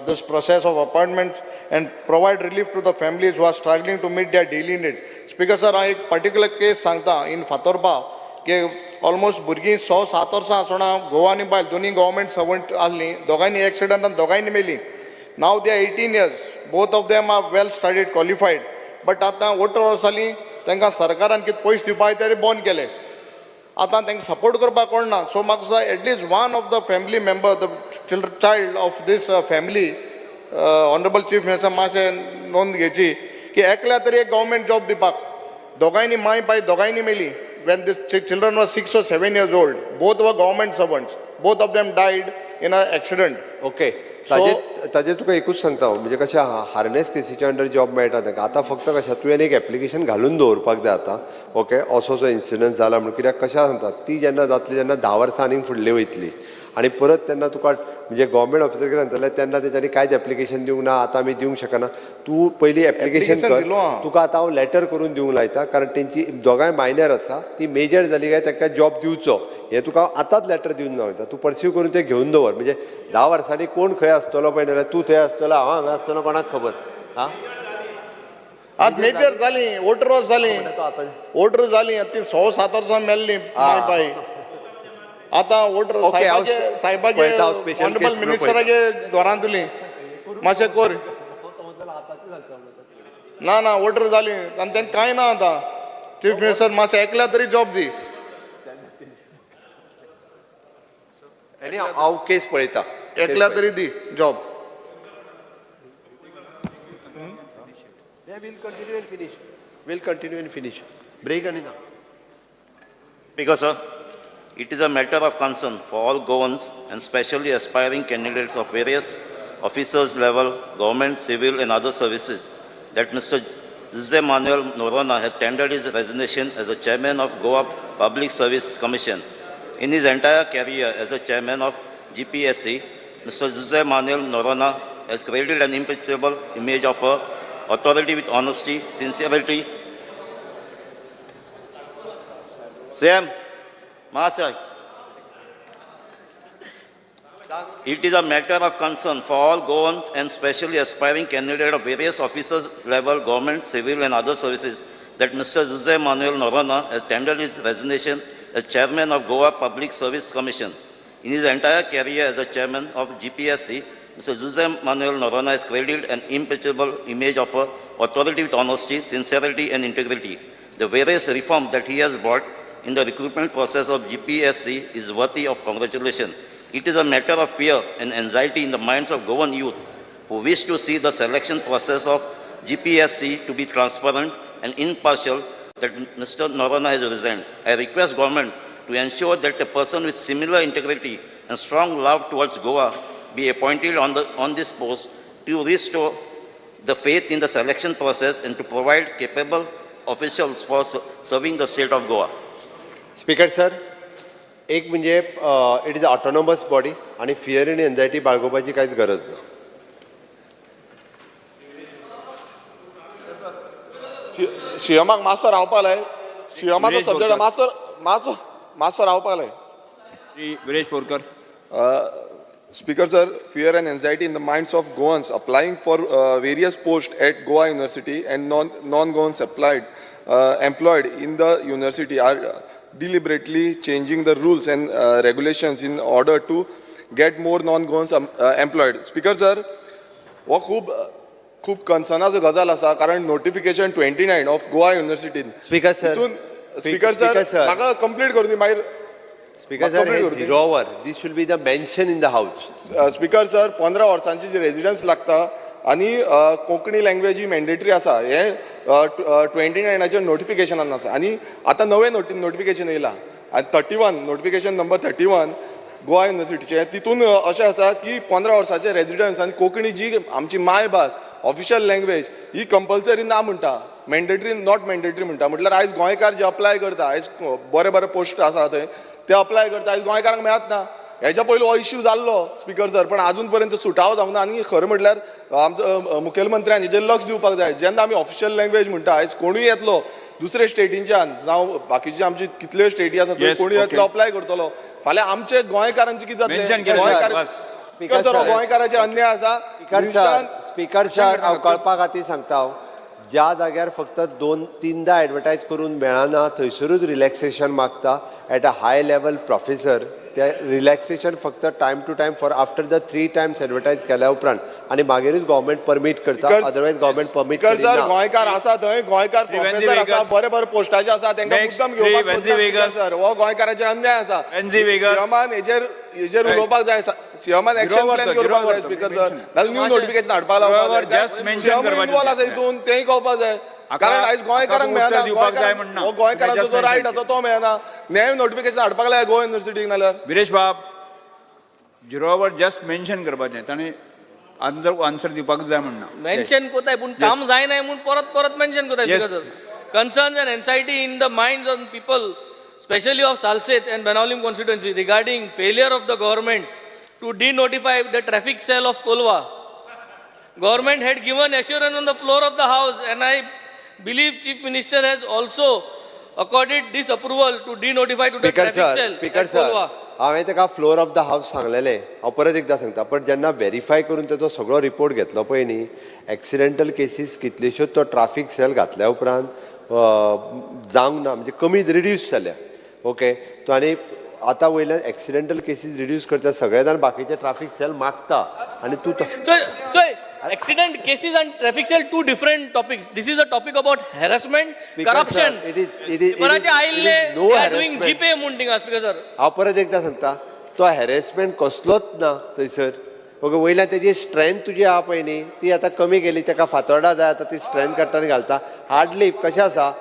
this process of appointments and provide relief to the families who are struggling to meet their daily needs. Speaker sir, हांव एक particular case सांगता in Fatorpa की almost भुरगीं 6-7 वर्सां आसतना घोव आनी बायल दोनी गव्हर्मेंट सर्वंट आहलीं, दोगांयनी एक्सिडंटान दोगांयनी मेलीं. Now they are 18 years, both of them are well studied, qualified, but आतां 18 वर्सां जालीं तांकां सरकारान कितें पयशे दिवपाक तरी बंद केले. आतां तांकां सपोर्ट करपाक कोण ना. सो म्हाका दिसता at least one of the family member, the child of this family, honourable chief minister मातशें नोंद घेवची की एकल्या तरी एक गव्हर्मेंट जॉब दिवपाक. दोगांयनी माय पाय दोगांयनी मेली when this children were 6 or 7 years old. Both were government servants, both of them died in a accident. Okay, ताजेर तुका एकूच सांगता हांव, म्हणजे कशें आहा हार्नेस केसीच्या अंडर जॉब मेळटा तांकां. आतां फक्त कशें तुवें एक एप्लिकेशन घालून दवरपाक जाय आतां. ओके, असो असो इन्सिडंट जाला म्हणून. कित्याक कशें सांगता ती जेन्ना जातली तेन्ना 10 वर्सां आनीक फुडली वयतली आनी परत तेन्ना तुका म्हणजे गव्हर्मेंट ऑफिसर कितें सांगतले तेन्ना तेंच्यांनी कांयच एप्लिकेशन दिवंक ना, आतां आमी दिवंक शकना. तूं पयलीं एप्लिकेशन कर, तुका आतां हांव लॅटर करून दिवंक लायता, कारण तेंची दोगांय मायनर आसा, ती मेजर जाली काय तांकां जॉब दिवचो हें तुका आतांच लॅटर दिवन लायता. तूं पर्स्यू करून तें घेवन दवर. म्हणजे 10 वर्सांनी कोण खंय आसतलो पळय ना, तूं थंय आसतलो, हांव हांगा आसतलो, कोणाक खबर. आं आतां मेजर जालीं, 18 वर्सां जालीं, 18 जालीं, आतां ती 6-7 वर्सां मेल्लीं माय पाय. आतां 18 सायबाचे सायबाचे ऑनरेबल मिनिस्टराचे घरांतली मातशें कर. ना ना 18 जालीं आनी तांकां कांय ना आतां. चीफ मिनिस्टर मातशें एकल्या तरी जॉब दी. आनी हांव केस पळयता, एकल्या तरी दी job. We'll continue and finish. We'll continue and finish. Break आनी ना. Because sir, it is a matter of concern for all Goans and especially aspiring candidates of various officers level, government, civil and other services that Mr. Jose Manuel Noronha has tendered his resignation as the chairman of Goa Public Service Commission. In his entire career as the chairman of GPSC, Mr. Jose Manuel Noronha has created an impeccable image of a authority with honesty, sincerity. Sam, Mahasay. It is a matter of concern for all Goans and especially aspiring candidates of various officers level, government, civil and other services that Mr. Jose Manuel Noronha has tendered his resignation as chairman of Goa Public Service Commission. In his entire career as the chairman of GPSC, Mr. Jose Manuel Noronha has created an impeccable image of a authority with honesty, sincerity and integrity. The various reforms that he has brought in the recruitment process of GPSC is worthy of congratulation. It is a matter of fear and anxiety in the minds of Goan youth who wish to see the selection process of GPSC to be transparent and impartial that Mr. Noronha has resigned. I request government to ensure that a person with similar integrity and strong love towards Goa be appointed on this post to restore the faith in the selection process and to provide capable officials for serving the state of Goa. Speaker sir, एक म्हणजे it is autonomous body आनी fear आनी anxiety बाळगोवपाची कांयच गरज ना. सीएमाक मातसो रावपाक लाय. सीएमाचो सब्जक्ट मातसो मातसो मातसो रावपाक लाय. Shri Viresh Borkar. Speaker sir, fear and anxiety in the minds of Goans applying for various posts at Goa University and non-Goans employed in the university are deliberately changing the rules and regulations in order to get more non-Goans employed. Speaker sir, हो खूब खूब कन्सर्नाचो गजाल आसा, कारण notification 29 of Goa युनिवर्सिटीन. Speaker sir, speaker sir, म्हाका complete करूं दी मागीर. Speaker sir, hey zero hour, this should be the mention in the house. Speaker sir, 15 वर्सांची जी रेजिडन्स लागता आनी कोंकणी लँग्वेज ही मॅन्डेटरी आसा, हें 29 नोटिफिकेशनान आसा. आनी आतां नवें नोटिफिकेशन येयलां आनी 31 नोटिफिकेशन नंबर 31 गोवा युनिवर्सिटीचें, तितून अशें आसा की 15 वर्साचे रेजिडन्स आनी कोंकणी जी आमची मायभास ऑफिशियल लँग्वेज ही कंपल्सरी ना म्हणटा, मॅन्डेटरी not mandatory म्हणटा. म्हटल्यार आयज गोंयकार जे अप्लाय करता, आयज बरे बरे पोस्ट आसा थंय ते अप्लाय करता, आयज गोंयकारांक मेळत ना. हेच्या पयलीं हो इश्यू जाल्लो स्पीकर सर, पण आजून पर्यंत सुटावो जावंक ना. आनी खरें म्हटल्यार आमचो मुखेलमंत्र्यान हेजेर लक्ष दिवपाक जाय. जेन्ना आमी ऑफिशियल लँग्वेज म्हणटा, आयज कोणूय येतलो दुसरे स्टेटींच्यान, जावं बाकीचे आमची कितल्यो स्टेटी आसा थंय कोणूय येतलो अप्लाय करतलो, फाल्यां आमचे गोंयकारांचे कितें जातलें? स्पीकर सर, गोंयकाराचेर अन्याय आसा. स्पीकर सर, हांव कळपा खातीर सांगता, हांव ज्या जाग्यार फक्त 2-3 एडवर्टायज करून मेळना थंयसरूच रिलॅक्सेशन मागता at a high level professor. ते रिलॅक्सेशन फक्त time to time for after the 3 times advertise केल्या उपरांत आनी मागीरूच गव्हर्मेंट परमीट करता, अदरवायज गव्हर्मेंट परमीट करिना. सर, गोंयकार आसा थंय, गोंयकार प्रोफेसर आसा, बरे बरे पोस्टाचे आसा, तांकां मुद्दम घेवपाक सोदना. सर, हो गोंयकाराचेर अन्याय आसा. सीएमान हेजेर उलोवपाक जाय, सीएमान एक्शन प्लॅन करपाक जाय स्पीकर सर, नाल्यार न्यू नोटिफिकेशन हाडपाक लावपाक जाय. सीएम इनवॉल्व आसा हितून, तेंय कळपाक जाय. कारण आयज गोंयकारांक मेळना, हो गोंयकारांचो जो रायट आसा तो मेळना. नवे नोटिफिकेशन हाडपाक लाय गोवा युनिवर्सिटीक. नाल्यार विरेश बाब, झिरो our just mention करपाचें, ताणें आन्सर दिवपाक जाय म्हणना. मेन्शन कोताय पूण काम जायना म्हूण परत परत मेन्शन कोताय. Concerns and anxiety in the minds of people, specially of Salcete and Benaulim constituency regarding failure of the government to denotify the traffic cell of Colva. Government had given assurance on the floor of the house and I believe Chief Minister has also accorded this approval to denotify to the traffic cell. Speaker sir, हांवें ताका floor of the house सांगलेलें, हांव परत एकदां सांगता, पण जेन्ना verify करून तेजो सगळो रिपोर्ट घेतलो पळय न्ही, एक्सिडेंटल केसीस कितल्योश्योच तो ट्राफीक सेल घातल्या उपरांत जावंक ना, म्हणजे कमी रिड्यूस जाल्या. ओके, तो आनी आतां वयल्यान एक्सिडेंटल केसीस रिड्यूस करता, सगळे जाण बाकीचे ट्राफीक सेल मागता आनी तूं चोय, accident cases and traffic cell two different topics. This is a topic about harassment, corruption. पेपराचे आयिल्ले they are doing GPay म्हूण थिंगा. स्पीकर सर, हांव परत एकदां सांगता, तो हॅरेसमेंट कसलोच ना थंयसर. ओके, वयल्यान तेजी स्ट्रेंथ तुजी आहा पळय न्ही, ती आतां कमी केली, ताका फातोर्डा जाय, आतां ती स्ट्रेंथ काडटा आनी घालता. हार्डली कशें आसा,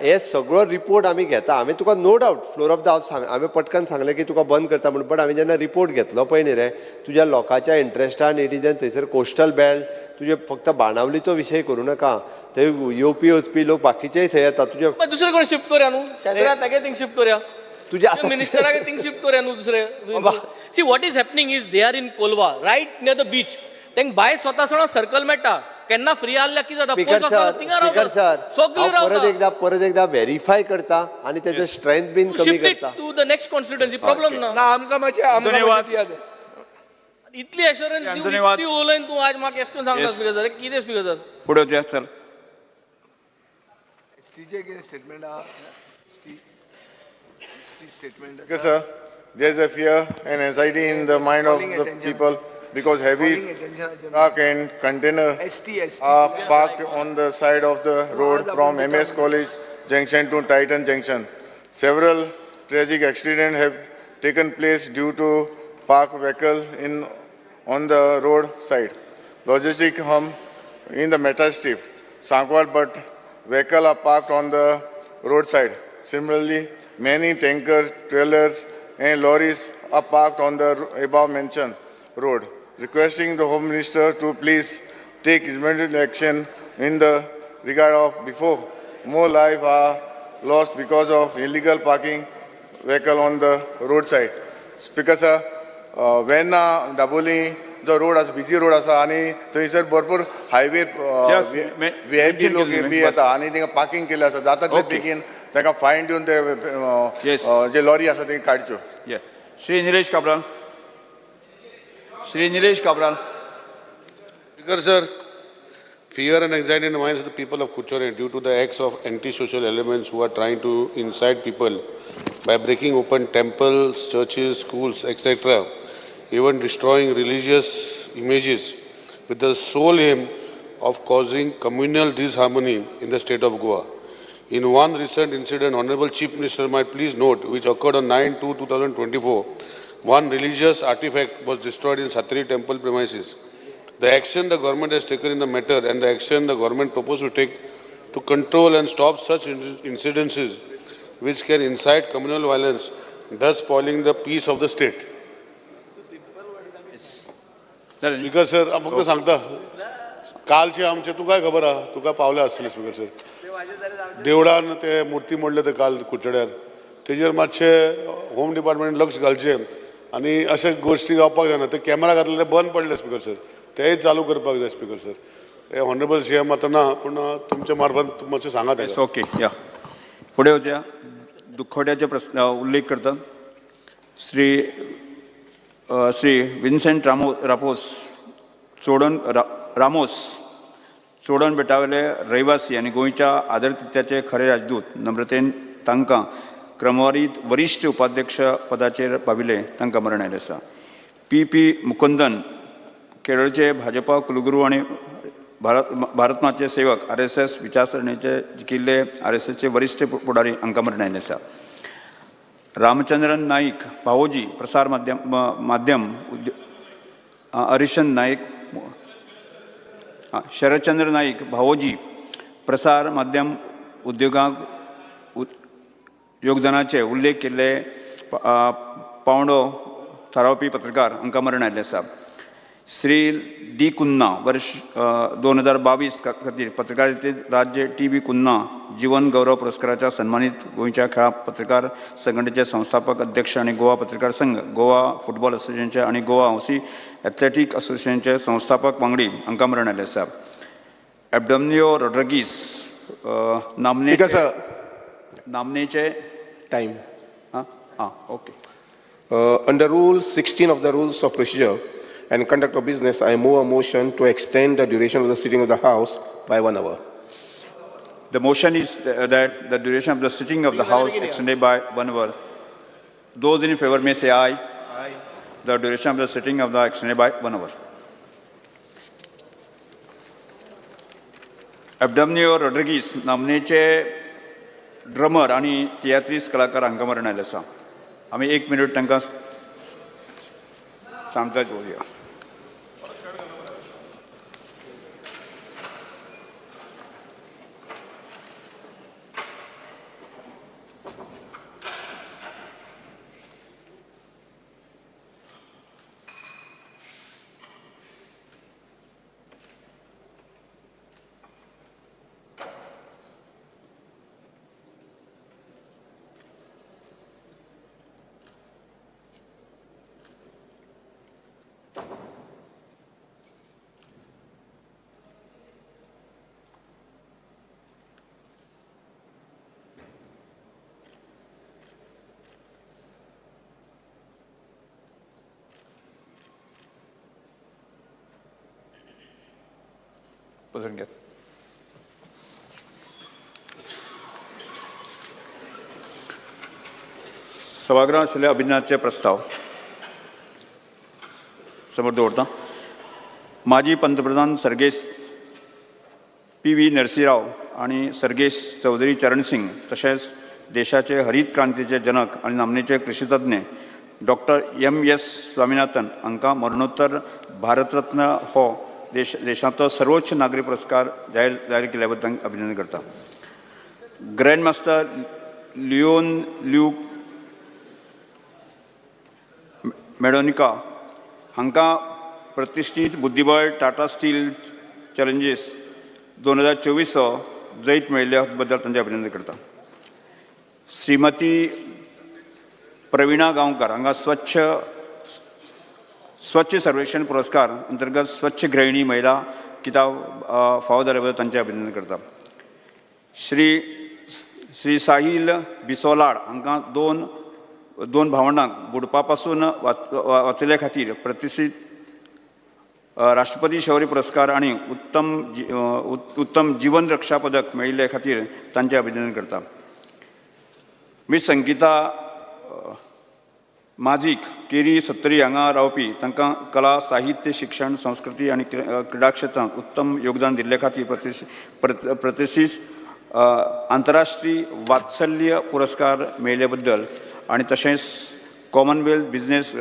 हे सगळो रिपोर्ट आमी घेता. हांवें तुका no doubt floor of the house सांग, हांवें पटकन सांगलें की तुका बंद करता म्हूण, बट हांवें जेन्ना रिपोर्ट घेतलो पळय न्ही रे, तुज्या लोकांच्या इंट्रस्टान it is थंयसर कोस्टल बेल्ट, तुजे फक्त बाणावलीचो विशय करूं नाका, थंय येवपी वचपी लोक बाकीचेय थंय येता. तुजे दुसरे कडेन शिफ्ट करया न्हू, शेजरा तागे थिंग शिफ्ट करया, तुज्या आतां मिनिस्टरागे थिंग शिफ्ट करया न्हू दुसरे. See what is happening is they are in Colva right near the beach, तांकां भायर स्वता सणा सर्कल मेळटा, केन्ना फ्री आहल्यार कितें जाता, स्पीकर सर, परत एकदा वेरीफाय करता आनी तेजो स्ट्रेंथ बीन कमी करता. To the next constituency problem ना. आमकां मातशें इतली एश्योरन्स दिवन इतली उलयन तूं आज म्हाका एशें करून सांगता स्पीकर सर, कितें स्पीकर सर? फुडें वचया, चल. एसटीचें कितें स्टेटमेंट आहा? ST statement. Sir, there is a fear and anxiety in the mind of the people because heavy truck and container are parked on the side of the road from MS College Junction to Titan Junction. Several tragic accidents have taken place due to parked vehicle on the road side. Logistic hum in the metal strip, Sankwal, but vehicle are parked on the roadside. Similarly, many tankers, trailers and lorries are parked on the above mentioned road. Requesting the Home Minister to please take immediate action in the regard of before more lives are lost because of illegal parking vehicle on the roadside. Speaker sir, when Dabolim जो road आसा, busy road आसा आनी थंयसर भरपूर highway VIP लोक बी येता आनी तांकां पार्किंग केल्लें आसा, जाता तितले बेगीन तांकां फायन दिवन ते जे लॉरी आसा ते काडच्यो. Shri Nilesh Cabral. Shri Nilesh Cabral. Speaker sir, fear and anxiety in the minds of the people of Kuchore due to the acts of antisocial elements who are trying to incite people by breaking open temples, churches, schools, etc., even destroying religious images with the sole aim of causing communal disharmony in the state of Goa. In one recent incident, Honorable Chief Minister might please note, which occurred on 9/2/2024, one religious artifact was destroyed in Sattari temple premises. The action the government has taken in the matter and the action the government proposed to take to control and stop such incidences which can incite communal violence, thus spoiling the peace of the state. Speaker sir, हांव फक्त सांगता, कालचे आमचे तुकाय खबर आहा, तुका पावले आसतले स्पीकर सर, देवळान ते मुर्ती मोडले ते काल कुडचड्यार, तेजेर मातशें होम डिपार्टमेंट लक्ष घालचें आनी अशे गोश्टी जावपाक जायना. ते कॅमेरा घातले ते बंद पडले स्पीकर सर, तेय चालू करपाक जाय स्पीकर सर. हे ऑनरेबल सी एम आतां ना, पूण तुमच्या मार्फत मातशें सांगा ताका. ओके, या फुडें वचया. दुखवट्याचे प्रस्न उल्लेख करता श्री श्री विन्सेंट रापोस चोडण रामोस चोडण बेटावेले रहिवासी आनी गोंयच्या आदरतिथ्याचे खरे राजदूत नम्रतेन तांकां क्रमवारीत वरिश्ठ उपाध्यक्ष पदाचेर पाविल्ले तांकां मरण आयलें आसा. पी पी मुकुंदन केरळचे भाजपा कुलगुरू आनी भारतमाचे सेवक RSS विचारसरणेचे जिखिल्ले RSSचे वरिश्ठ फुडारी हांकां मरण आयलें आसा. रामचंद्रन नाईक भावोजी प्रसार माध्यम हरिशन नाईक शरदचंद्र नाईक भावोजी प्रसार माध्यम उद्योगांक योगदानाचे उल्लेख केल्ले पावंडो थारावपी पत्रकार हांकां मरण आयिल्लें आसा. श्री डी कुन्ना वर्ष 2022 खातीर पत्रकारितेत राज्य टी बी कुन्ना जीवन गौरव पुरस्काराच्या सन्मानीत गोंयच्या खेळां पत्रकार संघटनेचे संस्थापक अध्यक्ष आनी गोवा पत्रकार संघ, गोवा फुटबॉल असोसिएशनचे आनी गोवा हौसी एथलेटीक असोसिएशनचे संस्थापक वांगडी हांकां मरण आयिल्लें आसा. एबडमनियो रॉड्रिगीस नामनेचे टायम आं okay. Under Rule 16 of the Rules of Procedure and Conduct of Business, I move a motion to extend the duration of the sitting of the House by 1 hour. The motion is that the duration of the sitting of the House extended by 1 hour. Those in favor may say aye. Aye. The duration of the sitting of the extended by 1 hour. Abdamnio Rodrigues नामनेचे drummer आनी तियात्रीस कलाकार हांकां मरण आयिल्लें आसा. आमी 1 minute तांकां शांतताय दवरुया. बसून घेत. सभागृहात आशिल्ले अभिनंदनाचे प्रस्ताव समोर दवरता. माजी पंतप्रधान सर्गेस्त पी व्ही नरसिंहराव आनी सर्गेस्त चौधरी चरण सिंग तशेंच देशाचे हरीत क्रांतीचे जनक आनी नामनेचे कृषीतज्ञ डॉक्टर एम एस स्वामीनाथन हांकां मरणोत्तर भारतरत्न हो देशांतलो सर्वोच्च नागरी पुरस्कार जाहीर केल्या बद्दल अभिनंदन करता. ग्रँड मास्टर लिओन ल्यूक मेडोनिका हांकां प्रतिश्ठीत बुद्धिबळ टाटा स्टील चॅलेंजीस 2024 जैत मेळिल्ल्या बद्दल तांचें अभिनंदन करता. श्रीमती प्रवीणा गांवकर हांगा स्वच्छ सर्वेक्षण पुरस्कार अंतर्गत स्वच्छ गृहिणी महिला किताब फावो जाल्या बद्दल तांचें अभिनंदन करता. श्री साहील बिसोलाड हांकां दोन भावंडांक बुडपा पासून वाचयल्या खातीर प्रतिश्ठीत राष्ट्रपती शौर्य पुरस्कार आनी उत्तम जीवन रक्षा पदक मेळिल्ले खातीर तांचें अभिनंदन करता. मिस संगीता माजीक केरी सत्तरी हांगा रावपी तांकां कला, साहित्य, शिक्षण, संस्कृती आनी क्रिडा क्षेत्रांत उत्तम योगदान दिल्ले खातीर प्रतिश्ठीत आंतरराष्ट्रीय वात्सल्य पुरस्कार मेळिल्ले बद्दल आनी तशेंच कॉमनवेल्थ बिजनेस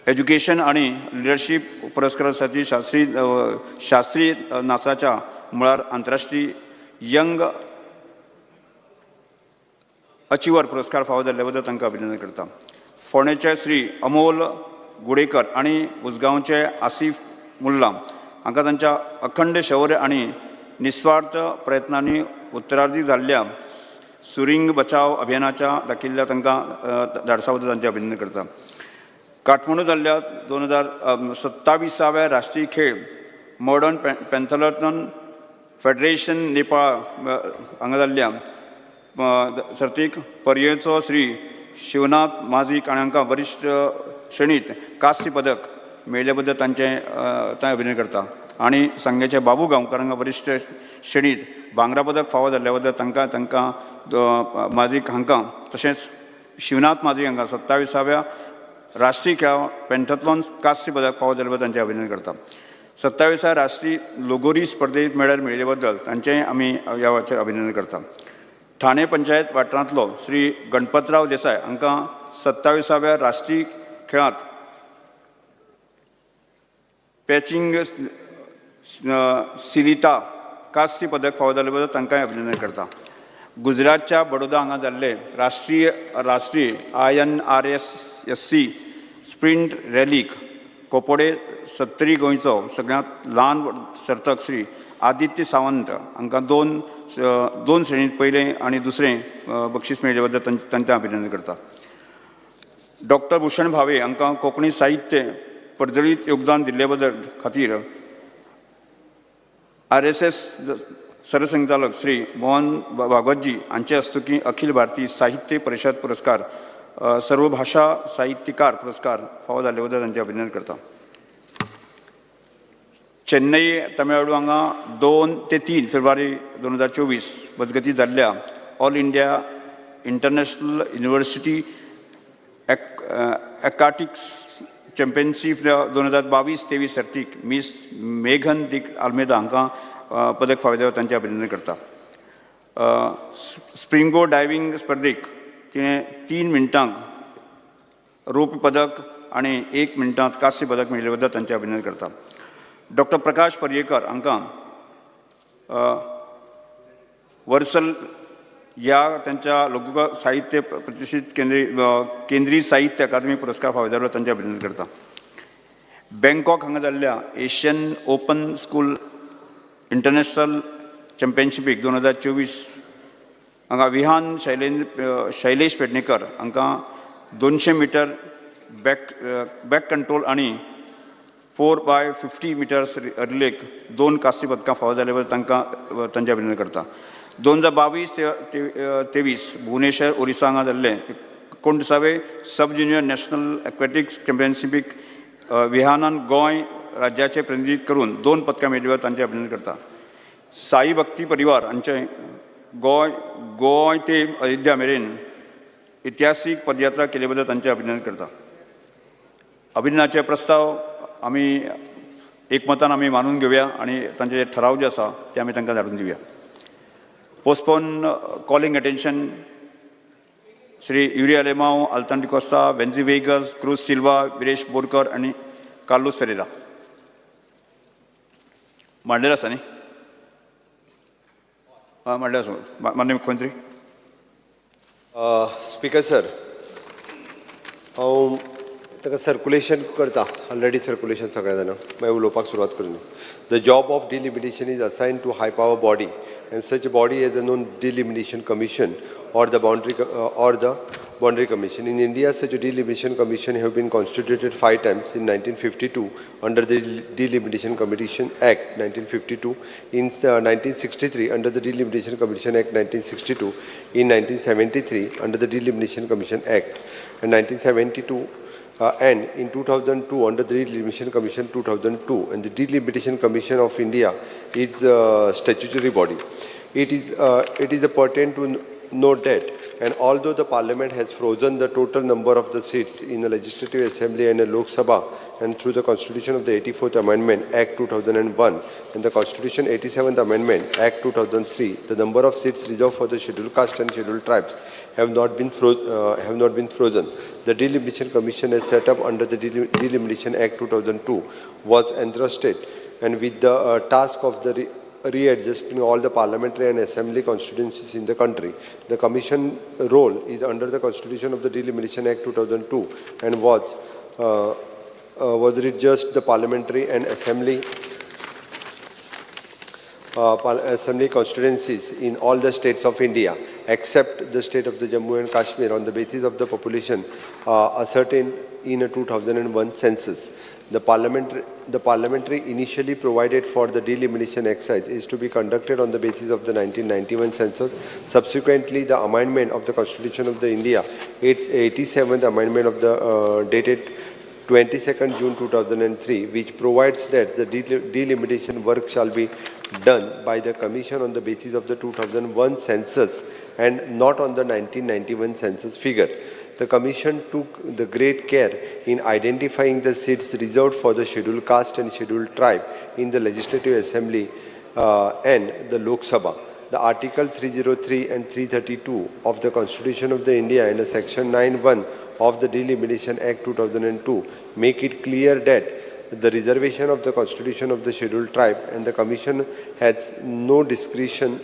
एज्युकेशन आनी लिडरशीप पुरस्कारासाठी शास्त्रीय नाचाच्या मळार आंतरराष्ट्रीय यंग अचिवर पुरस्कार फावो जाल्ले बद्दल तांकां अभिनंदन करता. फोंडेचे श्री अमोल गुडेकर आनी उजगांवचे आसिफ मुल्ला हांकां तांच्या अखंड शौर्य आनी निस्वार्थ प्रयत्नांनी उत्तरार्धी जाल्ल्या सुरिंग बचाव अभियानाच्या दाखयिल्ल्या तांकां धाडसा बद्दल तांचें अभिनंदन करता. काठमांडू जाल्ल्या 2027व्या राष्ट्रीय खेळ मॉडर्न पेंथलॉन फेडरेशन नेपाळ हांगा जाल्ल्या सर्तीक पर्येचो श्री शिवनाथ माजीक आनी हांकां वरिश्ठ श्रेणींत कांस्य पदक मेळिल्ले बद्दल तांचें अभिनंदन करता. आनी सांगेचे बाबू गांवकार हांगा वरिश्ठ श्रेणींत भांगरा पदक फावो जाल्ले बद्दल तांकां तांकां माजीक हांकां तशेंच शिवनाथ माजीक हांकां 27व्या राष्ट्रीय खेळां पेंथाथलॉन कांस्य पदक फावो जाल्ले बद्दल तांचें अभिनंदन करता. 27व्या राष्ट्रीय लोगोरी स्पर्धेंत मेडल मेळिल्ले बद्दल तांचें आमी ह्या वेळाचेर अभिनंदन करता. ठाणे पंचायत वाठारांतलो श्री गणपतराव देसाय हांकां 27व्या राष्ट्रीय खेळांत पॅचिंग सिलिता कांस्य पदक फावो जाल्ले बद्दल तांकांय अभिनंदन करता. गुजरातच्या बडोदा हांगा जाल्ले राष्ट्रीय INRSSC sprint रॅलीक कोपोडे सत्तरी गोंयचो सगळ्यांत ल्हान सर्तक श्री आदित्य सावंत हांकां दोन श्रेणींत पयलें आनी दुसरें बक्षीस मेळिल्ले बद्दल तांचें अभिनंदन करता. डॉक्टर भूषण भावे हांकां कोंकणी साहित्य पर्जळीत योगदान दिल्ले बद्दल खातीर RSS सरसंचालक श्री मोहन भागवतजी हांचे हस्तुकीं अखिल भारतीय साहित्य परिशद पुरस्कार सर्वभाशा साहित्यकार पुरस्कार फावो जाल्ले बद्दल तांचें अभिनंदन करता. चेन्नई तमिळनाडू हांगा 2 ते 3 फेब्रुवारी 2024 मजगतीं जाल्ल्या all India international university aquatics championship 2022-23 सर्तीक मीस मेघन दिक आल्मेदा हांकां पदक फावो जाल्लें तांचें अभिनंदन करता. स्प्रिंगो डायव्हिंग स्पर्धेक तिणें 3 मिनटांक रौप्य पदक आनी 1 मिनटांत कांस्य पदक मेळिल्ले बद्दल तांचें अभिनंदन करता. डॉक्टर प्रकाश पर्येकर हांकां वर्सल ह्या तांच्या लघु साहित्य प्रतिश्ठीत केंद्रीय साहित्य अकादमी पुरस्कार फावो जाल्लो तांचें अभिनंदन करता. बँकॉक हांगा जाल्ल्या एशियन ओपन स्कूल इंटरनॅशनल चॅम्पियनशिपीक 2024 हांगा विहान शैलेश पेडणेकर हांकां 200 मिटर बॅक कंट्रोल आनी 4x50 metres रिलेक 2 कांस्य पदकां फावो जाल्ले बद्दल तांकां तांचें अभिनंदन करता. 2022-23 भुवनेश्वर ओरिसा हांगा जाल्ले 29वे सब ज्युनियर नॅशनल एक्वेटिक्स चॅम्पियनशिपीक विहानान गोंय राज्याचें प्रतिनिधित्व करून 2 पदकां मेळिल्ले तांचें अभिनंदन करता. साई भक्ती परिवार हांचें गोंय ते अयोध्या मेरेन इतिहासीक पदयात्रा केले बद्दल तांचें अभिनंदन करता. अभिनंदनाचे प्रस्ताव आमी एकमतान आमी मानून घेवया आनी तांचे जे ठराव जे आसा ते आमी तांकां धाडून दिवया. Postpone calling attention Shri Yuri Alemao, Altan D'Costa, Venzy Vegas, Cruz Silva, Viresh Borkar आनी कार्लूस फेरेरा. मांडलेलो आसा न्ही? आं, मांडलेलो आसा. माननीय मुख्यमंत्री. स्पीकर सर, हांव ताका सर्कुलेशन करता, ऑलरेडी सर्कुलेशन सगळ्या जाणां, मागीर उलोवपाक सुरवात करून. The job of delimitation is assign to high power body and such body as a known delimitation commission or the boundary commission. In India, such a delimitation commission have been constituted 5 times in 1952 under the Delimitation Commission Act 1952, in 1963 under the Delimitation Commission Act 1962, in 1973 under the Delimitation Commission Act, and 1972 and in 2002 under the Delimitation Commission 2002. And the Delimitation Commission of India is a statutory body. It is pertinent to note that And although the Parliament has frozen the total number of the seats in the Legislative Assembly and the Lok Sabha, and through the Constitution of the 84th Amendment Act 2001 and the Constitution 87th Amendment Act 2003, the number of seats reserved for the Scheduled Caste and Scheduled Tribes have not been frozen. The Delimitation Commission has set up under the Delimitation Act 2002 was entrusted and with the task of the readjusting all the parliamentary and assembly constituencies in the country. The commission role is under the Constitution of the Delimitation Act 2002 and was readjust the parliamentary and assembly assembly constituencies in all the states of India except the state of the Jammu and Kashmir on the basis of the population ascertained in a 2001 census. The parliamentary initially provided for the delimitation exercise is to be conducted on the basis of the 1991 census. Subsequently, the amendment of the Constitution of the India, 87th amendment of the dated 22nd June 2003, which provides that the delimitation work shall be done by the Commission on the basis of the 2001 census and not on the 1991 census figure. The Commission took the great care in identifying the seats reserved for the Scheduled Caste and Scheduled Tribe in the Legislative Assembly and the Lok Sabha. The Article 303 and 332 of the Constitution of the India and the Section 9(1) of the Delimitation Act 2002 make it clear that the reservation of the Constitution of the Scheduled Tribe and the Commission has no discretion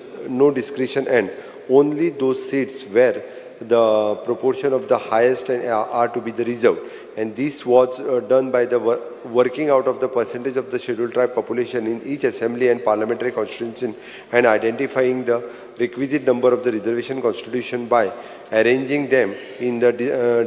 and only those seats where the proportion of the highest are to be the reserved. And this was done by the working out of the percentage of the Scheduled Tribe population in each assembly and parliamentary constituency and identifying the requisite number of the reservation constitution by arranging them in the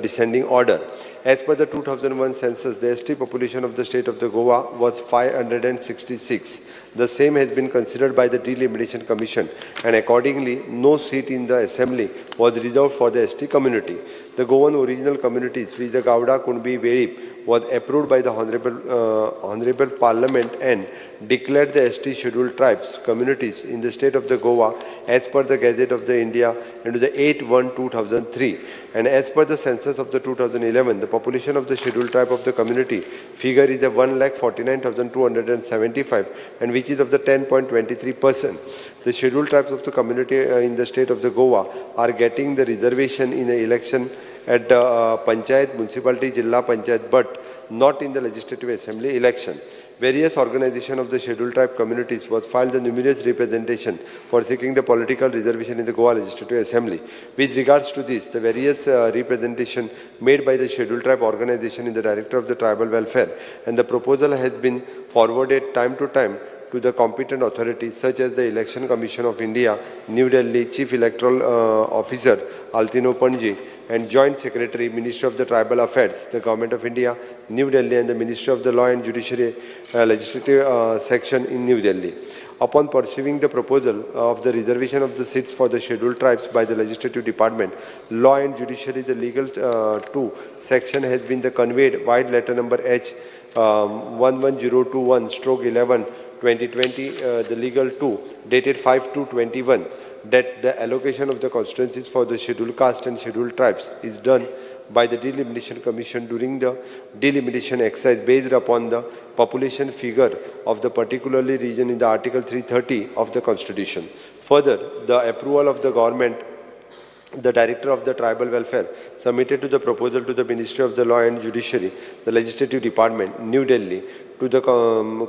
descending order. As per the 2001 census, the ST population of the state of the Goa was 566. The same has been considered by the Delimitation Commission, and accordingly, no seat in the assembly was reserved for the ST community. The Goan original communities, which the Gauda, Kunbi, Velip, was approved by the Honorable Parliament and declared the ST Scheduled Tribes communities in the state of the Goa as per the Gazette of the India into the 8/1/2003. And as per the census of the 2011, the population of the Scheduled Tribe of the community figure is the 1,49,275, and which is of the 10.23%. The Scheduled Tribes of the community in the state of the Goa are getting the reservation in the election at the Panchayat, Municipality, Jilla Panchayat, but not in the Legislative Assembly election. Various organizations of the Scheduled Tribe communities was filed the numerous representation for seeking the political reservation in the Goa Legislative Assembly. With regards to this, the various representation made by the Scheduled Tribe organization in the Director of the Tribal Welfare, and the proposal has been forwarded time to time to the competent authorities such as the Election Commission of India, New Delhi, Chief Electoral Officer, Altino Panji, and Joint Secretary, Ministry of the Tribal Affairs, the Government of India, New Delhi, and the Ministry of the Law and Judiciary Legislative Section in New Delhi. Upon pursuing the proposal of the reservation of the seats for the Scheduled Tribes by the Legislative Department, Law and Judiciary, the Legal 2 section has been the conveyed wide letter number H 11021/11 2020, the Legal 2, dated 5/2/21, that the allocation of the constituencies for the Scheduled Caste and Scheduled Tribes is done by the Delimitation Commission during the delimitation exercise based upon the population figure of the particularly region in the Article 330 of the Constitution. Further, the approval of the government, the Director of the Tribal Welfare submitted to the proposal to the Ministry of the Law and Judiciary, the Legislative Department, New Delhi, to the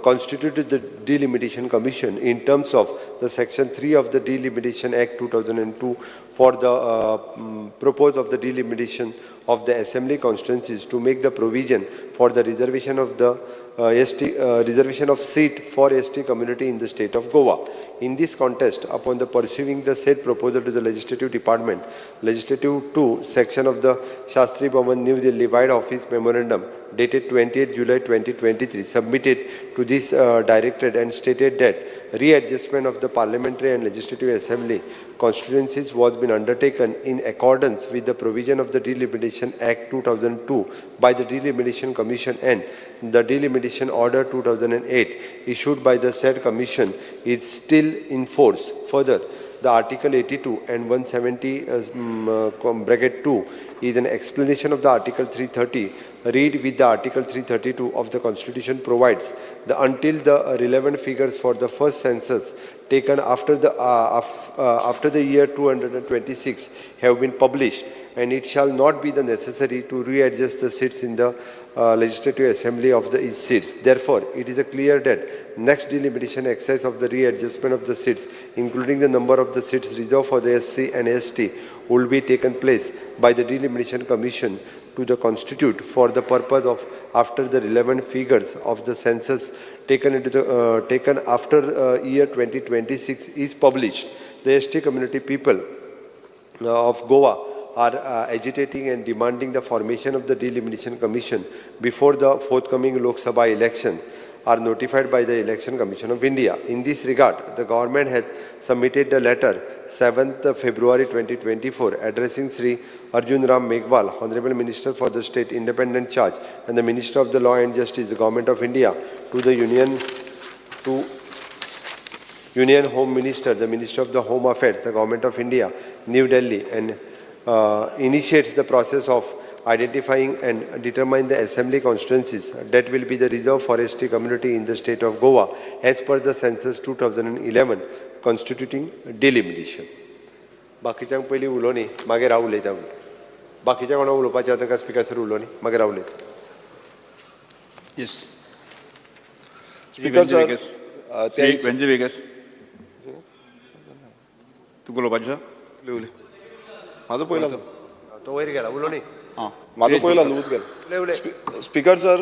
constituted the Delimitation Commission in terms of the Section 3 of the Delimitation Act 2002 for the purpose of the delimitation of the assembly constituencies to make the provision for the reservation of the ST, reservation of seat for ST community in the state of Goa. In this context, upon the pursuing the said proposal to the Legislative Department, Legislative 2 section of the Shastri Bhavan, New Delhi, Wide Office Memorandum dated 28 July 2023 submitted to this directorate and stated that readjustment of the Parliamentary and Legislative Assembly constituencies was been undertaken in accordance with the provision of the Delimitation Act 2002 by the Delimitation Commission and the Delimitation Order 2008 issued by the said commission is still in force. Further, the Article 82 and 170 bracket 2 is an explanation of the Article 330 read with the Article 332 of the Constitution provides the until the relevant figures for the first census taken after the after the year 226 have been published, and it shall not be the necessary to readjust the seats in the Legislative Assembly of the each seats. Therefore, it is clear that next delimitation exercise of the readjustment of the seats, including the number of the seats reserved for the SC and ST, will be taken place by the Delimitation Commission to the constitute for the purpose of after the relevant figures of the census taken into the taken after year 2026 is published. The ST community people of Goa are agitating and demanding the formation of the Delimitation Commission before the forthcoming Lok Sabha elections are notified by the Election Commission of India. In this regard, the government has submitted a letter 7th February 2024 addressing Sri Arjun Ram Meghwal, Honorable Minister for the State Independent Charge and the Minister of the Law and Justice, the Government of India, to the Union Home Minister, the Minister of the Home Affairs, the Government of India, New Delhi, and initiates the process of identifying and determine the assembly constituencies that will be the reserve for ST community in the state of Goa as per the census 2011 constituting delimitation. बाकीच्यांक पयलीं उलोवनी, मागीर हांव उलयता. बाकीच्या कोणाक उलोवपाचें आसा तांकां speaker sir उलोवनी, मागीर हांव उलयता. Yes. Speaker sir, Shri Venzy Viegas, तुका उलोवपाचें आसा? उलय. म्हाजो पयलो, तो वयर गेला, उलोवनी. म्हाजो पयलो लूज गेलो. स्पिकर सर,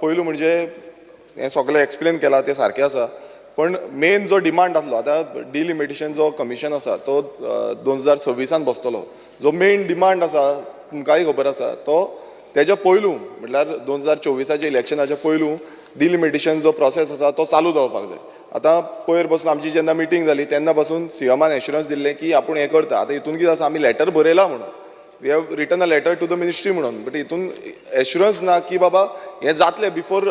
पयलू म्हणजे हें सगळें एक्सप्लेन केलां तें सारकें आसा, पण मेन जो डिमांड आसलो, आतां डिलिमिटेशन जो कमिशन आसा तो 2026 बसतलो. जो मेन डिमांड आसा तुमकांय खबर आसा, तो तेज्या पयलू म्हटल्यार 2024 इलेक्शनाच्या पयलू डिलिमिटेशन जो प्रोसेस आसा तो चालू जावपाक जाय. आतां पयर बसून आमची जेन्ना मिटींग जाली तेन्ना पासून सीएमान एश्युरन्स दिल्लें की आपूण हें करता. आतां हितून कितें आसा, आमी लेटर बरयलां म्हणून, we have written a letter to the ministry म्हणून, बट हितून एश्युरन्स ना की बाबा हें जातलें बिफोर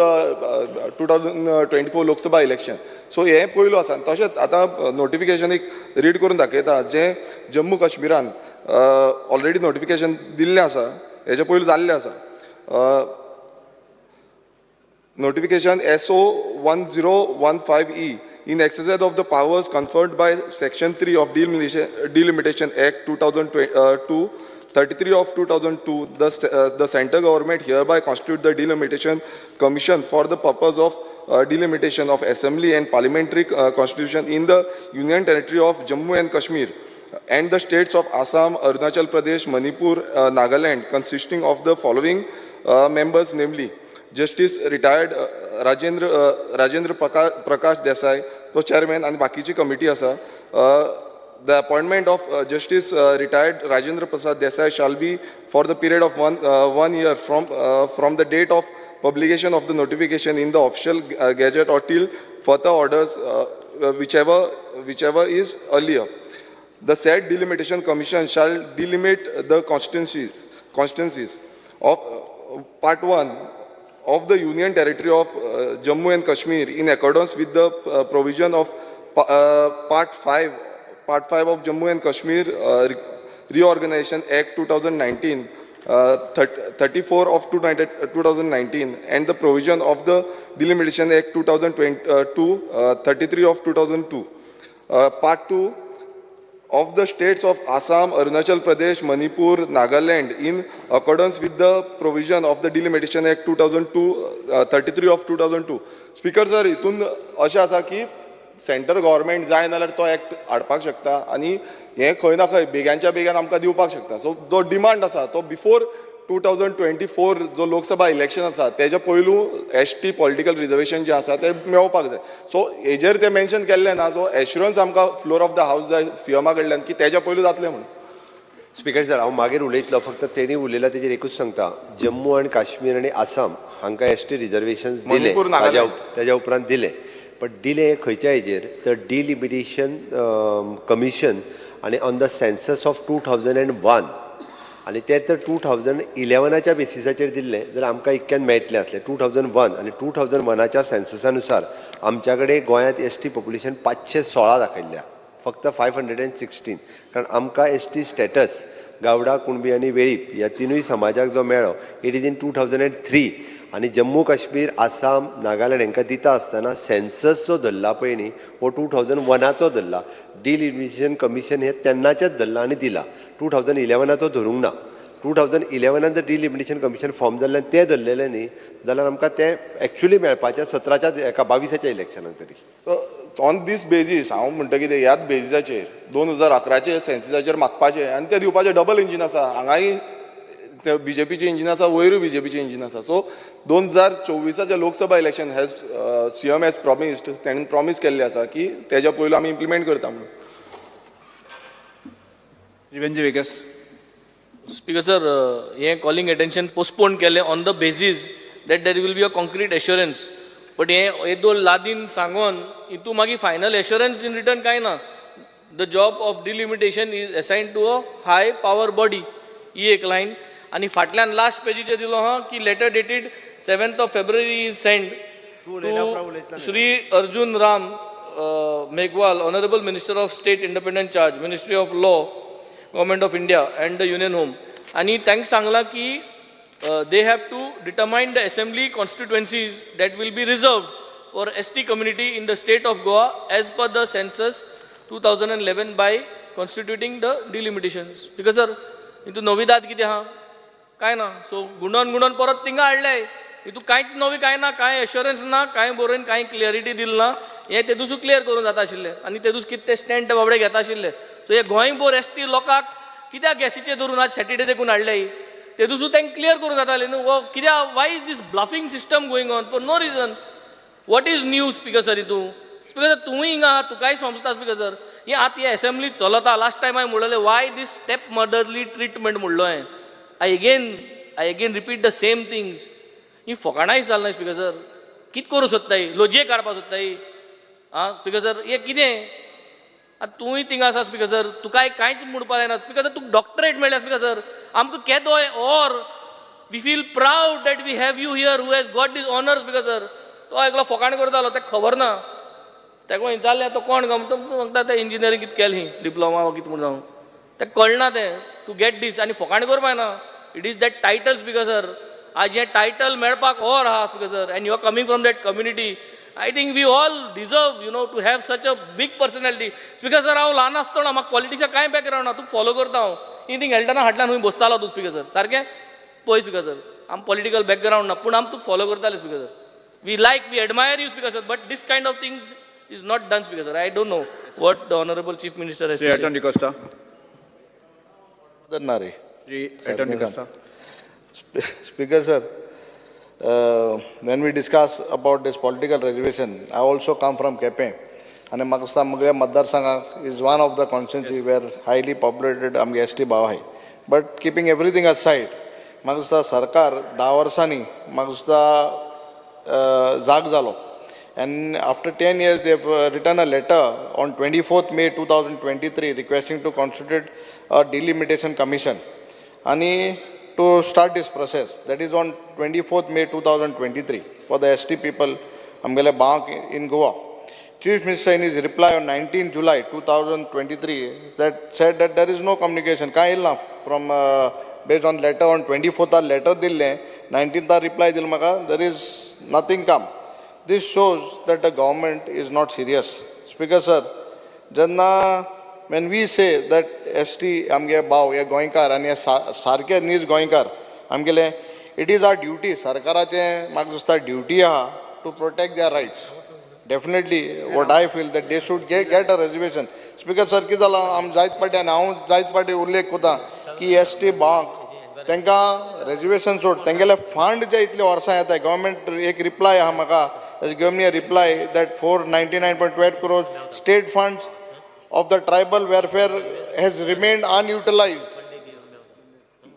2024 लोकसभा इलेक्शन. सो हें पयलू आसा. तशेंच आतां नोटिफिकेशन एक रीड करून दाखयता, जें जम्मू काश्मीरान ऑलरेडी नोटिफिकेशन दिल्लें आसा, हेजे पयलू जाल्लें आसा. Notification SO 1015E in exercise of the powers conferred by Section 3 of Delimitation Act 2002, 33 of 2002, the central government hereby constitute the Delimitation Commission for the purpose of delimitation of assembly and parliamentary constitution in the Union Territory of Jammu and Kashmir and the states of Assam, Arunachal Pradesh, Manipur, Nagaland, consisting of the following members, namely Justice retired Rajendra Prakash Desai, तो chairman, आनी बाकीची committee आसा. The appointment of Justice retired Rajendra Prasad Desai shall be for the period of one year from the date of publication of the notification in the official gazette or till further orders, whichever is earlier. The said delimitation commission shall delimit the constituencies of part 1 of the Union Territory of Jammu and Kashmir in accordance with the provision of part 5 of Jammu and Kashmir Reorganization Act 2019, 34 of 2019, and the provision of the Delimitation Act 2002, 33 of 2002. Part 2 of the states of Assam, Arunachal Pradesh, Manipur, Nagaland in accordance with the provision of the Delimitation Act 2002, 33 of 2002. Speaker sir, हितून अशें आसा की central government जाय नाल्यार तो act हाडपाक शकता आनी हें खंय ना खंय बेग्यांच्या बेग्यान आमकां दिवपाक शकता. सो जो डिमांड आसा तो बिफोर 2024 जो लोकसभा इलेक्शन आसा तेज्या पयलू एस टी पॉलिटिकल रिजर्वेशन जें आसा तें मेळोवपाक जाय. सो हेजेर तें मेन्शन केल्लें ना. सो एश्युरन्स आमकां फ्लोर ऑफ the house जाय सीएमा कडल्यान की तेज्या पयलू जातलें म्हणून. स्पिकर सर, हांव मागीर उलयतलो, फक्त तेणी उलयला तेजेर एकूच सांगता, जम्मू आनी काश्मीर आनी आसाम हांकां एस टी रिजर्वेशन दिलें. मणिपूर, नागालँड. ताज्या उपरांत दिलें, बट दिलें खंयच्या हेजेर? तर डिलिमिटेशन कमिशन आनी on the census of 2001, आनी ते तर 2011च्या बेसिसाचेर दिल्लें जाल्यार आमकां इतक्यान मेळटलें आसलें. 2001 आनी 2001च्या सेन्ससा नुसार आमच्या कडेन गोंयांत एस टी पॉप्युलेशन 516 दाखयल्लें. फक्त 516, कारण आमकां S T status Gawda, Kunbi आनी वेळीप ह्या तिनूय समाजाक जो मेळ्ळो, it is in 2003. आनी जम्मू काश्मीर, आसाम, नागालँड हांकां दिता आसतना सेन्सस जो धरला पळय न्ही, हो 2001चो धरला. डिलिमिटेशन कमिशन हे तेन्नाचेच धरला आनी दिला, 2011चो धरूंक ना. 2011नान जर डिलिमिटेशन कमिशन फॉर्म जाल्ल्यान तें धरलेलें न्ही जाल्यार आमकां तें एक्चुली मेळपाचें 17च्या एका 22च्या इलेक्शनाक तरी. सो ऑन these basis हांव म्हणटा कितें, ह्याच बेजीसाचेर 2011चे सेन्ससाचेर मागपाचें आनी तें दिवपाचें. डबल इंजीन आसा, हांगाय ते बीजेपीचें इंजीन आसा, वयरूय बीजेपीचें इंजीन आसा. सो 2024आचें Lok Sabha election has CM has promised, ताणें प्रॉमीस केल्लें आसा की तेज्या पयलू आमी इम्प्लिमेंट करता म्हणून. श्री वेगस. स्पीकर सर, हें कॉलिंग अटेन्शन पोस्टपोन केलें on the basis that there will be a concrete assurance, but हें येदोळ लादीन सांगोन हितू मागीर फायनल एश्योरन्स इन रिटर्न कांय ना. The job of delimitation is assign to a high power body, ही एक लायन. आनी फाटल्यान लास्ट पेजीचेर दिलो आहा की letter dated 7th of February is send to Shri Arjun Ram Meghwal, Honorable Minister of State Independent Charge, Ministry of Law, Government of India and the Union Home. आणि तांकां सांगलां की they have to determine the assembly constituencies that will be reserved for ST community in the state of Goa as per the census 2011 by constituting the delimitations. Because sir, हितून नविदाद कितें आहा? कांय ना. So गुंडोन गुंडोन परत थिंगा हाडले. हितून कांयच नवी कांय ना, कांय एश्योरन्स ना, कांय बरोवन कांय क्लियरिटी दिल ना. हें ते दुसू क्लियर करून जाता आशिल्लें आनी ते दीस कितें ते स्टँड ते बाबडे घेता आशिल्ले. सो हे गोंय भर एस टी लोकांक कित्याक गॅसीचेर धरून आज सॅटर्डे देखून हाडले? ते दुसू तांकां क्लियर करून जातालें न्हू. हो कित्याक, why is this bluffing system going on for no reason? What is new, Speaker sir? हितून स्पीकर सर, तूंय हिंगा आहा, तुकाय समजता. स्पीकर सर, हे आतां ही एसेंब्ली चलता. लास्ट टायम हांवें म्हणलेलें, why this step motherly treatment म्हणलो हांवें. I again repeat the same things. ही फकाणाय चलना स्पीकर सर. कित करूं सोदताय? लॉजिक काडपा सोदताय आं? स्पीकर सर, हें कितें? आतां तूंय थिंगा आसा स्पीकर सर, तुकाय कांयच म्हणपा जायना. स्पीकर सर, तुका डॉक्टरेट मेळ्ळ्या. स्पीकर सर, आमकां केदोय or we feel proud that we have you here who has got this honour. Speaker sir, तो एकलो फकाण करतालो, ताका खबर ना. ताका विचारलें तो कोण काय म्हणटा, तो म्हणटा तें इंजिनियरींग कितें केलें, डिप्लोमा वा कितें म्हूण जावं. ताका कळना तें टू गेट दीस. आनी फकाण करपा जायना. It is that title, Speaker sir. आज हें टायटल मेळपाक और आहा, Speaker sir, and you are coming from that community. I think we all deserve to have such a big personality. Speaker sir, हांव ल्हान आसतना म्हाका पॉलिटिक्सा कांय बॅकग्रावंड ना, तुका फॉलो करता हांव. ही थिंग खेळटना फाटल्यान खंय बसतालो तूं स्पीकर सर. सारकें पळय स्पीकर सर, आम पॉलिटिकल बॅकग्रावंड ना, पूण आम तुका फॉलो करताले, Speaker sir. We like, we admire you, Speaker sir, but this kind of things is not done, Speaker sir. I don't know what the Honorable Chief Minister has Shri to Elton D'Costa. ना रे. Shri Elton D'Costa. Speaker sir, when we discuss about this political reservation, I also come from Quepem. आनी म्हाका दिसता म्हगल्या मतदारसंघाक is one of the constituency where highly populated आमगे S T भाव आहाय. But keeping everything aside, म्हाका दिसता सरकार 10 वर्सांनी म्हाका दिसता जाग जालो and after 10 years they have written a letter on 24th May 2023 requesting to constitute a delimitation commission आणि to start this process. That is on 24th May 2023 for the ST people, आमगेले भावांक in Goa. Chief Minister in his reply on 19 July 2023 that said that there is no communication. काय येयला from based on letter on 24th letter दिल्लें, 19th reply दिल म्हाका, there is nothing come. This shows that the government is not serious. Speaker sir, जेन्ना when we say that ST आमगे भाव हे गोंयकार आनी हे सारके नीज गोंयकार आमगेले, it is our duty, सरकाराचें म्हाका दिसता ड्युटी आहा to protect their rights. Definitely what I feel that they should get a reservation. Speaker sir, कितें जालां, आम जायत पाटी आनी हांव जायत पाटी उल्लेख करता की एस टी भावांक तांकां रेजर्वेशन सोड, तेंगेले फंड जे इतले वर्सां येता, गव्हर्मेंट एक रिप्लाय आहा म्हाका, give me a reply that 499.12 crores state funds of the tribal welfare has remained unutilized.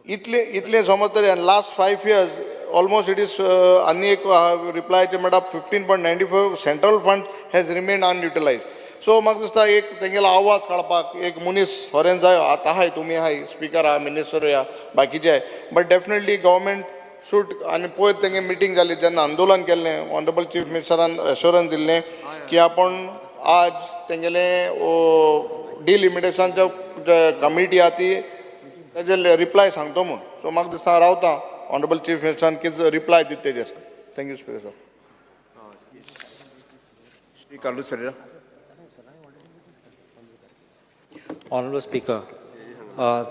इतले इतले समज तरी last 5 years almost it is आनी एक रिप्लायचे म्हणटा 15.94 central fund has remain unutilized. So म्हाका दिसता एक तेंगेलो आवाज काडपाक एक मनीस फॉरेन जायो. आतां आहाय तुमी आहाय, स्पिकर आहा, मिनिस्टर आहा, बाकीचे आहाय, बट डेफिनेटली गव्हर्मेंट should. आनी पयर तेंगे मिटींग जाली जेन्ना आंदोलन केल्लें, ऑनरेबल चीफ मिनिस्टरान एश्योरन्स दिल्लें की आपूण आज तेंगेले डिलिमिटेशनच्या कमिटी आहा ती ताजेर रिप्लाय सांगतो म्हूण. सो म्हाका दिसता रावता ऑनरेबल चीफ मिनिस्टरान कितें रिप्लाय दिता तेजेर. Thank you speaker sir. Shri Carlos Ferreira. Honorable Speaker,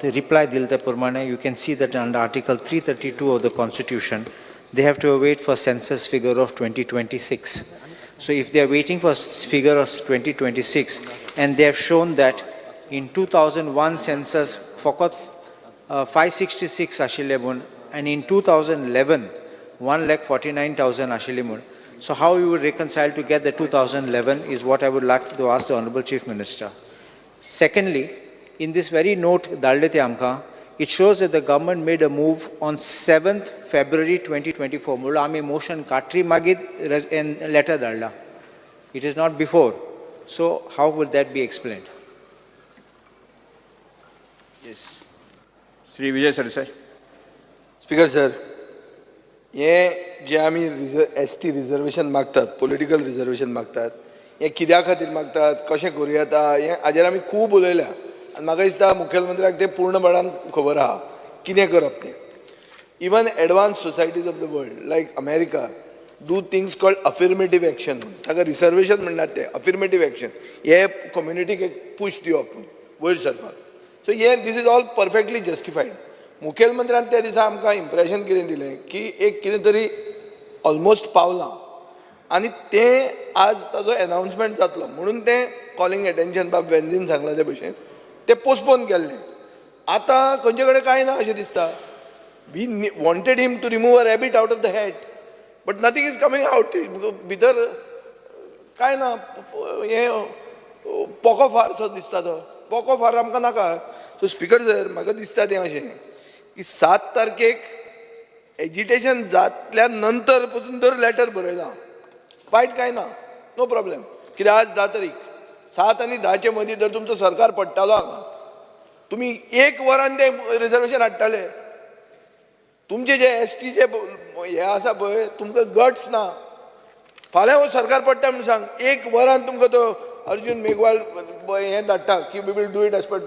the reply दिल त्या प्रमाणे you can see that under Article 332 of the Constitution, they have to await for census figure of 2026. So if they are waiting for figure of 2026, and they have shown that in 2001 census, फकत 566 आशिल्ले म्हूण, and in 2011, 1,49,000 आशिल्ले म्हूण. So how you would reconcile to get the 2011 is what I would like to ask the Honorable Chief Minister. Secondly, in this very note धाडले ते आमकां, it shows that the government made a move on 7th February 2024. म्हणल्यार आमी motion काडटरी मागीर letter धाडला. It is not before. So how will that be explained? Yes. Shri Vijay Sardesai. Speaker sir, हें जें आमी एस टी रिजर्वेशन मागतात, political reservation मागतात, हें कित्या खातीर मागतात, कशें करूं येता, हें हाजेर आमी खूब उलयल्या आनी म्हाका दिसता मुखेलमंत्र्याक तें पूर्णपणान खबर आहा कितें करप तें. Even advanced societies of the world like America do things called affirmative action. ताका रिजर्वेशन म्हणटात ते अफिर्मेटीव एक्शन, हे कम्युनिटीक एक पूश दिवप वयर सरपाक. सो हे this is all perfectly justified. मुखेलमंत्र्यान त्या दिसा आमकां इम्प्रेशन कितें दिलें की एक कितें तरी ऑलमोस्ट पावलां आनी तें आज ताजो एनावन्समेंट जातलो म्हणून तें कॉलिंग एटेन्शन बाब वेन्झीन सांगलां ते भशेन तें पोस्टपोन केल्लें. आतां खंयचे कडेन कांय ना अशें दिसता. We wanted him to remove a rabbit out of the hat, but nothing is coming out. भितर कांय ना, हें पोको फारसो दिसता, तो पोको फार आमकां नाका. सो स्पिकर सर, म्हाका दिसता तें अशें की 7 तारखेक एजिटेशन जातल्या नंतर पसून जर लेटर बरयलां वायट कांय ना, नो प्रॉब्लेम. कित्याक आज 10 तारीख, 7 आनी 10चे मदीं जर तुमचो सरकार पडटालो हांगा, तुमी एक वरान तें रिजर्वेशन हाडटाले. तुमचे जे एस टीचे हे आसा पळय, तुमकां गट्स ना. फाल्यां हो सरकार पडटा म्हूण सांग, एक वरान तुमकां तो अर्जुन मेघवाल हें धाडटा की we will do it as per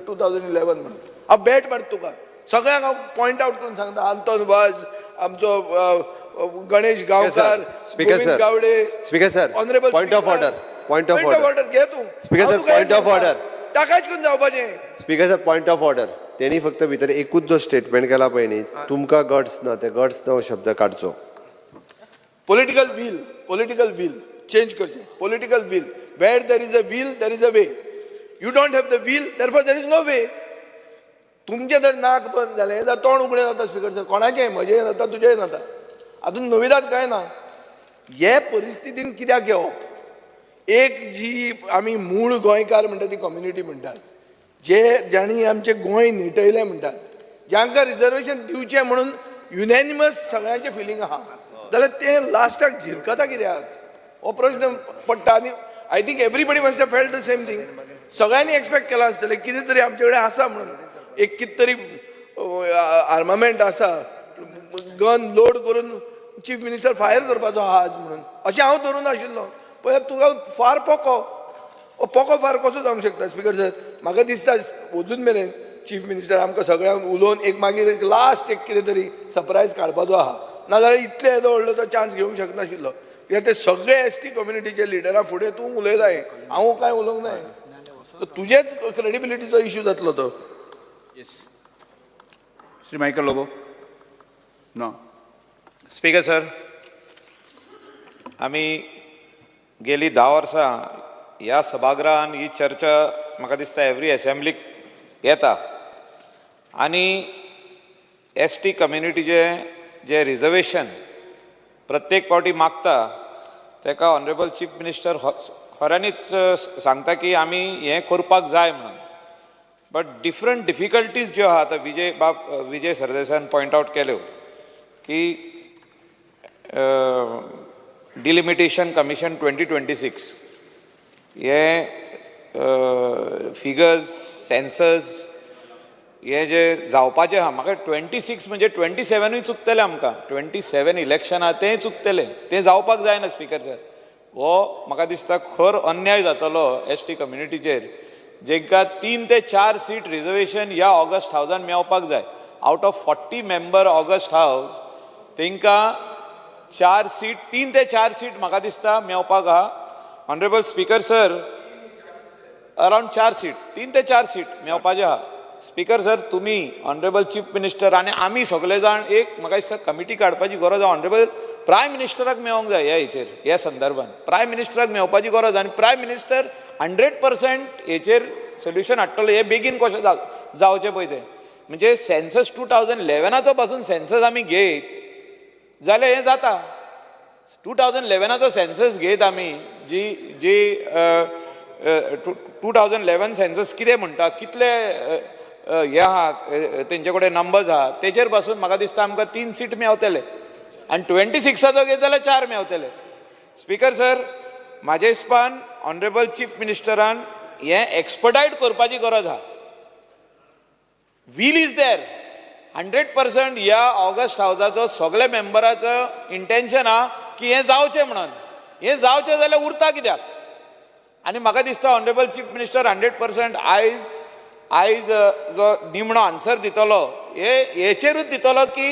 2011 म्हणून. हांव बॅट मारता तुका, सगळ्यांक हांव पॉयंट आवट करून सांगता. आंतोन वाज, आमचो Ganesh Gaonkar, Govind Gawde. Speaker sir, honourable point of order, point of point of order. Order घे तूं. स्पीकर सर, हांव तुका पॉयंट ऑफ ऑर्डर. ताकाच करून जावपाचें. Speaker sir, point of order. तेणी फक्त भितर एकूच जो स्टेटमेंट केला पळय न्ही, तुमकां गट्स ना, ते गट्स ना हो शब्द काडचो. Political will, political will change करचें. Political will, where there is a will there is a way. You don't have the will, therefore there is no way. तुमचें जर नाक बंद जालें जाल्यार तोंड उगडें जाता स्पीकर सर, कोणाचें, म्हजें जाता, तुजेंय जाता. आजून नविदाद कांय ना. हे परिस्थितीन कित्याक येवप? एक जी आमी मूळ गोंयकार म्हणटा ती कम्युनिटी म्हणटात, जे जांणी आमचें गोंय नेटयलें म्हणटात, जांकां रिजर्वेशन दिवचें म्हणून युनॅनिमस सगळ्यांचें फिलींग आहा, जाल्यार तें लास्टाक झिरकता कित्याक हो प्रश्न पडटा. आनी I think everybody must have felt the same thing. सगळ्यांनी एक्सपेक्ट केलां आसतलें कितें तरी आमचे कडेन आसा म्हणून, एक कितें तरी आर्मामेंट आसा, गन लोड करून चीफ मिनिस्टर फायर करपाचो आहा आज म्हणून, अशें हांव धरून आशिल्लो. पळय तुका फार पोको, हो पोको फार कसो जावंक शकता स्पीकर सर? म्हाका दिसता अजून मेरेन चीफ मिनिस्टर आमकां सगळ्यांक उलोवन एक मागीर एक लास्ट एक कितें तरी सरप्रायज काडपाचो आहा, नाजाल्यार इतले येदो व्हडलो तो चान्स घेवंक शकनाशिल्लो. कित्याक ते सगळे एस टी कम्युनिटीचे लिडरां फुडें तूं उलयलाय, हांव कांय उलोवंक नाय, तुजेच क्रेडिबिलिटीचो इश्यू जातलो तो. Yes. Shri Michael Lobo. ना. स्पीकर सर, आमी गेली 10 वर्सां ह्या सभागृहान ही चर्चा म्हाका दिसता एवरी एसेंब्लीक येता आनी एस टी कम्युनिटीचे जे रिजर्वेशन प्रत्येक पावटी मागता तेका ऑनरेबल चीफ मिनिस्टर खऱ्यांनीच सांगता की आमी हें करपाक जाय म्हणून. बट डिफरंट डिफिकल्टीज ज्यो आहा, आतां विजय बाब विजय सरदेसायान पॉयंट आवट केल्यो की डिलिमिटेशन कमिशन 2026 हे फिगर्स सेन्सस हे जे जावपाचें आहा, म्हाका 26 म्हणजे 27ूय चुकतलें आमकां, 27 इलेक्शन आहा तेंय चुकतलें, तें जावपाक जायना स्पीकर सर. हो म्हाका दिसता खर अन्याय जातलो एस टी कम्युनिटीचेर, जेंकां 3 ते 4 सीट रिजर्वेशन ह्या ऑगस्ट हावजान मेवपाक जाय. Out of 40 member august house तेंकां 4 सीट, 3 ते 4 सीट म्हाका दिसता मेवपाक आहा. Honourable speaker sir, around 4 seat, 3 ते 4 सीट मेवपाचे आहा. स्पीकर सर, तुमी ऑनरेबल चीफ मिनिस्टर आनी आमी सगळे जाण एक म्हाका दिसता कमिटी काडपाची गरज आहा. ऑनरेबल प्रायम मिनिस्टराक मेवोंक जाय ह्या हेचेर, ह्या संदर्भान प्रायम मिनिस्टराक मेवपाची गरज आनी प्रायम मिनिस्टर 100% हेचेर सोल्युशन हाडटलो. हें बेगीन कशें जावचें पळय तें, म्हणजे सेन्सस 2011 पासून सेन्सस आमी घेयत जाल्यार हें जाता. 2011 सेन्सस घेयत आमी जी जी 2011 सेन्सस कितें म्हणटा, कितले हे आहा तेंचे कडेन नंबर्स आहा, तेचेर पासून म्हाका दिसता आमकां 3 सीट मेवतले आनी 26 घेत जाल्यार 4 मेवतले. स्पीकर सर, म्हाज्या हिसपान ऑनरेबल चीफ मिनिस्टरान हें एक्सपर्टायट करपाची गरज आहा. Wheel is there 100%. ह्या ऑगस्ट हावजाचो सगळे मेंबराचो इंटेन्शन आहा की हें जावचें म्हणून. हें जावचें जाल्यार उरता कित्याक? आनी म्हाका दिसता ऑनरेबल चीफ मिनिस्टर 100% आयज आयज जो निमणो आन्सर दितलो हे हेचेरूच दितलो की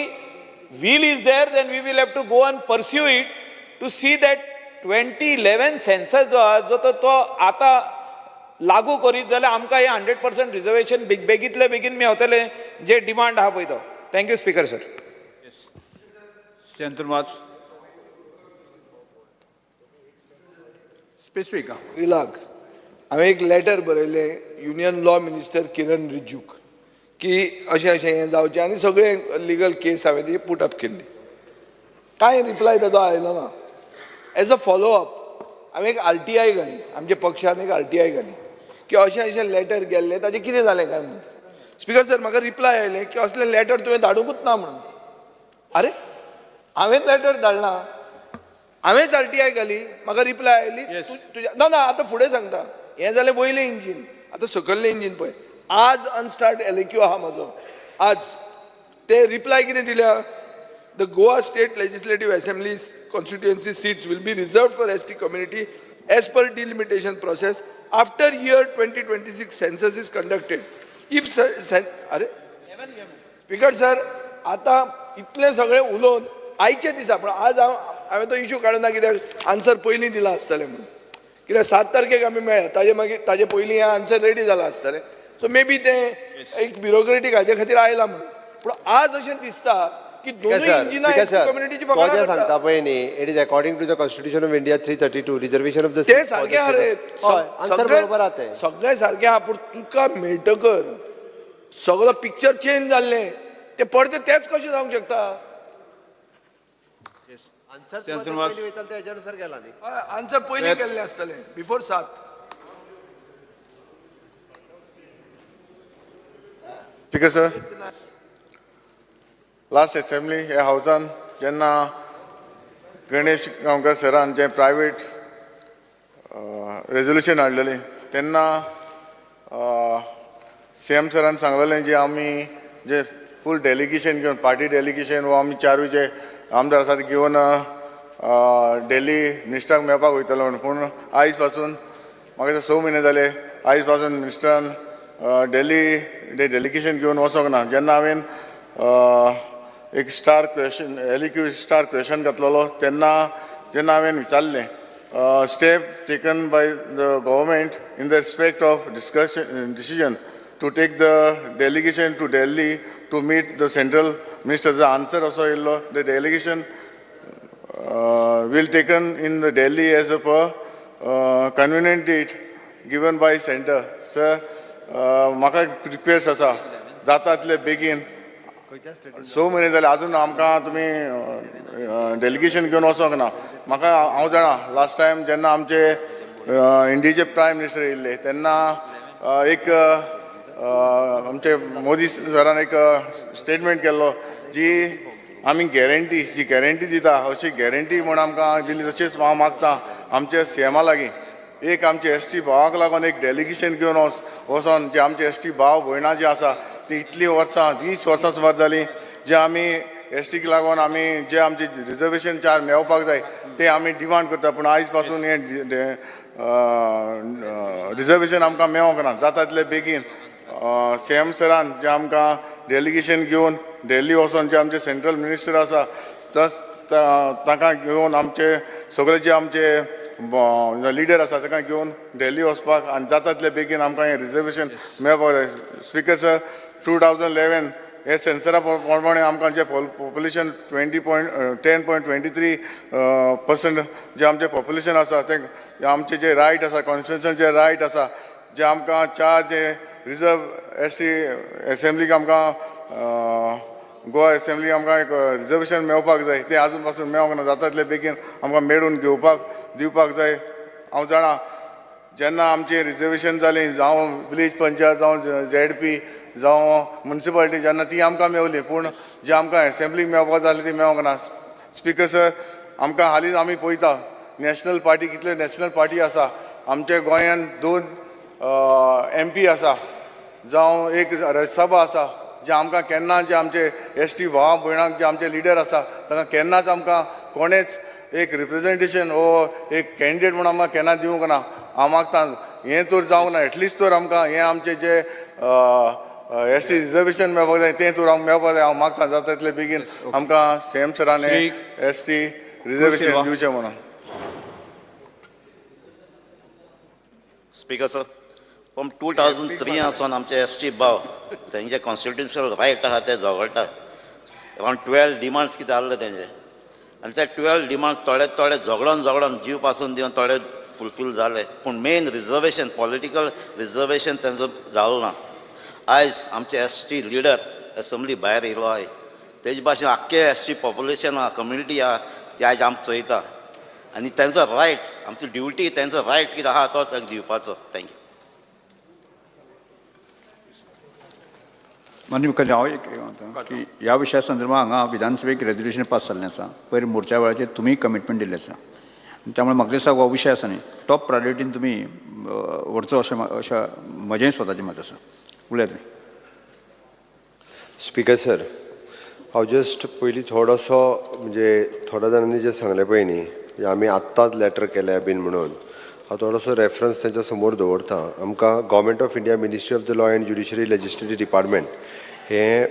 will is there, then we will have to go and pursue it to see that 2011 census जो आहा जो तो आतां लागू करीत जाल्यार आमकां हें 100% रिजर्वेशन बेगींतले बेगीन मेवतलें जे डिमांड आहा पळय तो. Thank you speaker sir. Shri Anton Vaz. Specific. रिलाक हांवें एक लेटर बरयलें युनियन लॉ मिनिस्टर किरण रिज्जूक की अशें अशें हें जावचें आनी सगळें लिगल केस हांवें ती पुट अप केल्ली. कांय रिप्लाय ताजो आयलो ना. एज अ फॉलोअप हांवें एक RTI घाली, आमच्या पक्षान एक RTI घाली की अशें अशें लेटर गेल्लें ताजें कितें जालें काय म्हणून. स्पीकर सर, म्हाका रिप्लाय आयलें की असलें लेटर तुवें धाडुंकूच ना म्हणून. आरे, हांवें लेटर धाडलां, हांवेंच RTI घाली, म्हाका रिप्लाय आयली तुज्या ना ना. आतां फुडें सांगता. हें जालें वयलें इंजीन, आतां सकयलें इंजीन पळय. आज अनस्टार्ट LAQ आहा म्हजो. आज ते रिप्लाय कितें दिल्या, the Goa state legislative assembly constituency seats will be reserved for ST community as per delimitation process after year 2026 census is conducted. If अरे स्पीकर सर, आतां इतलें सगळें उलोवन आयचे दिसा, पूण आज हांव हांवें तो इशू काडूना कित्याक आन्सर पयलीं दिलां आसतलें म्हणून. कित्याक 7 तारखेक आमी मेळ्ळा, ताजे मागीर ताजे पयलीं हें आन्सर रेडी जालां आसतलें. सो मे बी तें एक ब्युरोक्रेटीक हाजे खातीर आयलां म्हणून. पूण आज अशें दिसता की दोनूय इंजिनां कम्युनिटीची फकाणां सांगता पळय न्ही, it is according to the constitution of India 332 reservation of the तें सारकें आहा रे, सगळें सगळें सारकें आहा. पूण तुका मेळटकर सगळो पिक्चर चेंज जाल्लें, तें परतें तेंच कशें जावंक शकता? आन्सर पयलीं केल्लें आसतलें before 7. Speaker sir, last assembly ह्या हावजान जेन्ना गणेश गांवकर सरान जें प्रायवेट रेजोल्युशन हाडलेलें तेन्ना सीएम सरान सांगलेलें जी आमी जे फूल डेलिगेशन घेवन, पार्टी डेलिगेशन वा आमी चारूय जे आमदार आसा ते घेवन डेली मिनिस्टराक मेळपाक वयतलो म्हणून. पूण आयज पासून म्हाका 6 म्हयने जाले, आयज पासून मिनिस्टरान डेली डेलिगेशन घेवन वचोंक ना. जेन्ना हांवें एक star question LAQ star question घातलेलो तेन्ना जेन्ना हांवें विचारलें step taken by the government in the respect of discussion decision to take the delegation to Delhi to meet the central minister, the answer असो येयल्लो the delegation will taken in the Delhi as a per convenient date given by centre. Sir, म्हाका request आसा जाता तितले बेगीन, 6 म्हयने जाले अजून आमकां तुमी डेलिगेशन घेवन वचोंक ना. म्हाका हांव जाणा लास्ट टायम जेन्ना आमचे इंडियेचे प्रायम मिनिस्टर येयल्ले तेन्ना एक आमचे मोदी सरान एक स्टेटमेंट केल्लो जी आमी गॅरंटी जी गॅरंटी दिता अशी गॅरंटी म्हूण आमकां दिली. तशेंच हांव मागता आमच्या सीएमा लागीं एक आमचे एस टी भावाक लागून एक डेलिगेशन घेवन वचोन जे आमचे एस टी भाव भयणां जी आसा ती इतलीं वर्सां 20 वर्सां सुमार जालीं जे आमी एस टीक लागून आमी जे आमचे रिजर्वेशन चार मेळपाक जाय ते आमी डिमांड करता, पूण आयज पासून हें रिजर्वेशन आमकां मेळोंक ना. जाता तितले बेगीन सी एम सरान जे आमकां डेलिगेशन घेवन दिल्ली वचोन जे आमचे सेंट्रल मिनिस्टर आसा तांकां घेवन आमचे सगळे जे आमचे लिडर आसा तांकां घेवन दिल्ली वचपाक आनी जाता तितले बेगीन आमकां हें रिजर्वेशन मेळपाक जाय. स्पीकर सर, 2011 हे सेन्सरा प्रमाणे आमकां जे पॉप्युलेशन 10.23% जे आमचें पॉप्युलेशन आसा तें आमचे जे रायट आसा, कॉन्स्टिट्युशन जे रायट आसा, जे आमकां चार जे रिजर्व एस टी एसेंब्लीक आमकां गोवा एसेंब्ली आमकां एक रिजर्वेशन मेळपाक जाय, तें आजून पासून मेळोंक ना. जाता तितले बेगीन आमकां मेळून घेवपाक दिवपाक जाय. हांव जाणा जेन्ना आमचें रिजर्वेशन जालें, जावं विलेज पंचायत, जावं झेड पी, जावं मुन्सिपालिटी, जेन्ना ती आमकां मेवली, पूण जे आमकां एसेंब्लीक मेळपाक जालें ती मेळोंक ना. स्पीकर सर, आमकां हालींच आमी पळयता नॅशनल पार्टी, कितल्यो नॅशनल पार्टी आसा, आमच्या गोंयांत 2 एम पी आसा, जावं एक राज्यसभा आसा, जे आमकां केन्ना जे आमचे एस टी भाव भयणांक जे आमचे लिडर आसा तांकां केन्नाच आमकां कोणेच एक रिप्रेजेंटेशन हो एक कॅन्डिडेट म्हूण आमकां केन्ना दिवंक ना. हांव मागता हें तर जावंक ना, एटलिस्ट तर आमकां हें आमचें जे एस टी रिजर्वेशन मेळपाक जाय तें तर आमकां मेळपाक जाय. हांव मागता जाता तितले बेगीन आमकां सी एम सरान एस टी रिजर्वेशन दिवचें म्हणून. स्पीकर सर, फ्रॉम 2003 आसून आमचे एस टी भाव तेंचे कॉन्स्टिट्युशनल रायट आहा ते झगडटा. अरावंड 12 डिमांड्स कितें आहले तेंचे, आनी ते 12 डिमांड्स थोडे थोडे झगडोन झगडोन जीव पासून दिवन थोडे फुलफील जाले, पूण मेन रिजर्वेशन, पॉलिटिकल रिजर्वेशन तेंचो जालो ना. आयज आमचे एस टी लिडर एसेंब्ली भायर येयलो आहाय, तेजे भाशेन आख्खे एस टी पॉप्युलेशन आहा, कम्युनिटी आहा, ती आयज आमकां चोयता आनी तेंचो रायट, आमची ड्युटी तेंचो रायट कितें आहा तो ताका दिवपाचो. Thank you. माननीय मुख्यमंत्री, हांव एक म्हणटा की ह्या विशया संदर्भात हांगा विधानसभेक रेजोल्युशन पास जाल्लें आसा. पयर मोर्चा वेळाचेर तुमी कमिटमेंट दिल्लें आसा, त्यामुळे म्हाका दिसता हो विशय आसा न्ही टॉप प्रायोरिटीन तुमी व्हरचो अशें अशें म्हजें स्वताचें मत आसा. उलयात तुमी. स्पीकर सर, हांव जस्ट पयलीं थोडोसो म्हणजे थोड्या जाणांनी जें सांगलें पळय न्ही, आमी आत्तांच लॅटर केल्या बीन म्हणून, हांव थोडोसो रेफरन्स तेंच्या समोर दवरता. आमकां government of India, ministry of the law and judiciary, legislative department हें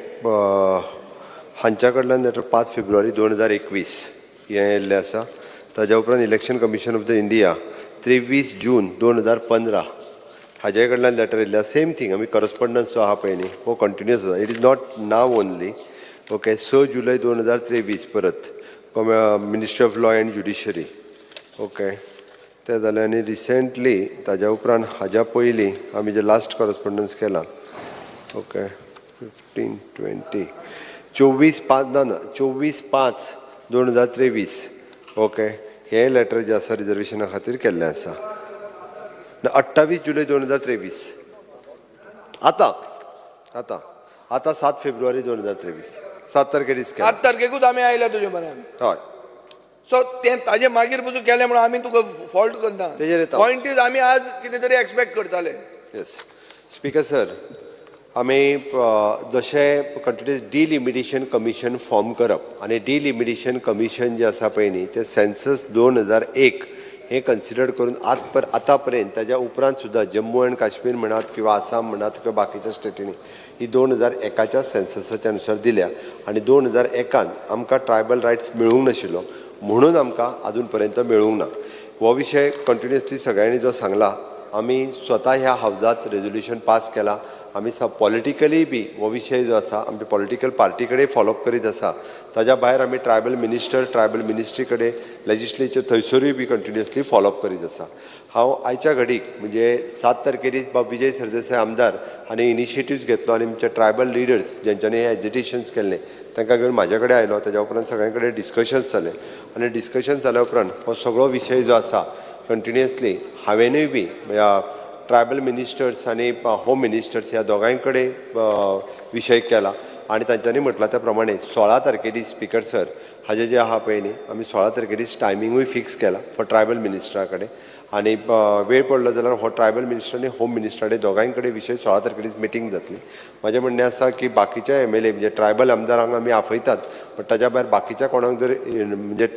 हांच्या कडल्यान लेटर 5 फेब्रुवारी 2021 हें येयल्लें आसा. ताज्या उपरांत election commission of the India 23 जून 2015 हाज्या कडल्यान लेटर येयल्लें आसा. सेम थींग आमी करस्पॉन्डन्स जो आहा पळय न्ही हो कंटिन्युअस आसा. It is not now only. Okay, 6 जुलय 2023 परत ministry of law and judiciary. Okay, तें जालें. आनी रिसेंटली ताज्या उपरांत हाज्या पयलीं आमी जे लास्ट करस्पॉन्डन्स केला, ओके, 15 20 24 5 ना ना 24 5 2023, ओके, हें लेटर जें आसा रिजर्वेशना खातीर केल्लें आसा. 28 जुलय 2023, आतां आतां आतां 7 फेब्रुवारी 2023, 7 तारखेर 7 तारखेकूच आमी आयल्या तुजे म्हऱ्यान. हय, सो तें ताजे मागीर पसून केलें म्हणून आमी तुका फॉल्ट करना. पॉयंट is आमी आज कितें तरी एक्सपेक्ट करताले. येस स्पीकर सर, आमी जशें कंटिन्युअस डिलिमिटेशन कमिशन फॉर्म करप आनी डिलिमिटेशन कमिशन जें आसा पळय न्ही तें सेन्सस 2001 हें कन्सिडर करून आतां पर्यंत ताज्या उपरांत सुद्दां जम्मू एंड काश्मीर म्हणात किंवा आसाम म्हणात किंवा बाकीच्या स्टेटींनी ही 2001च्या सेन्ससाच्या अनुसार दिल्या. आनी 2001 आमकां ट्रायबल रायट्स मेळूंक नाशिल्लो म्हणून आमकां आजून पर्यंत मेळूंक ना. हो विशय कंटिन्युअसली सगळ्यांनी जो सांगला, आमी स्वता ह्या हावजात रेजोल्युशन पास केला. आमी पॉलिटिकली बी हो विशय जो आसा आमच्या पॉलिटिकल पार्टी कडेन फॉलोअप करीत आसा. ताज्या भायर आमी ट्रायबल मिनिस्टर, ट्रायबल मिनिस्ट्री कडेन, लेजिस्लेचर थंयसरूय बी कंटिन्युअसली फॉलोअप करीत आसा. हांव आयच्या घडीक म्हणजे 7 तारखेर बाब विजय सरदेसाय आमदार हांणी इनिशिएटिव्स घेतलो आनी आमचे ट्रायबल लिडर्स जेंच्यांनी हे एजिटेशन्स केल्ले तांकां घेवन म्हाज्या कडेन आयलो. ताज्या उपरांत सगळ्यां कडेन डिस्कशन्स जालें आनी डिस्कशन जाल्या उपरांत हो सगळो विशय जो आसा कंटिन्युअसली हांवेनूय बी ट्रायबल मिनिस्टर्स आनी होम मिनिस्टर्स ह्या दोगांय कडेन विशय केला आनी तांच्यांनी म्हटलां त्या प्रमाणे 16 तारखेर स्पीकर सर हाजे जे आहा पळय न्ही आमी 16 तारखेर टायमिंगूय फिक्स केला फॉर ट्रायबल मिनिस्टरा कडेन आनी वेळ पडलो जाल्यार हो ट्रायबल मिनिस्टर आनी होम मिनिस्टरा कडेन दोगांय कडेन विशय 16 तारखेर मिटींग जातली. म्हाजें म्हणणें आसा की बाकीचे एम एल ए म्हणजे ट्रायबल आमदारांक आमी आफयतात, बट ताज्या भायर बाकीच्या कोणाक जर म्हणजे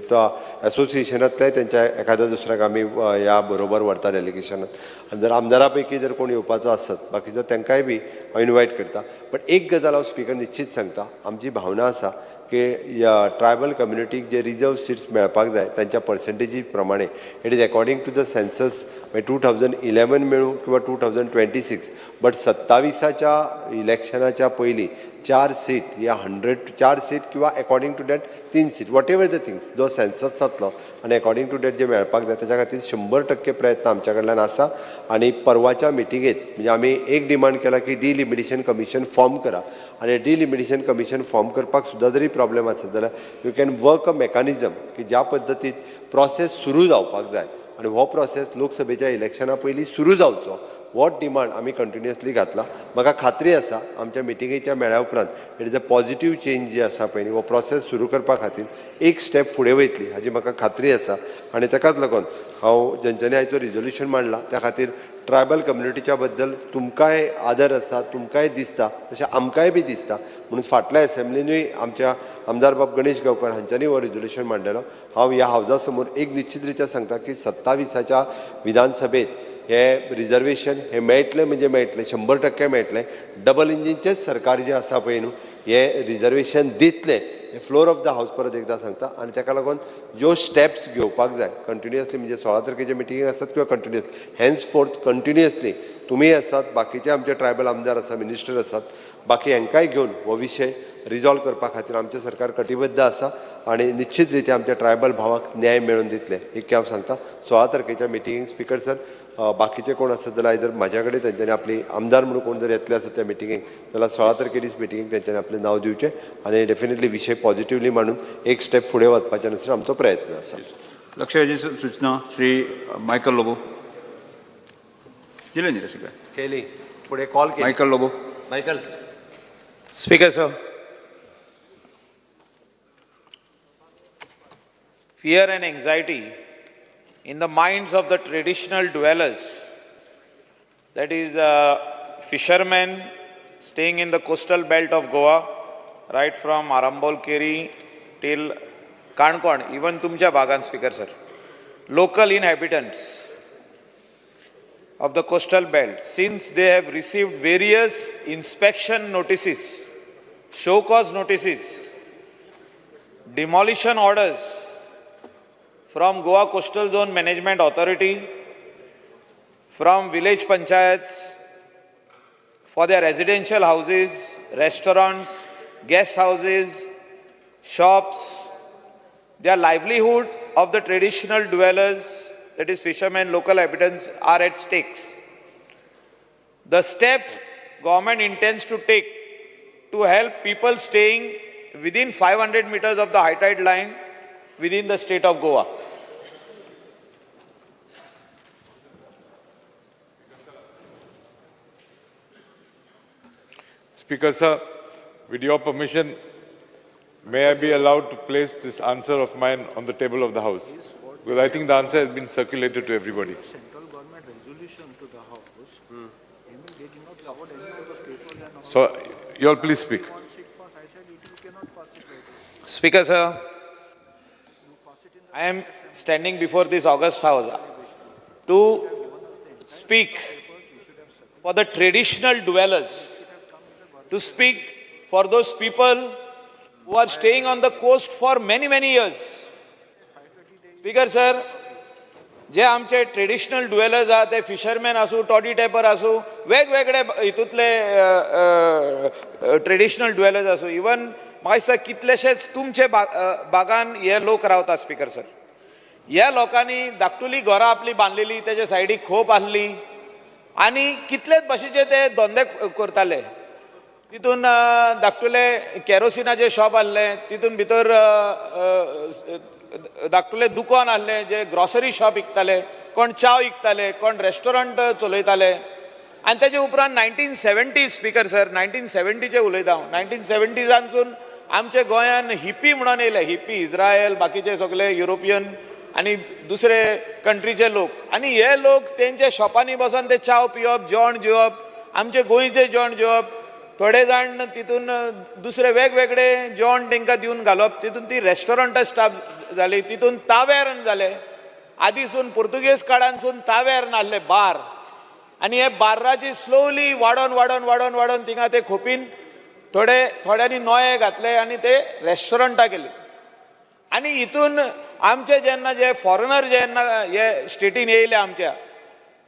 तो एसोसिएशनांतले तेंच्या एखाद्या दुसऱ्याक आमी ह्या बरोबर व्हरता डेलिगेशनात आनी जर आमदारा पैकी जर कोण येवपाचो आसत बाकीचो तांकांय बी हांव इनवायट करता. बट एक गजाल हांव स्पिकर निश्चीत सांगता, आमची भावना आसा की ह्या ट्रायबल कम्युनिटीक जे रिजर्व सिट्स मेळपाक जाय तांच्या पर्संटेजी प्रमाणे, it is according to the census, मागीर 2011 मेळूं किंवा 2026, बट 27च्या इलेक्शनाच्या पयलीं 4 सीट या 100 4 सीट किंवा according to that 3 seat, whatever the things जो सेन्सस जातलो आनी एकॉर्डिंग टू that जे मेळपाक जाय ताच्या खातीर 100% प्रयत्न आमच्या कडल्यान आसा. आनी परवाच्या मिटिंगेत म्हणजे आमी एक डिमांड केला की डिलिमिटेशन कमिशन फॉर्म करा आनी डिलिमिटेशन कमिशन फॉर्म करपाक सुद्दां जरी प्रॉब्लेम आसत जाल्यार you can work a mechanism की ज्या पद्दतीन प्रोसेस सुरू जावपाक जाय आनी हो प्रोसेस लोकसभेच्या इलेक्शना पयलीं सुरू जावचो हो डिमांड आमी कंटिन्युअसली घातला. म्हाका खात्री आसा आमच्या मिटिंगेच्या मेळ्या उपरांत it is a positive change जी आसा पळय न्ही हो प्रोसेस सुरू करपा खातीर एक स्टेप फुडें वयतली हाजी म्हाका खात्री आसा. आनी ताकाच लागून हांव जेंच्यांनी आयचो रिजोल्युशन मांडला त्या खातीर ट्रायबल कम्युनिटीच्या बद्दल तुमकांय आदर आसा, तुमकांय दिसता तशें आमकांय बी दिसता, म्हणून फाटल्या एसेंब्लीनूय आमच्या आमदार बाब गणेश गांवकर हांच्यांनी हो रिजोल्युशन मांडलेलो. हांव ह्या हावजा समोर एक निश्चित रित्या सांगता की 27च्या विधानसभेत हे रिजर्वेशन हे मेळटलें, म्हणजे मेळटलें, 100% मेळटलें. डबल इंजिनचेंच सरकार जें आसा पळय न्हू हें रिजर्वेशन दितलें, हें फ्लोर ऑफ the house परत एकदां सांगता. आनी ताका लागून ज्यो स्टेप्स घेवपाक जाय कंटिन्युअसली, म्हणजे 16 तारखेचे मिटिंगेक आसात किंवा कंटिन्युअस हेन्स फोर्थ कंटिन्युअसली तुमी आसात, बाकीचे आमचे ट्रायबल आमदार आसा, मिनिस्टर आसात, बाकी हांकांय घेवन हो विशय रिजॉल्व करपा खातीर आमचें सरकार कटिबद्ध आसा आनी निश्चित रित्या आमच्या ट्रायबल भावाक न्याय मेळोवन दितलें इतकें हांव सांगता. 16 तारखेच्या मिटिंगेक स्पिकर सर बाकीचे कोण आसत जाल्यार आयदर म्हाज्या कडेन तेंच्यांनी आपली आमदार म्हणून कोण जर येतले आसत त्या मिटिंगेक जाल्यार 16 तारखे दीस मिटिंगेक तेंच्यांनी आपलें नांव दिवचें आनी डेफिनेटली विशय पॉझिटिवली मांडून एक स्टेप फुडें वचपाचें नुस्तें आमचो प्रयत्न आसा. लक्षवेधी सूचना श्री मायकल लोबो. दिले न्ही रसिका केली फुडें कॉल केली. Michael Lobo. Michael. Speaker sir, fear and anxiety in the minds of the traditional dwellers, that is fishermen staying in the coastal belt of Goa, right from Arambol Keri till Canacona, even Tumcha Bagan, Speaker sir, local inhabitants of the coastal belt, since they have received various inspection notices, show cause notices, demolition orders from Goa Coastal Zone Management Authority, from village panchayats, for their residential houses, restaurants, guest houses, shops, their livelihood of the traditional dwellers, that is fishermen, local inhabitants, are at stakes. The steps government intends to take to help people staying within 500 meters of the high tide line within the state of Goa. Speaker sir, with your permission, may I be allowed to place this answer of mine on the table of the House? Because I think the answer has been circulated to everybody. Central government resolution to the House, they did not cover any of those papers. So, you all please speak. Speaker sir, I am standing before this august House to speak for the traditional dwellers, to speak for those people who are staying on the coast for many, many years. Speaker sir, जे आमचे traditional dwellers आहा ते fisherman आसूं, toddy tapper आसूं, वेगवेगळे हितूंतले traditional dwellers आसूं, even म्हाका दिसता कितलेशेच तुमचे बागान हे लोक रावता. स्पीकर सर, ह्या लोकांनी धाकटुली घरां आपली बांदलेली, तेजे सायडीक खोप आहली आनी कितलेच भाशेचे ते धंदे करताले. तितून धाकटुले कॅरोसिनाचे शॉप आहले, तितून भितर धाकटुले दुकान आहले जे ग्रॉसरी शॉप विकताले, कोण च्याव विकताले, कोण रेस्टॉरंट चलयताले. आनी तेजे उपरांत 1970, स्पीकर सर, 1970चें उलयता हांव. 1970सानसून आमच्या गोंयान हिप्पी म्हणून येयले, हिप्पी इज्रायल, बाकीचे सगळे युरोपियन आनी दुसरे कंट्रीचे लोक, आनी हे लोक तेंच्या शॉपांनी बसून ते च्याव पिवप, जेवण जेवप, आमचे गोंयचें जेवण जेवप. थोडे जाण तितून दुसरे वेगवेगळे जेवण तांकां दिवन घालप, तितून ती रेस्टॉरंटां स्टाफ जाली, तितून तावेर्न जाले. आदीसून पुर्तुगेज काळांसून तावेर्न आहले बार, आनी हे बार्राची स्लोली वाडोन वाडोन वाडोन वाडोन थिंगा ते खोपीन थोडे थोड्यांनी नोये घातले आनी ते रेस्टॉरंटां केली. आनी हितून आमचे जेन्ना जे फॉरेनर जेन्ना हे स्टेटीन येयले, आमच्या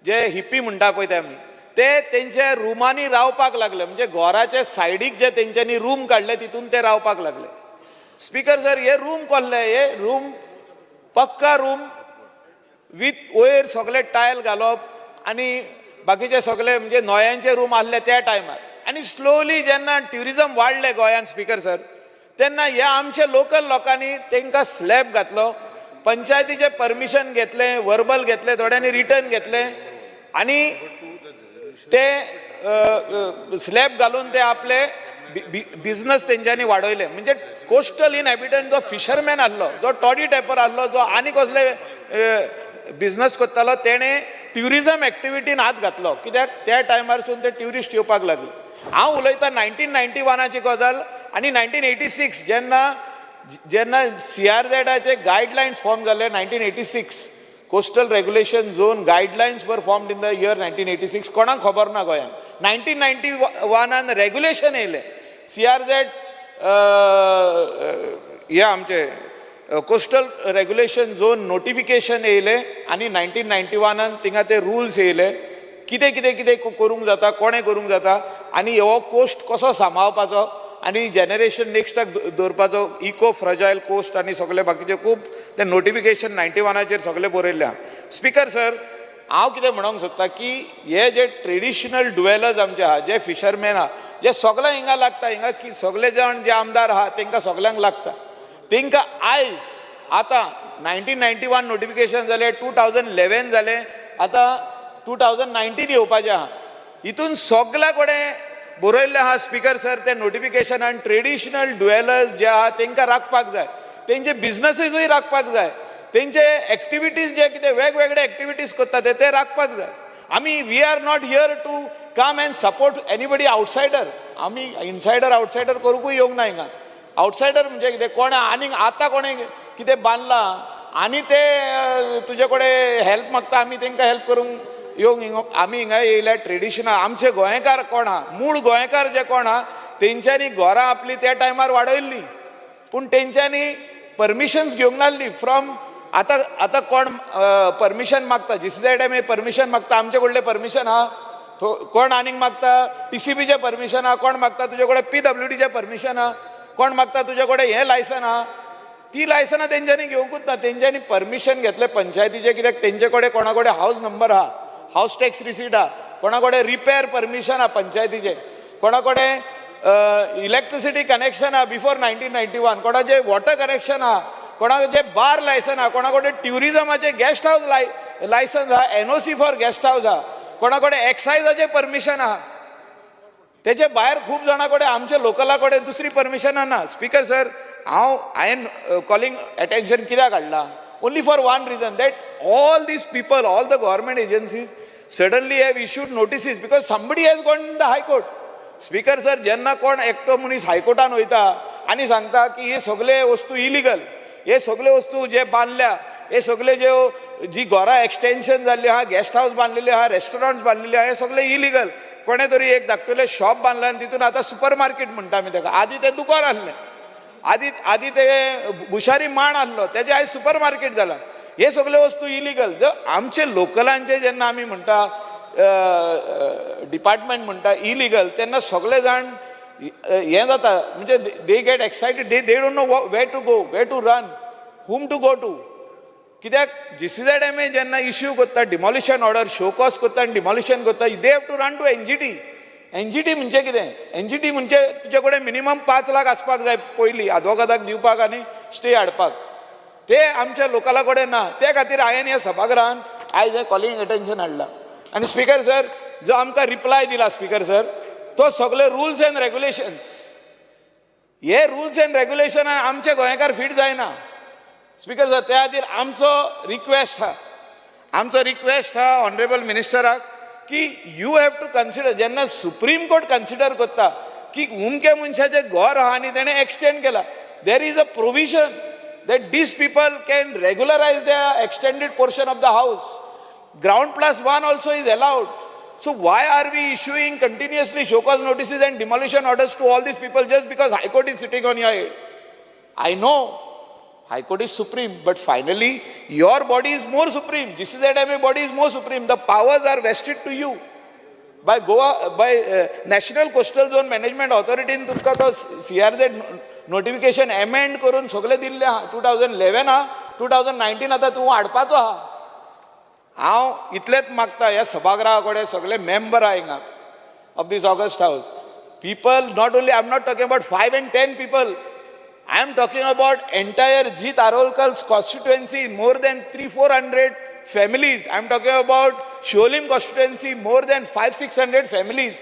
जे हिप्पी म्हणटा पळय ते आमी, ते तेंच्या रुमांनी रावपाक लागले. म्हणजे घराच्या सायडीक जे तेंच्यांनी रूम काडले तितून ते रावपाक लागले. स्पीकर सर, हे रूम कसले? हे रूम पक्का रूम वीथ वयर सगळे टायल घालप आनी बाकीचे सगळे, म्हणजे नोयांचे रूम आहले त्या टायमार. आनी स्लोली जेन्ना ट्युरिजम वाडलें गोंयांत स्पीकर सर, तेन्ना ह्या आमच्या लोकल लोकांनी तांकां स्लॅब घातलो, पंचायतीचें परमिशन घेतलें, वर्बल घेतलें, थोड्यांनी रिटर्न घेतलें आनी ते स्लॅब घालून ते आपले बिजनस तेंच्यांनी वाडयले. म्हणजे कोस्टल इनहॅबिटंट जो फिशरमॅन आहलो, जो टॉडी टॅपर आहलो, जो आनी कसले बिजनस करतालो, तेणें ट्युरिजम एक्टिविटीन हात घातलो, कित्याक त्या टायमारसून ते ट्युरिस्ट येवपाक लागले. हांव उलयतां 1991आची गजाल आनी 1986 जेन्ना जेन्ना सीआरझेडाचे गायडलायन्स फॉर्म जाले. 1986 coastal regulation zone guidelines were formed in the year 1986. कोणाक खबर ना गोंयांत. 1991आन रेगुलेशन येयलें. सीआरझेड हे आमचे कोस्टल रेगुलेशन झोन नोटिफिकेशन येयलें आनी 1991आन थिंगा ते रुल्स येयले, कितें कितें कितें करूंक जाता, कोणें करूंक जाता आनी हो कोस्ट कसो सांबाळपाचो आनी जनरेशन नेक्स्टाक दवरपाचो, इको फ्रजायल कोस्ट आनी सगळे बाकीचे खूब ते नोटिफिकेशन 91आचेर सगळें बरयल्लें आहा. स्पीकर सर, हांव कितें म्हणूंक सोदता की हे जे ट्रेडिशनल डुवेलर्स आमचे आहा, जे फिशरमॅन आहा, जे सगळे हिंगा लागता, हिंगा की सगळे जाण जे आमदार आहा तांकां सगळ्यांक लागता, तांकां आयज आतां 1991 नोटिफिकेशन जालें, 2011 जालें, आतां 2019 येवपाचें आहा. हितून सगल्या कडेन बरयल्लें आहा स्पीकर सर, ते नोटिफिकेशनान ट्रेडिशनल डुवेलर्स जे आहा तांकां राखपाक जाय, तेंचे बिजनसीसूय राखपाक जाय, तेंचे एक्टिविटीज जे कितें वेगवेगळे एक्टिविटीज करता ते राखपाक जाय. आमी we are not here to come and support anybody outsider. आमी इनसायडर आउटसायडर करूंकूय येवंक ना हिंगा. आउटसायडर म्हणजे कितें, कोण आनीक आतां कोणें कितें बांदलां आनी ते तुजे कडेन हेल्प मागता, आमी तांकां हेल्प करूंक येवंक हिंगा. आमी हिंगा येयल्या ट्रेडिशनल आमचे गोंयकार कोण आहा, मूळ गोंयकार जे कोण आहा, तेंच्यांनी घरां आपली त्या टायमार वाडयल्ली, पूण तेंच्यांनी परमिशन्स घेवंक नासली फ्रॉम. आतां आतां कोण परमिशन मागता, जीसीझेडएमए परमिशन मागता, आमचे कडलें परमिशन आहा, कोण आनीक मागता टीसीबीचें परमिशन आहा, कोण मागता तुजे कडेन पीडब्ल्यूडीचें परमिशन आहा, कोण मागता तुजे कडेन हें लायसन आहा. ती लायसनां तेंच्यांनी घेवंकूच ना. तेंच्यांनी परमिशन घेतलें पंचायतीचें, कित्याक तेंचे कडेन कोणा कडेन हावज नंबर आहा, हावज टॅक्स रिसीट आहा, कोणा कडेन रिपेर परमिशन आहा पंचायतीचें, कोणा कडेन इलेक्ट्रिसिटी कनेक्शन आहा बिफोर 1991, कोणाचें वॉटर कनेक्शन आहा, कोणाचें बार लायसन आहा, कोणा कडेन ट्युरिजमाचें गेस्ट हावज लायसन्स आहा, एनओसी फॉर गेस्ट हावज आहा, कोणा कडेन एक्सायजाचें परमिशन आहा. तेचे भायर खूब जाणां कडेन आमच्या लोकला कडेन दुसरी परमिशनां ना. स्पीकर सर, हांव हांवें कॉलिंग एटेन्शन कित्याक हाडलां? Only for one reason, that all these people, all the government agencies suddenly have issued notices because somebody has gone in the high court. Speaker sir, जेन्ना कोण एकटो मनीस हायकोर्टान वयता आनी सांगता की हे सगळे वस्तू इलिगल, हे सगळे वस्तू जे बांदल्या, हे सगळे ज्यो जी घरां एक्सटेन्शन जाल्ली आहा, गेस्ट हावस बांदलेली आहा, रेस्टॉरंट्स बांदलेली आहा, हे सगळे इलिगल. कोणें तरी एक धाकटुलें शॉप बांदलां आनी तितून आतां सुपर मार्केट म्हणटा आमी ताका. आदी तें दुकान आहलें, आदी आदी ते भुशारी माण आहलो, तेजें आयज सुपर मार्केट जालां. हे सगळे वस्तू इलिगल. जर आमचे लोकलांचे जेन्ना आमी म्हणटा डिपार्टमेंट म्हणटा इलिगल, तेन्ना सगळे जाण हें जाता, म्हणजे they get excited, they don't know where to go, where to run, whom to go to. कित्याक जीसीझेडएमए जेन्ना इश्यू करता डिमॉलिशन ऑर्डर, शो कॉज करता आनी डिमॉलिशन करता, they have to run to NGT. NGT म्हणजे कितें? एनजीटी म्हणजे तुजे कडेन मिनिमम 5 लाख आसपाक जाय पयलीं आदवोगादाक दिवपाक आनी स्टे हाडपाक. ते आमच्या लोकला कडेन ना. ते खातीर हांवें ह्या सभागृहान आयज हें कॉलिंग एटेन्शन हाडलां. आनी स्पीकर सर, जो आमकां रिप्लाय दिला स्पीकर सर, तो सगळे रुल्स एंड रेगुलेशन्स, हे रुल्स एंड रेगुलेशन आमचे गोंयकार फीट जायना स्पीकर सर. त्या खातीर आमचो रिक्वेस्ट आहा, आमचो रिक्वेस्ट आहा ऑनरेबल मिनिस्टराक की you have to consider, जेन्ना सुप्रीम कोर्ट कन्सिडर करता की उमक्या मनशाचें घर आहा आनी तेणें एक्सटेंड केला. There is a provision that these people can regularize the extended portion of the house. Ground plus one also is allowed. So why are we issuing continuously show cause notices and demolition orders to all these people just because High Court is sitting on your head? I know High Court is supreme, but finally your body is more supreme. GCZMA body is more supreme. The powers are vested to you by Goa, by National Coastal Zone Management Authority. तुमकां तो CRZ notification amend करून सगळें दिल्लें आहा. 2011 आहा, 2019 आतां तूं हाडपाचो आहा. हांव इतलेंच मागता ह्या सभागृहा कडेन सगळे मेंबर आहा हिंगा of this august house. People, not only, I am not talking about 5 and 10 people, I am talking about entire Jeet Arolkar's constituency, more than 300-400 families. I am talking about Siolim constituency, more than 500-600 families.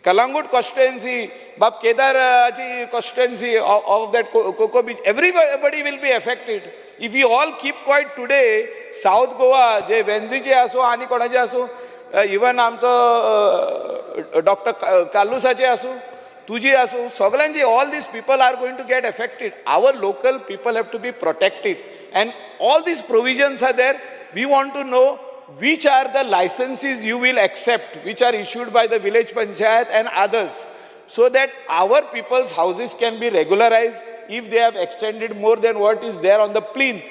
Calangute constituency, Bab Kedarची constituency of that Coco Beach, everybody will be affected. If we all keep quiet today, South Goa, जे वेन्झीचे आसूं आनी कोणाचे आसूं, even आमचो doctor कार्लुसाचे आसूं, तुजी आसूं, सगळ्यांची, all these people are going to get affected. Our local people have to be protected and all these provisions are there. We want to know which are the licenses you will accept, which are issued by the village panchayat and others, so that our people's houses can be regularized if they have extended more than what is there on the plinth.